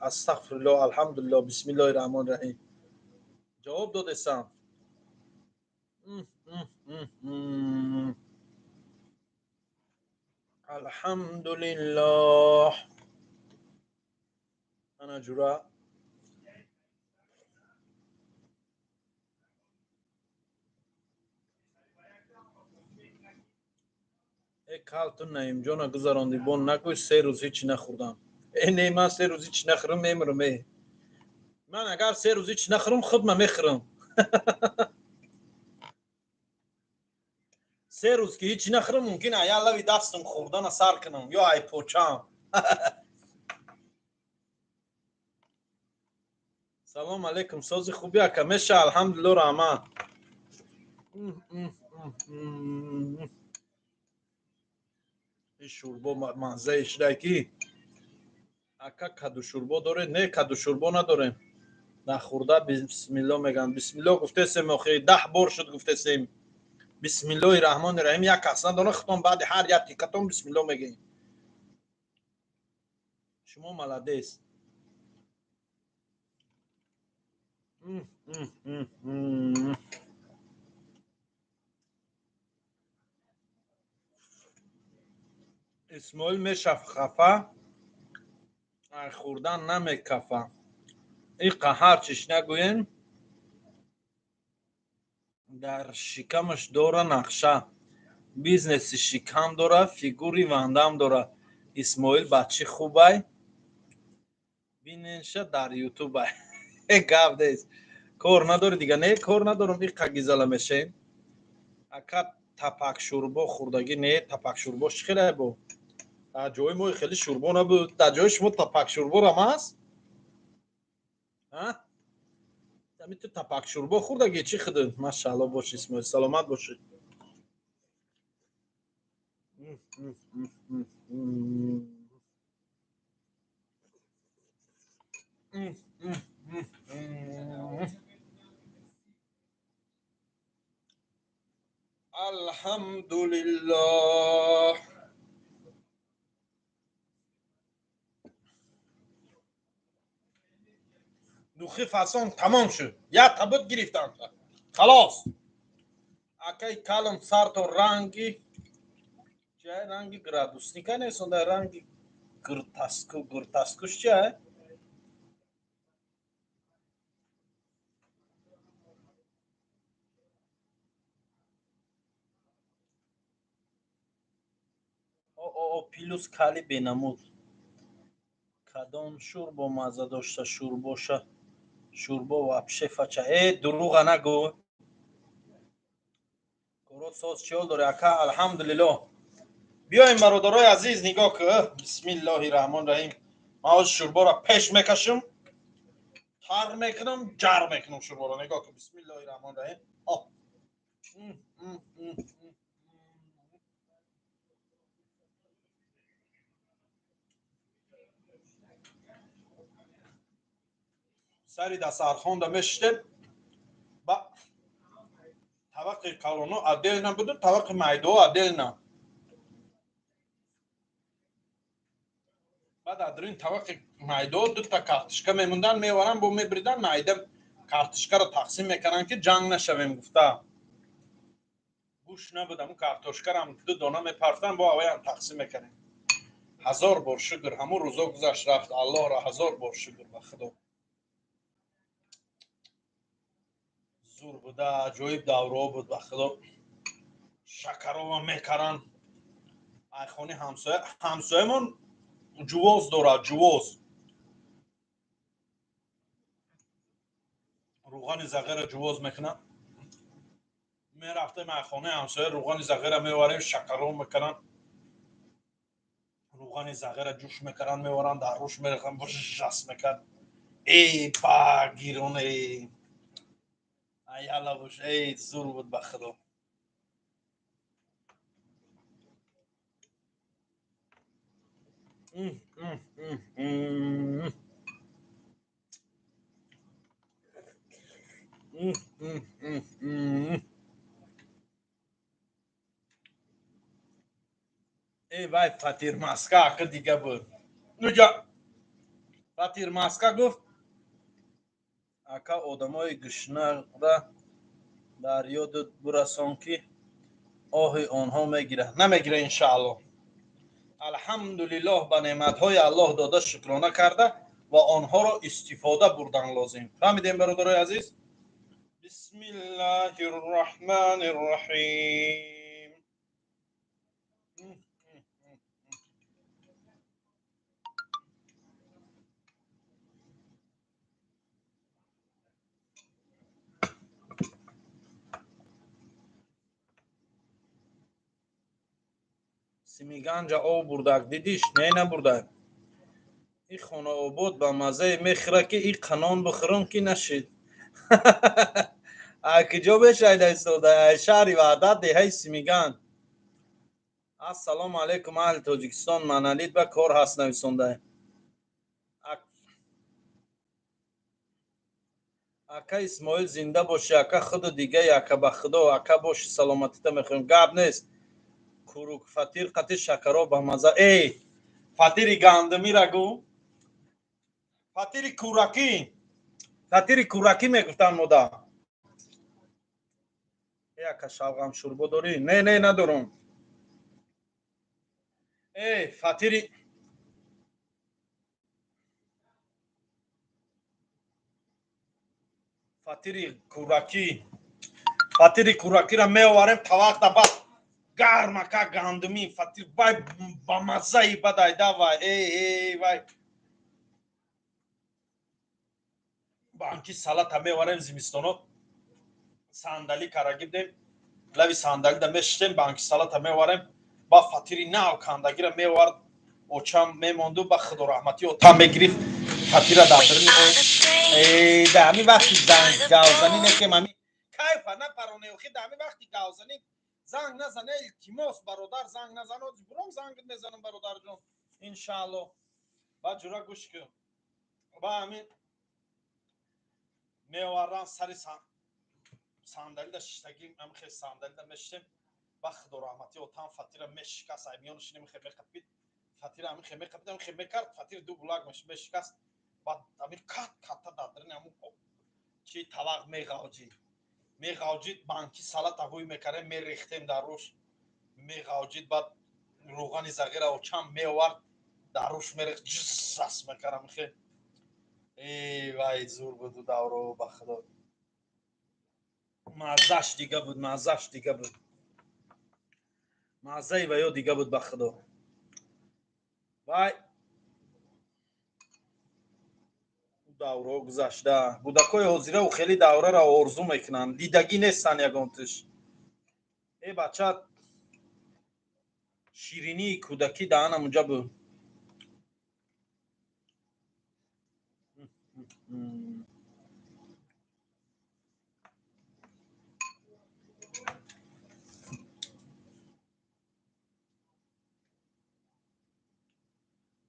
Астағфирулло, алҳамдулилло, бисмиллоҳи раҳмони раҳим. Ҷавоб додесам. Алҳамдулиллоҳ. Ана ҷура. Э, кал, ту Наимҷона гузарондӣ, бо нагӯй 3 рӯз ҳичи нахӯрдам. Э, не, ман 3 рӯз ҳичи нахӯрам, мемирам. Э, ман агар 3 рӯз ҳичи нахӯрам, худма мехӯрам. 3 рӯз ки ҳичи нахӯрам, мумкин ая лави дастам хӯрдана сар кунам ё ай почам. Салом алейкум, сози хуби, ака? Меша, алҳамдулилло, раҳмат. Ин шӯрбо маззаи шудай ки. Ака, каду шӯрбо доред? Не, каду шӯрбо надорем. Нахӯрда бисмилло мегӯянд. Бисмилло гуфтесем, охи 10 бор шуд гуфтесем. Бисмиллоҳи раҳмони раҳим як кас надона, худтон баъди ҳар як тикатон бисмилло мегӯем. Шумо молодец. Исмоил мешав хафа, ай хӯрдан намекафа. Иқа ҳар чиш нагӯем, дар шикамаш дора нақша. Бизнеси шикам дора, фигури вандам дора. Исмоил бачи хубай, биненша дар ютубай. Гап нест. Кор надори дига? Не, кор надорам, иқа гизала мешем. Ака, тапак шӯрбо хӯрдагӣ? Не, тапак шӯрбо чӣ хеле бо? Дар ҷои мо хеле шӯрбо набуд. Дар ҷои шумо тапак шӯрборам аст? Ами ту тапак шӯрбо хӯрдагӣ чӣ худат? Машаалло боши, Исмоил, саломат бошӣ. Алҳамдулиллоҳ. Духи фасон тамом шуд. Як табут гирифтам. Халос. Акай калом, сарто ранги чай, ранги градусника нест, онда ранги гиртаску, гиртаскуш чай? О, плюс кали бенамуд. Кадом шӯрбо мазза дошта шӯрбоша? Шӯрбо вообще фача. Э, дурӯға нагӯ. Корот соз, чӣ ҳол дорӣ, ака? Алҳамдулилло. Биёем, бародарои азиз, нигоҳ ку. Бисмиллоҳи раҳмони раҳим. Ман ҳозир шӯрборо пеш мекашам, тар мекунам, ҷар мекунам шӯрборо. Нигоҳ ку. Бисмиллоҳи раҳмони раҳим. Сари дастархонда мешиштем, ба таваққи калоно отдельно буду, таваққи майдоо отдельно. Баъд адрин таваққи майдоо дута картишка мемондан, меваран, бо мебридан, майда картишкаро тақсим мекарданд, ки ҷанг нашавем гуфта. Гӯш набуд, ҳамун картошкарам ду дона мепарфтан, бо аваям тақсим мекардем. Ҳазор бор шукр, ҳамун рӯзо гузашт, рафт. Аллоҳро ҳазор бор шукр, ба худо. Зур буда, аҷоиб давраҳо буд, ба худо. Шакарова мекаранд. Айхони ҳамсоя, ҳамсоямон ҷувоз дорад, ҷувоз. Рӯғани зағира ҷувоз мекунанд. Мерафтем аз хонаи ҳамсоя, рӯғани зағира меварем, шакарон мекунанд. Рӯғани зағира ҷӯш мекунанд, меваранд, дар рӯш мереханд, жас мекард. Эй ба гирон, эй аяла бош, эй зур буд, ба худо. Эй вай, фатирмаска ака дига буд. Нуҷа фатирмаска гуфт: ака, одамои гушнара дар ёдат бурасон, ки оҳи онҳо мегирад. Намегира, иншааллоҳ. Алҳамдулиллоҳ, ба неъматҳои Аллоҳ дода шукрона карда ва онҳоро истифода бурдан лозим. Фаҳмидем, бародарои азиз? Бисмиллаҳи рраҳмани рраҳим. Симиганҷа об бурдак, дидиш? Не, набурдак. И хонаобод ба маззае мехӯра, ки и қанон бихӯрам, ки нашид. Киҷо бешайда истода? Шаҳри Ваҳдат, деҳаи Симиганҷ. Ассалому алайкум, аҳли Тоҷикистон. Маналид ба кор ҳаст, нависонда. Ака Исмоил, зинда бошӣ, ака. Худу дигаи ака, ба худо, ака, боши, саломатита мехоҳем. Гап нест. Курук фатир қати шакаро ба маза. Эй, фатири гандумира гӯ, фатири куракӣ, фатири куракӣ мегуфтанд мода. Э, ака, шалғам шӯрбо дорӣ? Не, не, надорам. Эй, фатири куракӣ, фатири куракиро меоварем тавақта, баъд гармака гандумӣ фатир, вай ба маззаи бадайда. Вай, эй, эй, вай, банки салата меварем. Зимистоно сандалӣ карагӣ будем, лави сандалида мешиштем, банки салата меварем, ба фатири нав кандагира мевард очам, мемонду, ба худораҳматӣ отам мегирифт фатира дар даруни. Эй, да ҳамин вақти гавзанӣ некем, ҳами кайфа напароне. Охи, да ҳамин вақти гавзанӣ занг назане, илтимос, бародар, занг назан. Буром занг мезанам, бародарҷон, иншаалло. Ба ҷура, гӯш кун, ба ҳамин меовардан, сари сандалида шиштагӣ, ҳамихел сандалида мешиштем, ба худораҳматӣ отам фатира мешикаст, ай миёнаши немихе меқапид фатира, ҳамихе меқапид, ҳамихе мекард, фатир ду булак мешикаст, баъд ҳамин кат катта дар дарини ҳамун чи тавақ меғавҷид, меғавҷид. Банки салата ҳуй мекардем, мерехтем дар рӯш, меғавҷид. Баъд рӯғани зағира очам меовард, дар рӯш мерехт, ҷисас мекардам хе. Эй вай, зур буду давро, ба худо, маззаш дига буд, маззаш дига буд, маззаи ваё дига буд, ба худо. Вай, даврҳо гузашта. Кӯдакҳои ҳозирау хеле давраро орзу мекунанд, дидагӣ нестанд ягонтиш. Э, бача, ширинии кӯдакӣ даҳанам унҷа буд.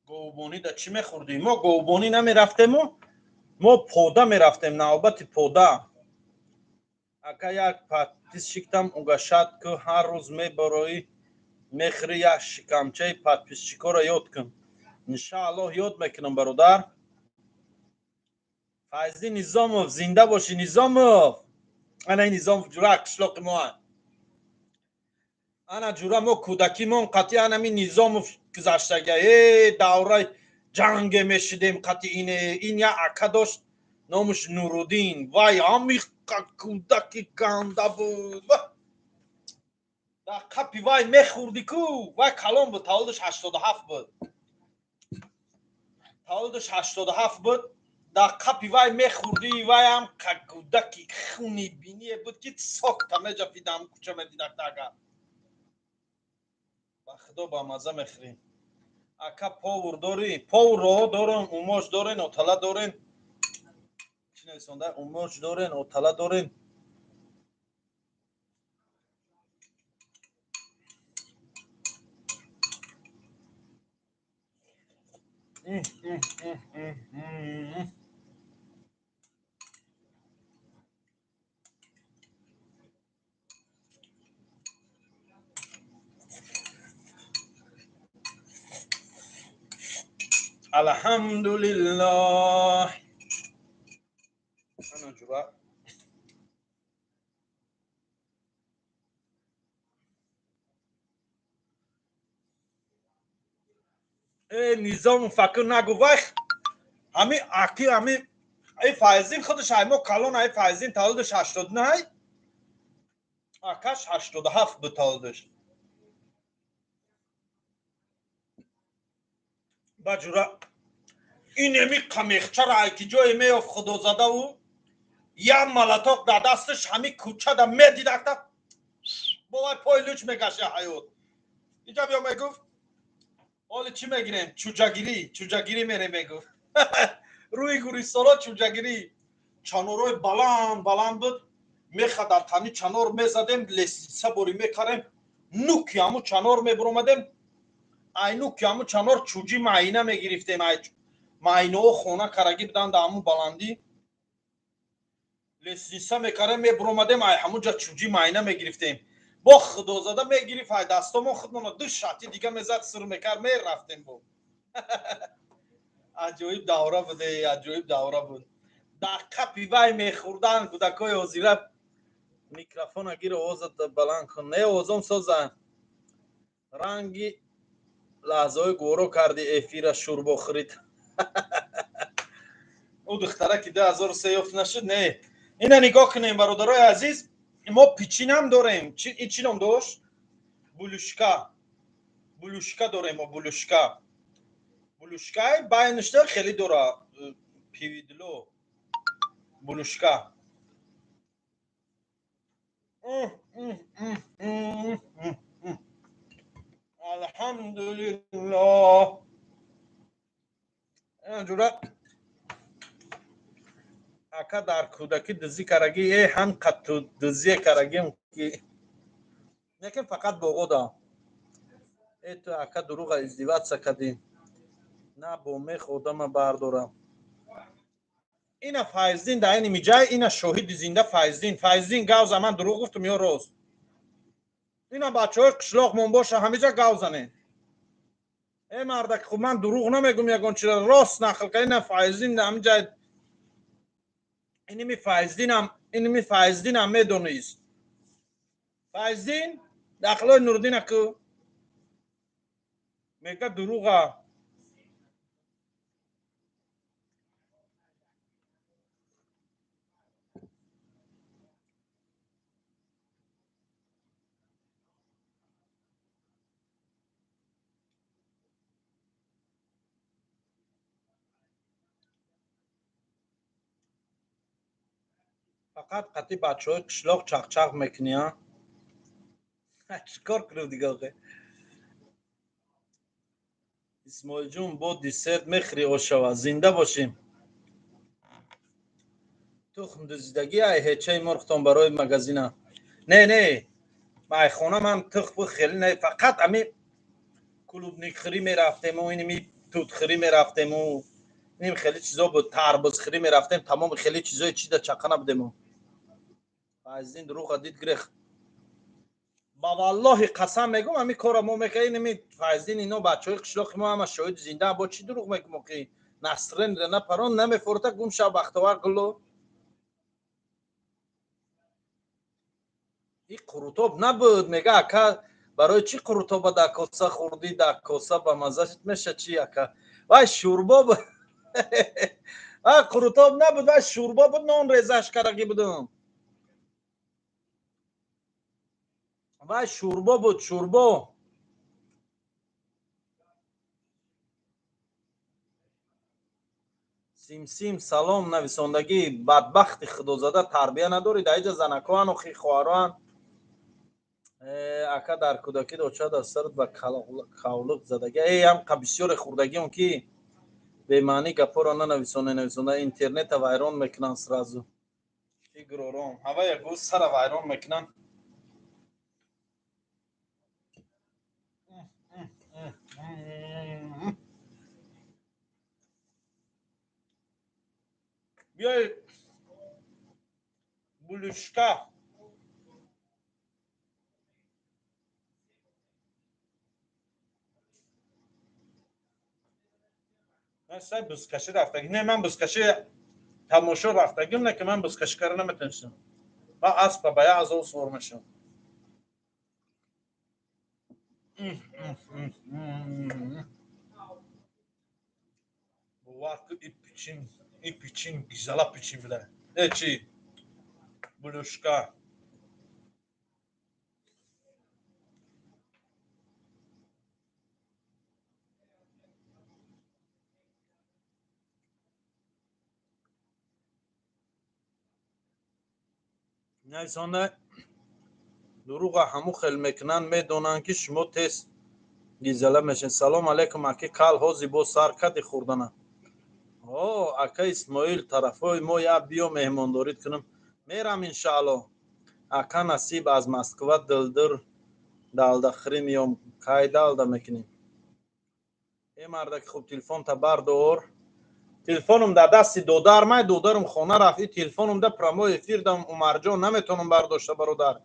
Говбонӣ да чӣ мехӯрдем? Мо говбонӣ намерафтему, мо пода мерафтем, навбати пода. Ака, як подписчиктам угашад ку, ҳар рӯз мебароӣ, мехӯри, як шикамчаи подписчикоро ёд кун. Иншааллоҳ, ёд мекунам, бародар. Файзи Низомов, зинда бошӣ, Низомов. Ана Низомов ҷура, қишлоқи мо. Ана ҷура, мо кӯдакимон қатъи анами Низомов гузаштага. Э, давраи ҷанге мешидем қатъи ине. Ин як ака дошт, номаш Нуруддин. Вай ҳами кӯдаки ганда буд. Дар қапи вай мехӯрдӣ ку. Вай калон буд, таваллудаш 87 буд, таваллудаш 87 буд. Дар қапи вай мехӯрдӣ, вайам кудаки хуни биние буд, ки сокта меҷафидам, кӯча медидакта. Агар ба худо ба мазза мехӯрем. Ака, повар дорӣ? Поварро дорем, умош дорен, отала дорен. Чӣ нависонда? Умош дорен, отала дорен. Алҳамдулиллоҳ. Ана ҷура. Э, Низому факр нагу, вай ҳами аки ҳами ай Файзин худаш ай мо калон. Ай Файзин таваллудаш 89, акаш 87 буд таваллудаш. Ба ҷура, инеми қамехчара ай ки ҷое меёфт, худозадаву як малатоқ дар дасташ, ҳами кӯчада медидакта, бовай пой луч мегаша ҳаёт. Иҷа биё, мегуфт, ҳоли чӣ мегирем? Чӯҷагирӣ, чӯҷагирӣ мерем, мегуфт. Рӯи гӯристоно чӯҷагирӣ, чанорҳои баланд баланд буд, меха дар тани чанор мезадем, лестница борӣ мекарем, нуки ҳаму чанор мебуромадем, ай нуки ҳаму чанор чӯҷи маъина мегирифтем. Ай маъинаҳо хона карагӣ буданд дар ҳамун баландӣ. Лестница мекарем, мебуромадем, ай ҳамунҷа чӯҷи маъина мегирифтем. Бо худозада мегирифт ай дастомон, худмона ду шати дига мезад, сир мекард, мерафтем. Бо аҷоиб давра буд, аҷоиб давра буд. Дар қапи вай мехӯрдан кӯдакҳои ҳозира. Микрофона гир, овозат баланд кун. Не, овозом соза. Ранги лаҳзаҳои гуворо карди эфира, шӯрбо хӯрид. Ӯ духтара ки 2003 ёфт нашуд. Не, ина нигоҳ кунем, бародарои азиз, мо пичинам дорем. Ин чӣ ном дошт? Булушка, булушка дорем мо, булушка. Булушкаи байништа хеле дора повидло. Булушка. Алҳамдулиллоҳ. Ҷура, ака, дар кӯдакӣ дузӣ карагӣ? Э, ҳам қатту дузие карагим ки, лекин фақат боғода. Э, ту ака дуруға издеваться кардӣ. На, бо мех одама бардорам. Ина Файздин дар ини миҷай, ина шоҳиди зинда Файздин. Файздин, гав за, ман дурӯғ гуфтум ё рост? Ина бачаҳои қишлоқмон боша, ҳамиҷа гав занед. Э, мардак, хуб, ман дурӯғ намегум, ягон чиро рост нақл кар. Ина Файздин ҳамиҷа, иними Файздинам, иними Файздинам медонист. Файздин дақлои Нурдина ку мега дурӯға. Фақат қатъи бачаҳои қишлоқ чақчақ мекунӣ, а чӣ кор кунем дига охе? Исмоилҷон, бо десерт мехӯри, ошава. Зинда бошем. Тухм дуздидагӣ ай ҳечаи мурғтон барои магазина? Не, не, ай хона ман тухм хеле не, фақат ами клубникхӯрӣ мерафтему иними тутхӯрӣ мерафтему, иним хеле чизо буд, тарбузхӯрӣ мерафтем, тамоми хеле чизои чида чақа набудему. Файздин дурӯға дид, грех. Ба валлоҳи қасам мегӯм, ҳами корро мо мекардем. Иними Файздин, ино бачаҳои қишлоқи мо ҳама шоҳиди зинда. Бо чӣ дурӯғ мегӯм ки насренра напарон намефурта. Гум шав, бахтовар гулло. И қурутоб набуд, мега. Ака, барои чӣ қурутоба дар коса хӯрдӣ? Дар коса ба мазза меша чӣ, ака? Вай шӯрбо буд, вай қурутоб набуд, вай шӯрбо буд, нон резаш кардагӣ будум. Вай шӯрбо буд, шӯрбо. Симсим салом нависондагӣ, бадбахти худозада, тарбия надорӣ, дар иҷа занакоан, охи хоҳароан. Ака, дар кӯдакӣ доча дар сарат ба кавлуқ задагӣ. Э, ҳам бисёре хӯрдагион ки бемаънӣ гапҳоро нанависоне, нависонда интернета вайрон мекунанд сразу. Фигрором ҳавая гӯз сара вайрон мекунанд. Биёй, булушка. Ман сай бузкашӣ рафтагӣ не, ман бузкашӣ тамошо рафтагим, не ки ман бузкашӣ кара наметонистам. Ман аспа ба як азоб сувор мешавам. Бовар ку, и пичин, и пичин гизала пичин буда. Э, чи булушка. Нависонда, дуруға ҳаму хел мекунанд, медонанд, ки шумо тез гизала мешед. Салом алейкум, аки кал, ҳози бо сар кади хӯрдана. О, ака Исмоил, тарафҳои мо я биё, меҳмондорит кунам. Мерам, иншаалло. Ака Насиб, аз Москва дилдир далдахӯрӣ меём, кай далда мекунем? Э, мардаки хуб, телефонта бардор. Телефонум дар дасти додар май, додарум хона рафт. И телефонум да прямой эфир дам, Умарҷон, наметонам бардошта, бародар.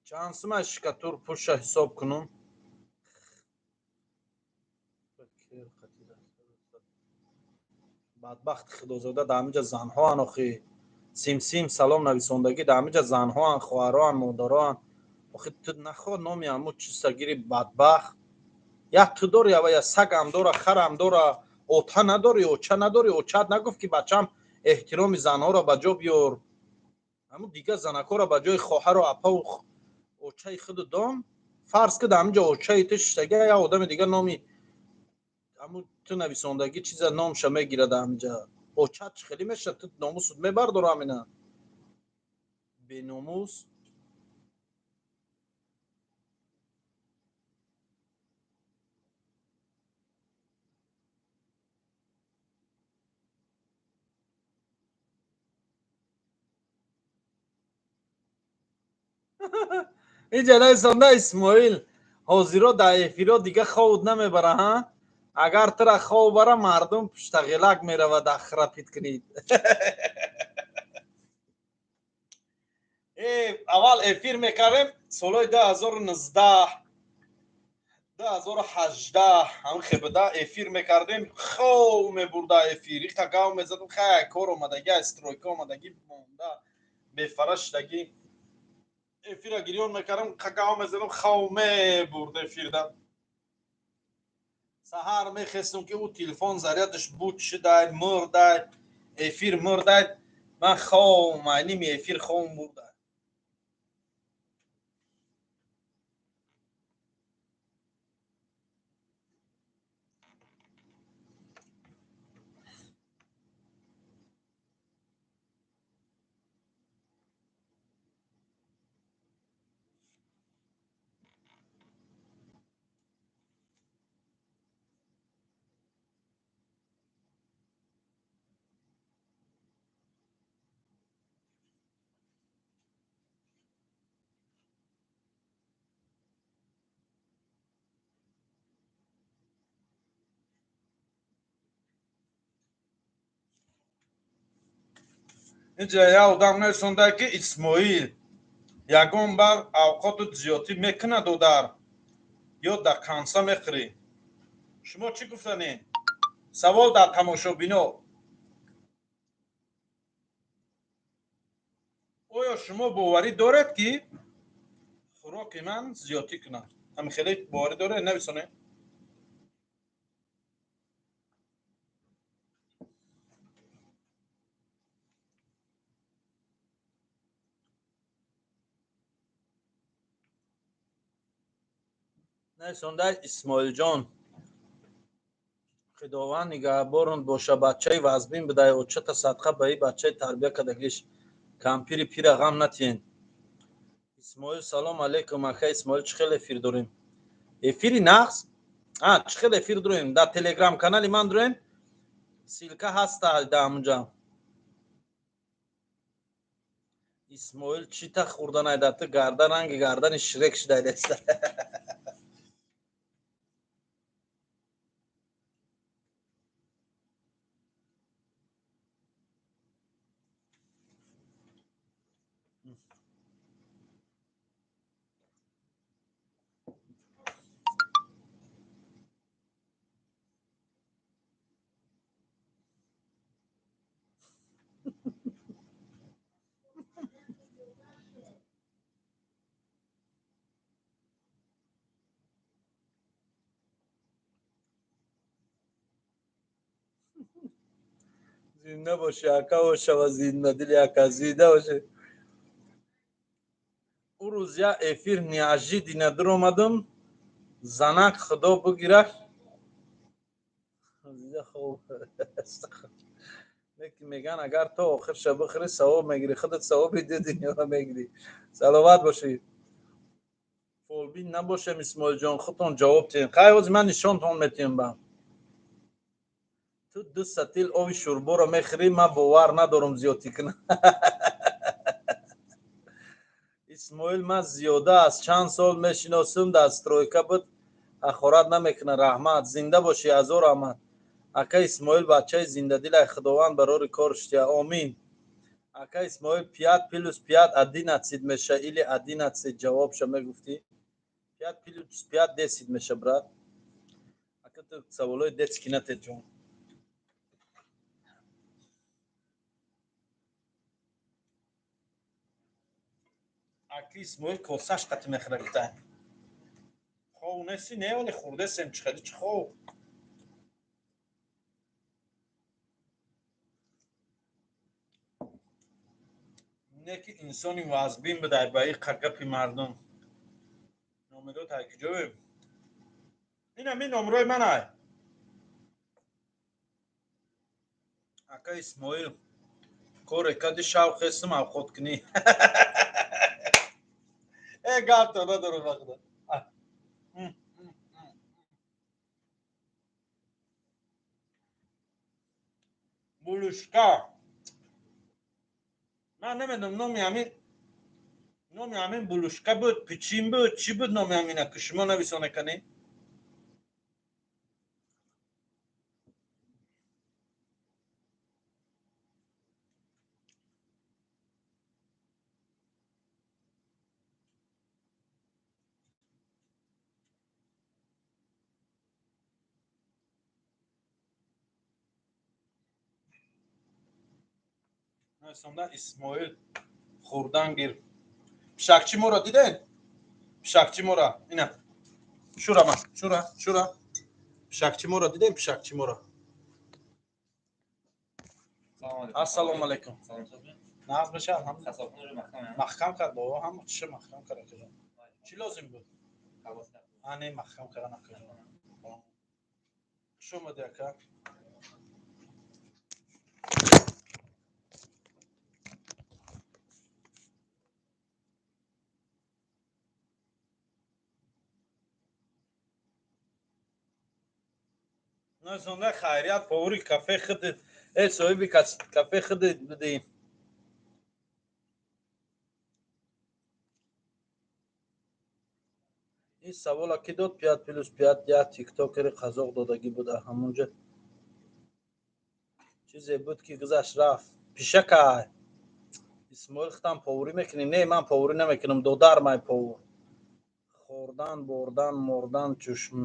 Чанд сума шикатур пулша ҳисоб кунум? Бадбахти худозода, дар ҳамиҷа занҳоан, охи. Симсим салом нависондагӣ, дар ҳамиҷа занҳоан, хоҳароан, модароан. Охи, ту нахо номи ҳаму чиста гири, бадбахт. Як ту дори, ава я сагам дора, харам дора, ота надори, оча надори. Очат нагуфт, ки бачам, эҳтироми занҳоро ба ҷо биёр? Ҳаму дигар занакҳоро ба ҷои хоҳару апаву очаи худу дон. Фарз ки дар ҳаминҷо очаи ту шиштага, як одами дигар номи ҳаму ту нависондагӣ чиза номша мегирад дар ҳаминҷа. Очат чӣ хеле мешавад? Ту номусут мебардора ҳамина, беномус. Инҷа нависонда, Исмоил, ҳозиро дар эфиро дига ховуд намебара. Ҳа, агар тура хов бара, мардум пуштағелак меравад, ахрапит кунид. Э, аввал эфир мекардем солҳои 2019, 2018, ҳамин хебуда эфир мекардем, хов мебурда эфир. Иқа гав мезадам, хай, кор омадагӣ, аз стройка омадагӣ, монда бефара шудагӣ, эфира гирён мекардам, гав мезадам, хов мебурд эфирда. Саҳар мехестам, ки ӯ телефон зарядаш буд шудай, мурдай, эфир мурдай. Ман хов, майними эфир ховм бурда. Инҷа як одам нависонда, ки Исмоил ягон бар авқоту зиёдтӣ мекунад, додар, ё дар канса мехӯрӣ? Шумо чӣ гуфтанед? Савол дар тамошобино: оё шумо боварӣ доред, ки хӯроки ман зиёдтӣ кунад? Ҳамин хеле боварӣ доред? Нависонед. Нависонда, Исмоилҷон, Худованд нигаҳборон боша, бачаи вазбин бидай, очата садқа ба и бачаи тарбия кардагиш, кампири пира ғам натиҳен. Исмоил, салом алейкум, ака Исмоил, чӣ хел эфир дорем? Эфири нағз? А, чӣ хел эфир дорем? Дар телеграм канали ман дорем, ссылка ҳаста дар ҳамунҷа. Исмоил, чӣ та хӯрданай дар ту гардан, ранги гардани Шрек шудайдаста. Зинда бошӣ, ака, бошава, зиндадили ака, зинда бошӣ. Ӯ рӯз я эфир неожиданно дуромадам, занак худо бигирад. Лекин меган, агар то охирша бихӯрӣ, савоб мегирӣ, худат савоби ду дунёро мегирӣ. Саломат бошӣ. Фолбин набошем, Исмоилҷон, худтон ҷавоб диҳем. Хай, ҳозир ман нишонтон метиҳам. Ба ту ду сатил оби шӯрборо мехӯрӣ, ман бовар надорам зиёдтӣ кунам. Исмоил, ман зиёда аз чанд сол мешиносам, дар стройка буд, ҳақорат намекунад. Раҳмат, зинда бошӣ, ҳазор раҳмат. Ака Исмоил бачаи зиндадилай, Худованд барори корш диҳад, омин. Ака Исмоил, пять плюс пять 11 меша или 11? Ҷавобша мегуфтӣ. Пять плюс пять 10 меша, брат. Ака, ту саволои детский нате, ҷон. Аки Исмоил косаш қати мехӯра, гуфта. Хов неси? Не, вале хӯрдесем, чӣ хели чӣ хов. Не ки инсони вазбин бидай ба и гапи мардум. Номерот ай куҷое? Ин ҳамин номерои ман ай. Ака Исмоил, коре кади, шавқесим авқот кунӣ. Э, гапто надорам, ба худо. Булушка, ман намедонам, номи ҳамин булушка буд, пичин буд, чӣ буд номи ҳамина, ки шумо нависоне канӣ. Нависонда Исмоил, хӯрдан гир. Пишакчи моро дидед? Пишакчи мора ина, шура ма, шура, шура. Пишакчи моро дидем? Пишакчи мора. Ассалому алайкум, нағз беша, алҳамдулилла. Маҳкам кард бобо, ҳама чиша маҳкам кард, акаҷон. Чӣ лозим буд? А, не, маҳкам кардан, акаҷон. Хуш омадӣ, ака. Назонда хайрият, повари кафе худит, э, соҳиби кафе худит будӣ. Ин савола ки дод? Пять плюс пять як тиктокери қазоқ додагӣ буд. Ҳамонҷа чизе буд, ки гузашт, рафт. Пишакай, Исмоил, худам поварӣ мекунӣ? Не, ман поварӣ намекунам, додармай повар. Хӯрдан, бурдан, мурдан, чушм.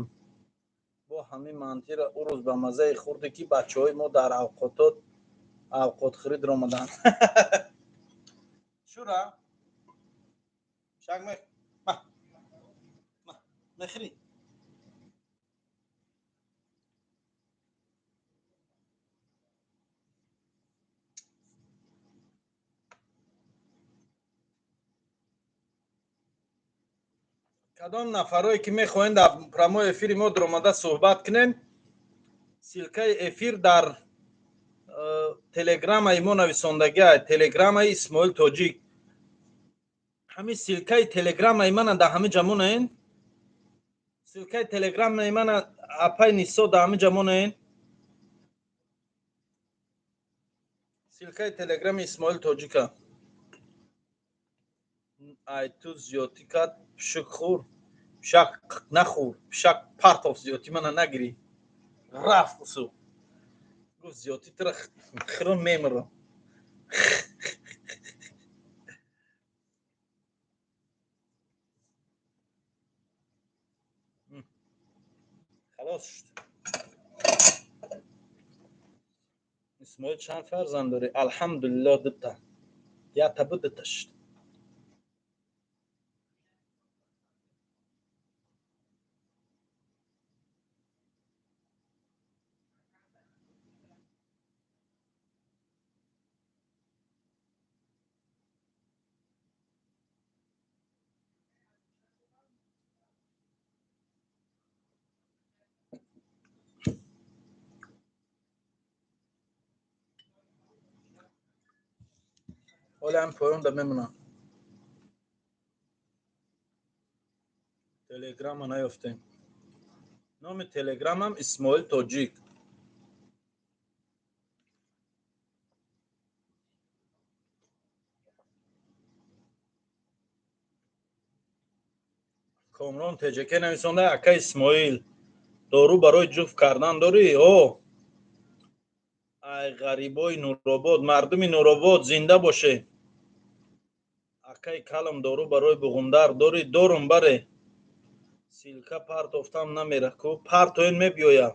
Бо ҳамин мантира ӯ рӯз ба маззаи хӯрде, ки бачаҳои мо дар авқотот авқотхӯрӣ даромаданд. Шура шак мехӯрӣ? Кадом нафарое ки мехоҳем дар прямой эфири мо даромада суҳбат кунем. Ссылкаи эфир дар телеграмаи мо нависондагиа, телеграмаи Исмоил Тоҷик. Ҳамин ссылкаи телеграмаи мана дар ҳамин ҷа монен. Ссылкаи телеграмаи мана, апай Нисо, дар ҳамин ҷа монен. Ссылкаи телеграми Исмоил Тоҷика. Ай ту зиёдтӣ кард, пишук хӯр, пишак нахӯр, пишак партоф, зиёдтӣ мана нагирӣ. Рафт усу. Гуфт, зиёдтӣ тура хиром, мемирам. Халос шуд. Исмоил, чанд фарзанд дорӣ? Алҳамдулилло, дута. Якта буд, дута шуд. Ҳоле ҳам поёнда мемонам. Телеграма наёфтем. Номи телеграмам Исмоил Тоҷик. Комрон Теҷаке нависонда: ака Исмоил, дору барои ҷуфт кардан дорӣ? О, ай ғарибои Нуробод, мардуми Нуробод зинда боше. Акай калам, дору барои буғумдард дорӣ? Дорум, баре. Ссылка партофтам, намера ку. Партоен, мебиёя.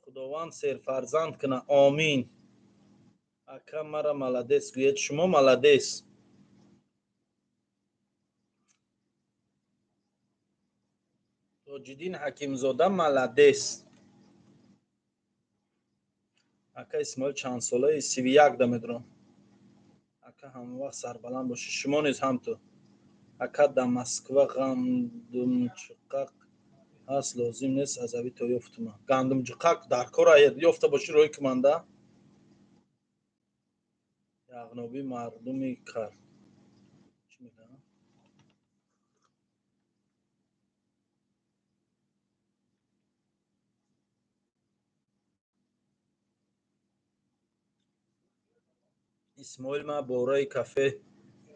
Худованд серфарзанд куна, омин. Ака, мара молодец гӯед. Шумо молодец. Тоҷиддин Ҳакимзода молодец. Ака Исмоил, чандсолаи? 31 да медурам. Ака, ҳамавақт сарбаланд бошӣ. Шумо низ ҳамту. Ака, дар Москва гандумчиқақ ҳаст, лозим нест аз Авито ёфтума. Гандумҷиқак дар кор ёфта бошӣ, рӯи куманда. Яғнобӣ мардуми кард. Чӣ мегӯям? Исмоил, ма бораи кафе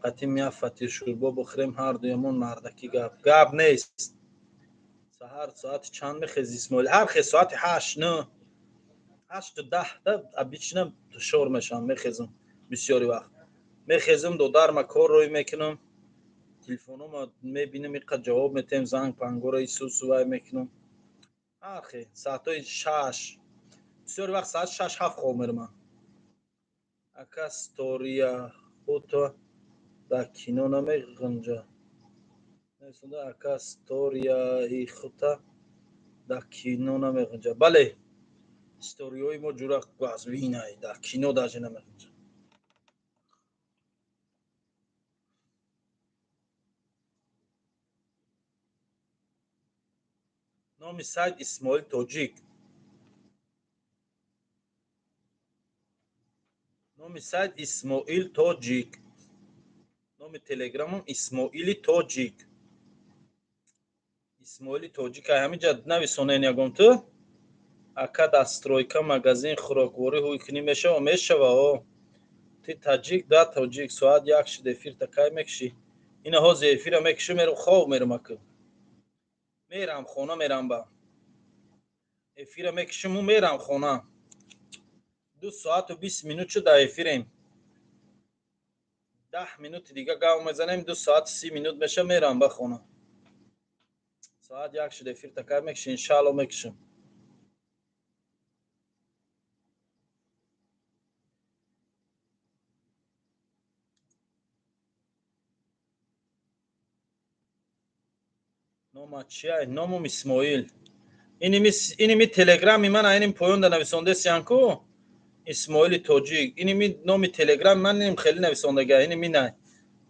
қатим як фатир шӯрбо бихӯрем ҳардуямон, мардакӣ гап. Гап нест. Саҳар соати чанд мехези, Исмоил? Ҳар хел, соати 8, 9, 8:10 обычно душор мешавам, мехезам. Бисёри вақт мехезам, додарма кор рӯй мекунам, телефонома мебинам, иқа ҷавоб метаҳем, занг пангора исусу вай мекунам. Ҳар хел, соатҳои 6, бисёри вақт соати 6, 7 хоб мерамам. Ака, стория хуто дар кино намеғунҷа? Ака, сторияи хута дар кино намеғунҷа? Бале, историҳои мо ҷура вазвинай, дар кино даже намеғунҷа. Номи сайт Исмоил Тоҷик. Номи сайт Исмоил Тоҷик. Номи телеграмам Исмоили Тоҷик. Исмоили Тоҷик. Ай ҳамин ҷа нависонен ягон ту. Ака, дар стройка магазин хӯрокворӣ ҳуй кунӣ мешава? Мешава, о. Ти таҷик? Да, тоҷик. Соат 1 шуд, эфирта кай мекушӣ? Ина ҳозир эфира мекушӣ, мерам хоб мерам, ака. Мерам хона, мерам ба. Эфира мекушиму мерам хона. 2 соату 20 минут шуд дар эфирем. 10 минути дига гав мезанем, 2 соати 30 минут меша, мерам ба хона. Соат 1 шуд, эфирта кай мекушӣ? Иншаалло, мекушам. Нома чия? Номум Исмоил. Иними телеграми ман, иним поёнда нависондесиянку, Исмоили Тоҷик. Иними номи телеграми ман, иним хеле нависондага, иними най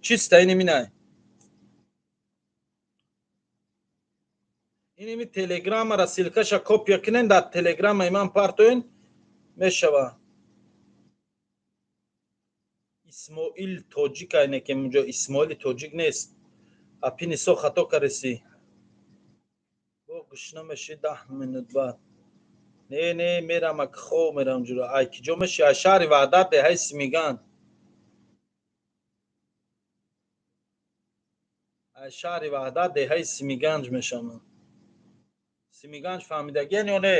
чиста, иними най. Иними телеграммара ссылка ша копия кунен, дар телеграммаи ман партоен, мешава. Исмоил Тоҷик айне ки мунҷо Исмоили Тоҷик нест. Апинисо хато кареси. Бо гушна меши 10 минут баъд. Не, не, мерам, ак хоб мерам ҷура. Ай киҷо меши? Ай шаҳри Ваҳдат, деҳаи Симиган. Ай шаҳри Ваҳдат, деҳаи Симиганҷ мешавам. Симиганҷ фаҳмидагиен ё не?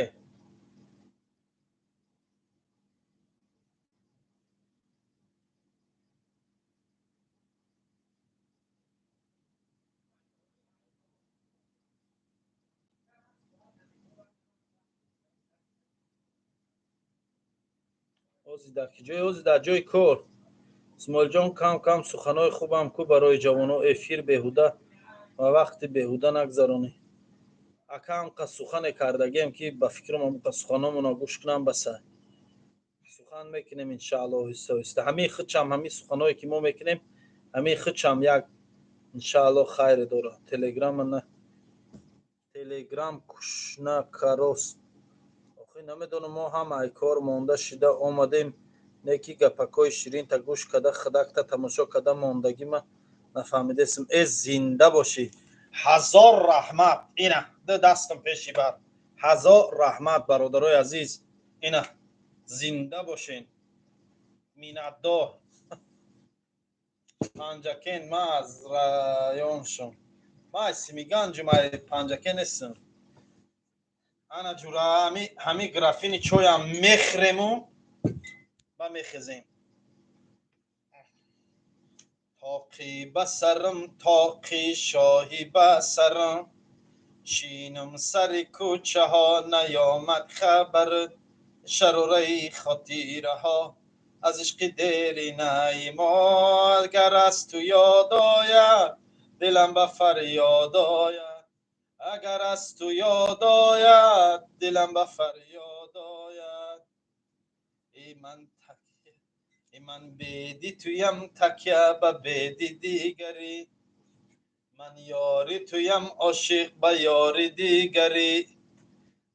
Ҳозир дар киҷое? Ҳозир дар ҷои кор. Исмоилҷон, кам кам суханҳои хубам ку барои ҷавонҳо. Эфир беҳуда ва вақти беҳуда нагзаронӣ. Ака, ҳамқа сухане кардагием, ки ба фикрам ҳамқа суханомона гӯш кунам, баса. Сухан мекунем, иншаалло, оҳиста оҳиста. Ҳамин худчам, ҳамин суханҳое ки мо мекунем, ҳамин худчам як, иншаалло, хайре дорад. Телеграма на, телеграм кушна карос. Охи, намедонам, мо ҳам ай кор монда шида омадем, не ки гапакҳои ширинта гӯш када, худакта тамошо када мондагима нафаҳмидесм. Э, зинда бошӣ, ҳазор раҳмат. Ина ду дастам пеши бар. Ҳазор раҳмат, бародарои азиз. Ина, зинда бошен, миннатдор. Панҷакен, ман аз районшум, ман аз Симиганҷум, ай Панҷакен нестам. Ана ҷура, ҳами графини чоям мехӯрему ба мехезем. Тоқи ба сарам, тоқи шоҳӣ ба сарам, шинам сари кӯчаҳо, наёмад хабар. Шарораи хотираҳо аз ишқи деринаи мо, агар аз ту ёд ояд, дилам ба фарёд ояд. Агар аз ту ёд ояд, дилам ба фарёд ояд. Эй ман такя, эй ман беди туям, такя ба беди дигарӣ. Ман ёри туям, ошиқ ба ёри дигарӣ.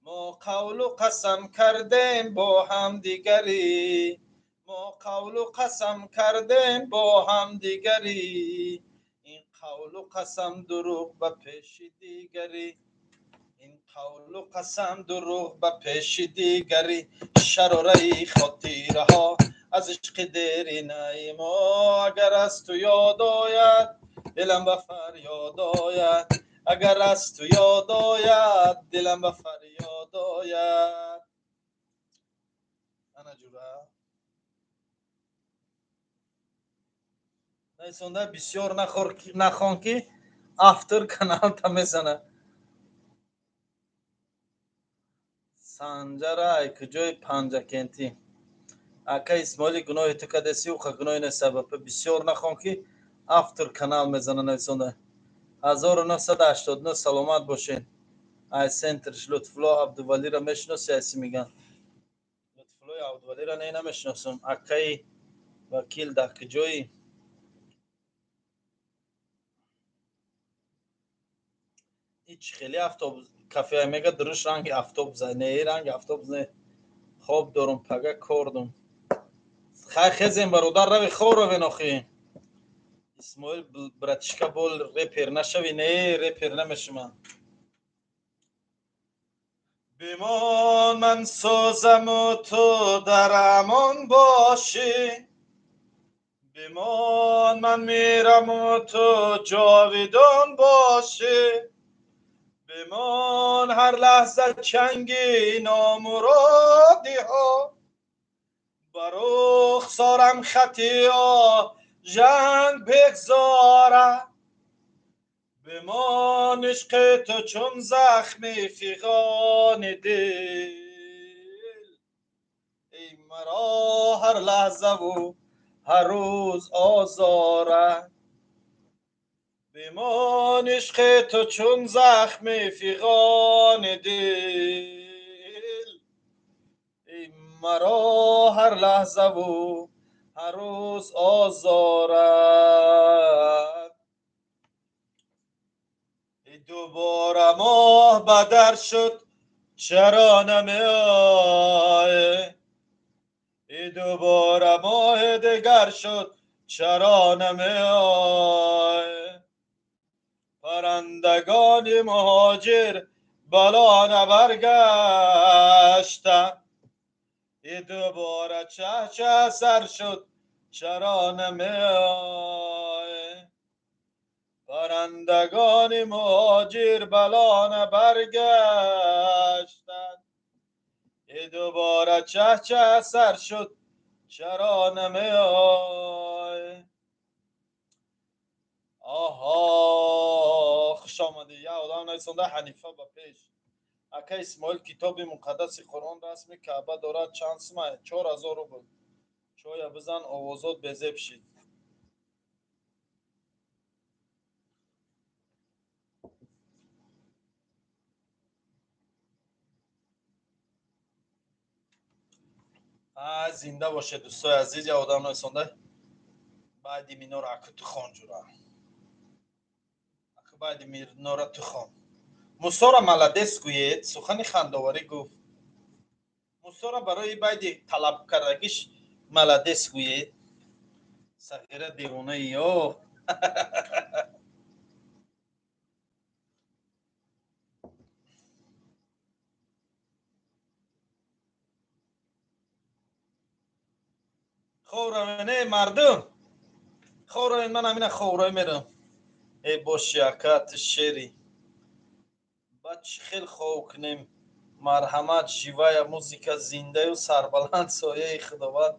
Мо қавлу қасам кардем бо ҳамдигарӣ, мо қавлу қасам кардем бо ҳамдигарӣ. Ин қавлу қасам дурӯғ ба пеши дигарӣ, ин қавлу қасам дурӯғ ба пеши дигарӣ. Шарораи хотираҳо аз ишқи деринаи мо, агар аз ту ёд ояд, дилам ба фарёд ояд. Агар аз ту ёд ояд, дилам ба фарёд ояд. Ана ҷура, найсонда бисёр нахон, ки автор каналта мезана. Санҷара, ай куҷои Панҷакентӣ? Ака Исмоили, гуноҳи ту кадаси, уха гуноҳи несабаб. Бисёр нахон, ки автор канал мезана, нависонда. 1989. Саломат бошед. Ай центрш. Лутфулло Абдувалиро мешиноси? Айси меган, Лутфуллои Абдувалиро не, намешиносам. Акаи Вакил, дар куҷои? Ҳеч хеле автобус кафеа мега, дуруст, ранги автобус не, ранги автобус не. Хоб дорум, пага кор дорум. Хай, хезем, бародар, рави хоб равен. Охи Исмоил, братишка, бол репер нашави. Не, репер намешумам. Бимон, ман созаму ту дар амон бошӣ. Бимон, ман мираму ту ҷовидон бошӣ. Бимон, ҳар лаҳза чанги номуродиҳо бар рухсорам хати жанг бигзорад. Бимон, ишқи ту чун захми фиғони дил, эй маро ҳар лаҳзаву ҳар рӯз озорад. Бимон, ишқи ту чун захми фиғони дил, эй маро ҳар лаҳзаву ҳар рӯз озорад. Дубора моҳ Бадар шуд, чаро намеоӣ? И дубора моҳи дигар шуд, чаро намеоӣ? Паррандагони муҳоҷир бало набаргашта, и дубора чахча сар шуд, чаро намеоӣ? Паррандагони муҳоҷир бало набаргаштанд, и дубора чахча сар шуд, чаро намеоӣ? Оҳо, хуш омадӣ. Я одам нарисонда Ҳанифа ба пеш. Ака Исмоил, китоби муқаддаси Қуръон расми Каъба дорад, чанд сумай? 4000 рубл. Чоя бизан, овозот безеб шид. Зинда бошед, дӯстои азиз. Я одам нарисонда баъди минора аку тухон ҷура, аку баъди минора тухон. Мусора молодец гӯед, сухани хандоварӣ гуфт. Мусора барои байди талабкардагиш молодец гӯед. Сағира девонаи ё. Хоб равен, э мардум, хоб равен, ман ҳамина хоброӣ мерам. Э боши, ака, ту шери. Баъд чӣ хел хоб кунем? Марҳамат, живая музыка, зиндаю сарбаланд, сояи Худованд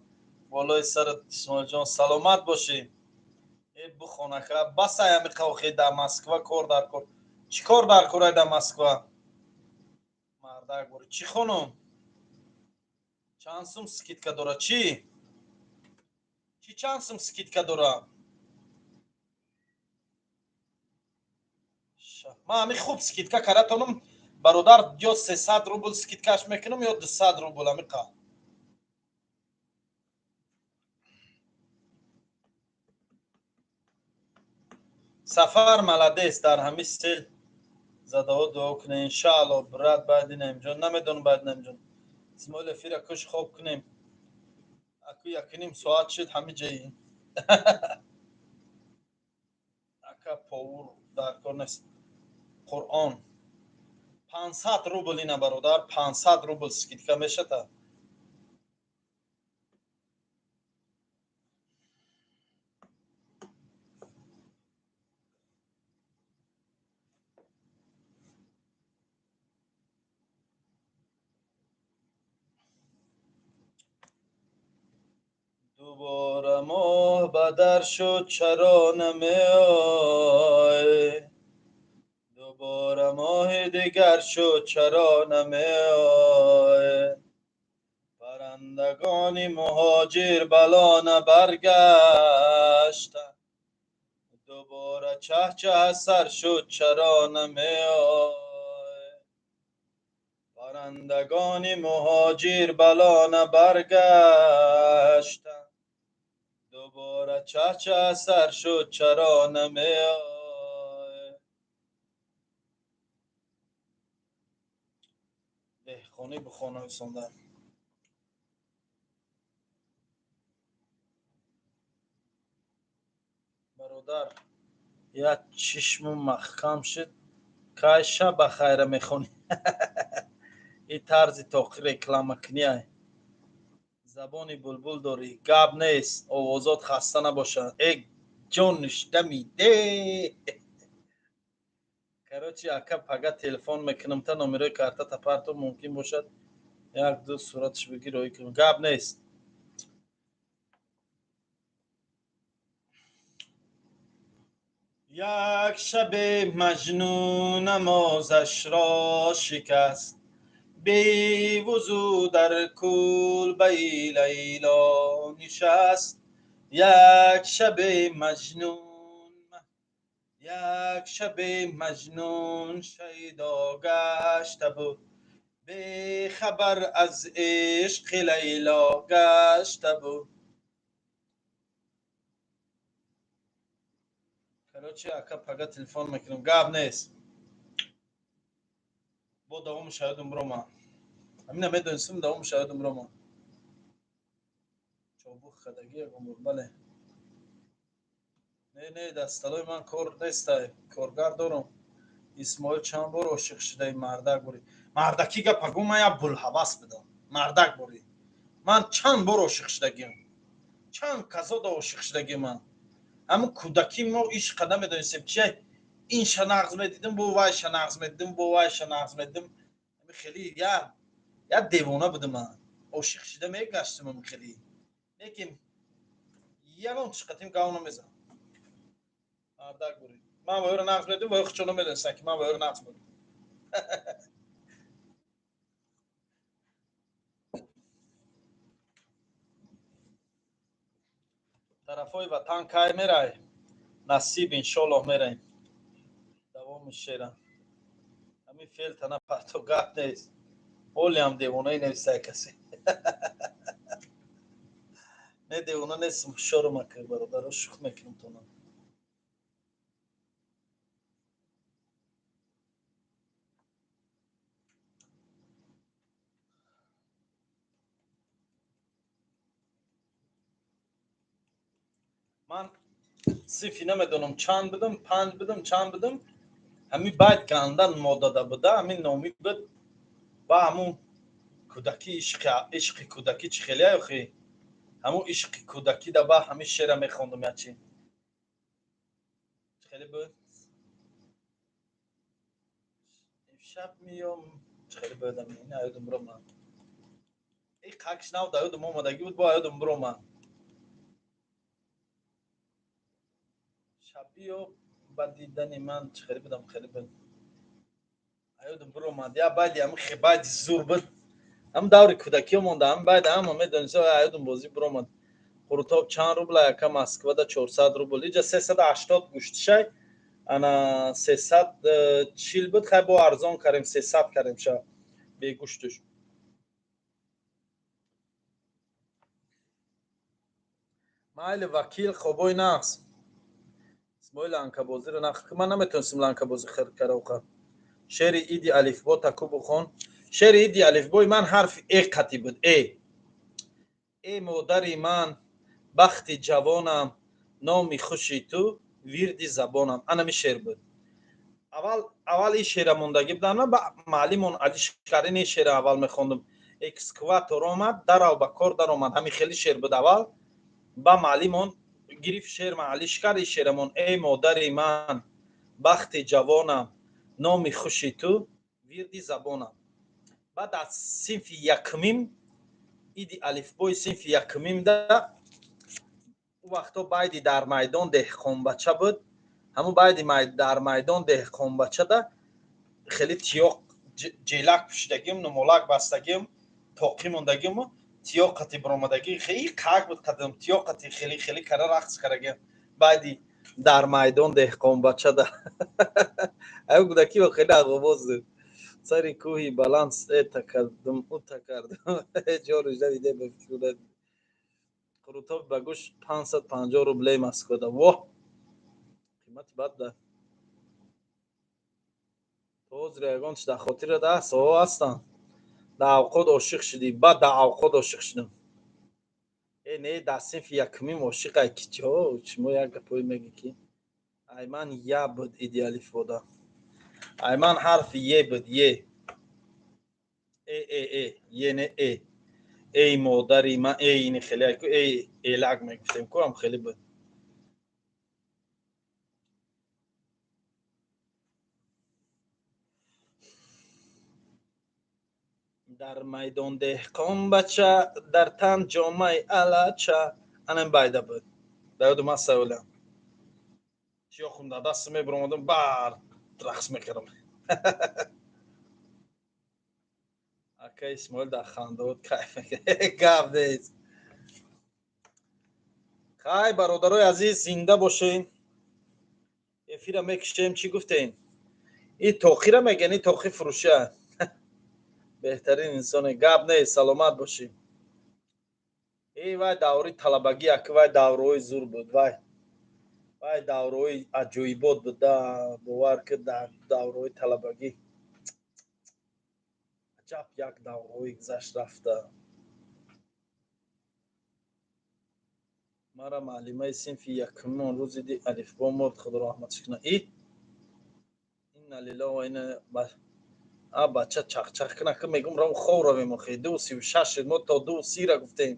болои сарат, Исмоилҷон, саломат бошӣ. Э бухон, ака, басай ҳами қавхе. Дар Москва кор дар кор, чӣ кор дар корай дар Москва? Мардак бори, чӣ хонум? Чанд сум скидка дора? Чӣ чӣ, чанд сум скидка дора? Ман ҳами хуб скидка каратонум, бародар, ё 300 рубл скидкаш мекунам, ё 200 рубл, ҳамиқа. Сафар молодец. Дар ҳами сел задаҳо дуо кунем, иншаалло, брат. Баъди Наимҷон намедонам, баъди Наимҷон. Исмоил, эфира куш, хоб кунем. Аку якним соат шуд ҳами ҷаи. Ака, повур дар кор нест. Қуръон 500 рубл ина, бародар, 500 рубл скидка мешата. Дубора моҳ бадар шуд, чаро намеоӣ? Дубора моҳи дигар шуд, чаро намеоӣ? Паррандагони муҳоҷир бало набаргашта, дубора чахча сар шуд, чаро намеоӣ? Паррандагони муҳоҷир бало набаргашта, дубора чахча сар шуд, чаро намеоӣ? Деҳқонӣ бухона висонда. Бародар, як чишму маҳкам шуд, кай шаб ба хайра мехонӣ? И тарзи тоқи рекламакунӣ. Забони булбул дорӣ, гап нест, овозот хаста набошад. Э ҷон, ништа миде. Короче, ака, пага телефон мекунам, та номерои картата парто, мумкин бошад, як ду сураташ бигир, роӣ кунам. Гап нест. Як шабе Маҷнун намозашро шикаст, бевузӯ дар кулбаи Лайло нишаст. Як шабе Маҷнун, як шабе Маҷнун шайдо гашта буд, бехабар аз ишқи Лайло гашта буд. Короче, ака, пага телефон мекунам, гап нест. Бо давоми шаёдум бирома. Ҳамина медонистам, давоми шаёдум бирома. Чобух кадаги ягон бор, бале. Не, не, дасталои ман кор нестай, коргар дорам. Исмоил, чанд бор ошиқ шудаи? Мардак борӣ? Мардакӣ гапа гу, ман як булҳавас будам. Мардак борӣ, ман чанд бор ошиқ шудагим, чанд казода ошиқ шудагим. Ман ҳамун кӯдакӣ мо ишқа намедонистем чи. Инша нағз медидим, бо вайша нағз медидим, бо вайша нағз медидим. Хеле як девона будам ман, ошиқ шида мегаштам хеле. Лекин ягон чиқатим гав намезан. Мардак бурӣ, ман ба ӯро нағз медидим, ба ӯ хучо намедонистам, ки ман ба ӯро нағз будам. Тарафҳои ватан кай мерай? Насиб, иншоллоҳ, мераем. Давоми шера ҳамин феъл тана парто, гап нест. Ҳолиам девонаи нависай касе. Не, девона нестам, ҳушёрам, ака, бародаро, шӯх мекунам тона. Ман синфи намедонам чанд будам, панҷ будам, чанд будам. Ҳамин байт гандан модада буда, ҳамин номи буд. Ба ҳамун кӯдакӣ, ишқи кӯдакӣ чӣ хеле охи, ҳамун ишқи кӯдакӣ да ба ҳамин шеъра мехондум. Ячи чӣ хеле буд? Имшаб миём, чӣ хеле буд? Ин аёдум биромад, и қакш нав да ёдум омадагӣ буд, бо аёдум биромад. Шабиё ба дидани ман, чӣ хеле будам, хеле буд, аёдум биромад. Я байди ҳамин байди зур буд, ҳам даври кӯдакиё монда, ҳам байда ҳама медонист, аёдум бозӣ биромад. Қурутоб чанд рубл, яка? Москвада 400 рубл, иҷа 380 гӯштишай. Ана 340 буд, хай бо арзон кардем, 300 кардем ша бегӯштуш. Майли, вакил, хобои нағз. Исмоил, ланкабозиро нақ. Ман наметонистам ланкабозӣ хир кароқа. Шеъри иди алифбо таку бухон. Шеъри иди алифбои ман ҳарфи э қатӣ буд. Э, э, модари ман, бахти ҷавонам, номи хуши ту вирди забонам. Анами шеър буд. Аввал, аввал ин шеъра мондагӣ будам, ба маълимон алишкарини шеъра аввал мехондум. Экскаватор омад, дарав ба кор даромад, ҳамин хели шеър буд аввал. Ба маълимон гирифт шеър, ман алишкар ин шеърамон: эй модари ман, бахти ҷавонам, номи хуши ту вирди забонам. Баъд аз синфи якумим, иди алифбои синфи якумимда, ӯ вақто байди дар майдон деҳқонбача буд. Ҳамун байди дар майдон деҳқонбачада хеле тиёқ ҷелак пӯшидагим, нумолак бастагим, тоқӣ мондагиму тиёқ қати биромадагӣ. Хеле қак буд қадам, тиёқ қати хеле хеле кара рақс карагим байди дар майдон деҳқонбачада. Аю кӯдакӣ хеле ағобоз буд. Сари кӯҳи баланд эта кардум, ута кардум, ҷориш надиде ба фикру. Қурутоб ба гӯш 550 рублей Москвада. Воҳ, қимати бад да. То ҳозир ягон чи дар хотират аст? О, ҳастанд. Дар авқот ошиқ шудӣ? Баъд дар авқот ошиқ шудам. Э, не, дар синфи якумим ошиқ ай ки чо шумо як гапое мегӣ, ки айман я буд иди алифбода. Айман ҳарфи е буд, е, э, э, э, е, не, э. Эй модари ман, эй, ини хеле ку, эй, элак мегуфтем ку, ҳам хеле буд. Дар майдон деҳқон бача, дар тан ҷомаи алача, анам байда буд, дар ёдум аст. Саволам чиё хунда даст мебиромадам, бар рақс мекардам. Ака Исмоил дар хандаот кайф, гап нест. Хай, бародарои азиз, зинда бошен. Эфира мекишем, чӣ гуфтем? И тоқира мегӯян, и тоқи фурӯша. Беҳтарин инсоне, гап нест, саломат бошӣ. Эй, вай даври талабагӣ, аки, вай давраҳои зур буд, вай, вай давраҳои аҷоибот буд да, бовар ки дар давраҳои талабагӣ. Аҷаб як давраҳои гузашт рафта. Мара маълимаи синфи якумон рӯзи ди алифбо мурд, худо раҳматш кунад. И инна лиллаҳи ва инна а бача чақчақ кина ки мегум рав хов равем охи 2:36 шуд, мо то 2:30-ра гуфтем.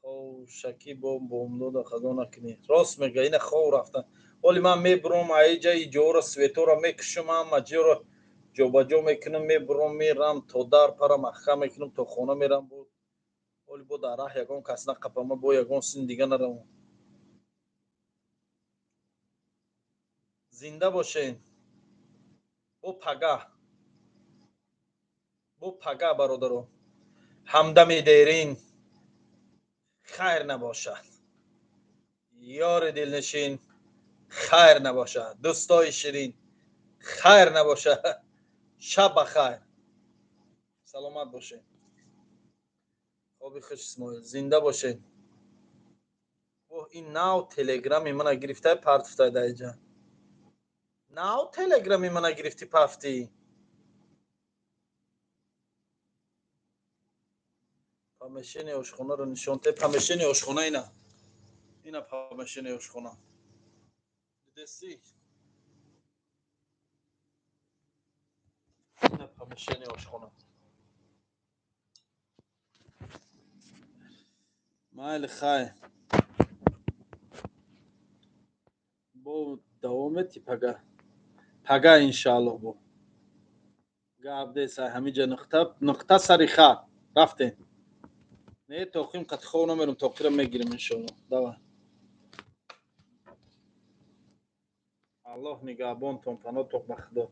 Ховшакӣ бо бомдода хазо накунӣ. Рост мега, ина хов рафта. Оли ман мебурам аиҷа иҷоро светора мекушам, ҳама ҷоро ҷобаҷо мекунам, мебурам, мерам то дар пара маҳкам мекунам, то хона мерам. Бо оли бо дар раҳ ягон кас нақапама, бо ягон син дига наравам. Зинда бошен. Бо пагаҳ, бо пагаҳ, бародаро. Ҳамдами дерин хайр набошад, ёри дилнишин хайр набошад, дӯстои ширин хайр набошад. Шаб ба хайр, саломат бошед. Хоби хуш, Исмоил. Зинда бошед. О, ин нав телеграми мана гирифтай партфтай даиҷа. Нав телеграми мана гирифти пафтӣ. Помещение ошхонаро нишон те. Помещение ошхона ина. Ина помещение ошхона. Дидеси? Ина помещение ошхона. Майли, хай. Бо давом мети пага. Пага иншааллоҳ бо. Гап деса ҳамиҷа нуқта, нуқта сари хат. Рафтем. Не, тоқим қат хов намерам, тоқира мегирем иншоаллоҳ. Давай. Аллоҳ нигаҳбонтон, паноҳтон ба Худо.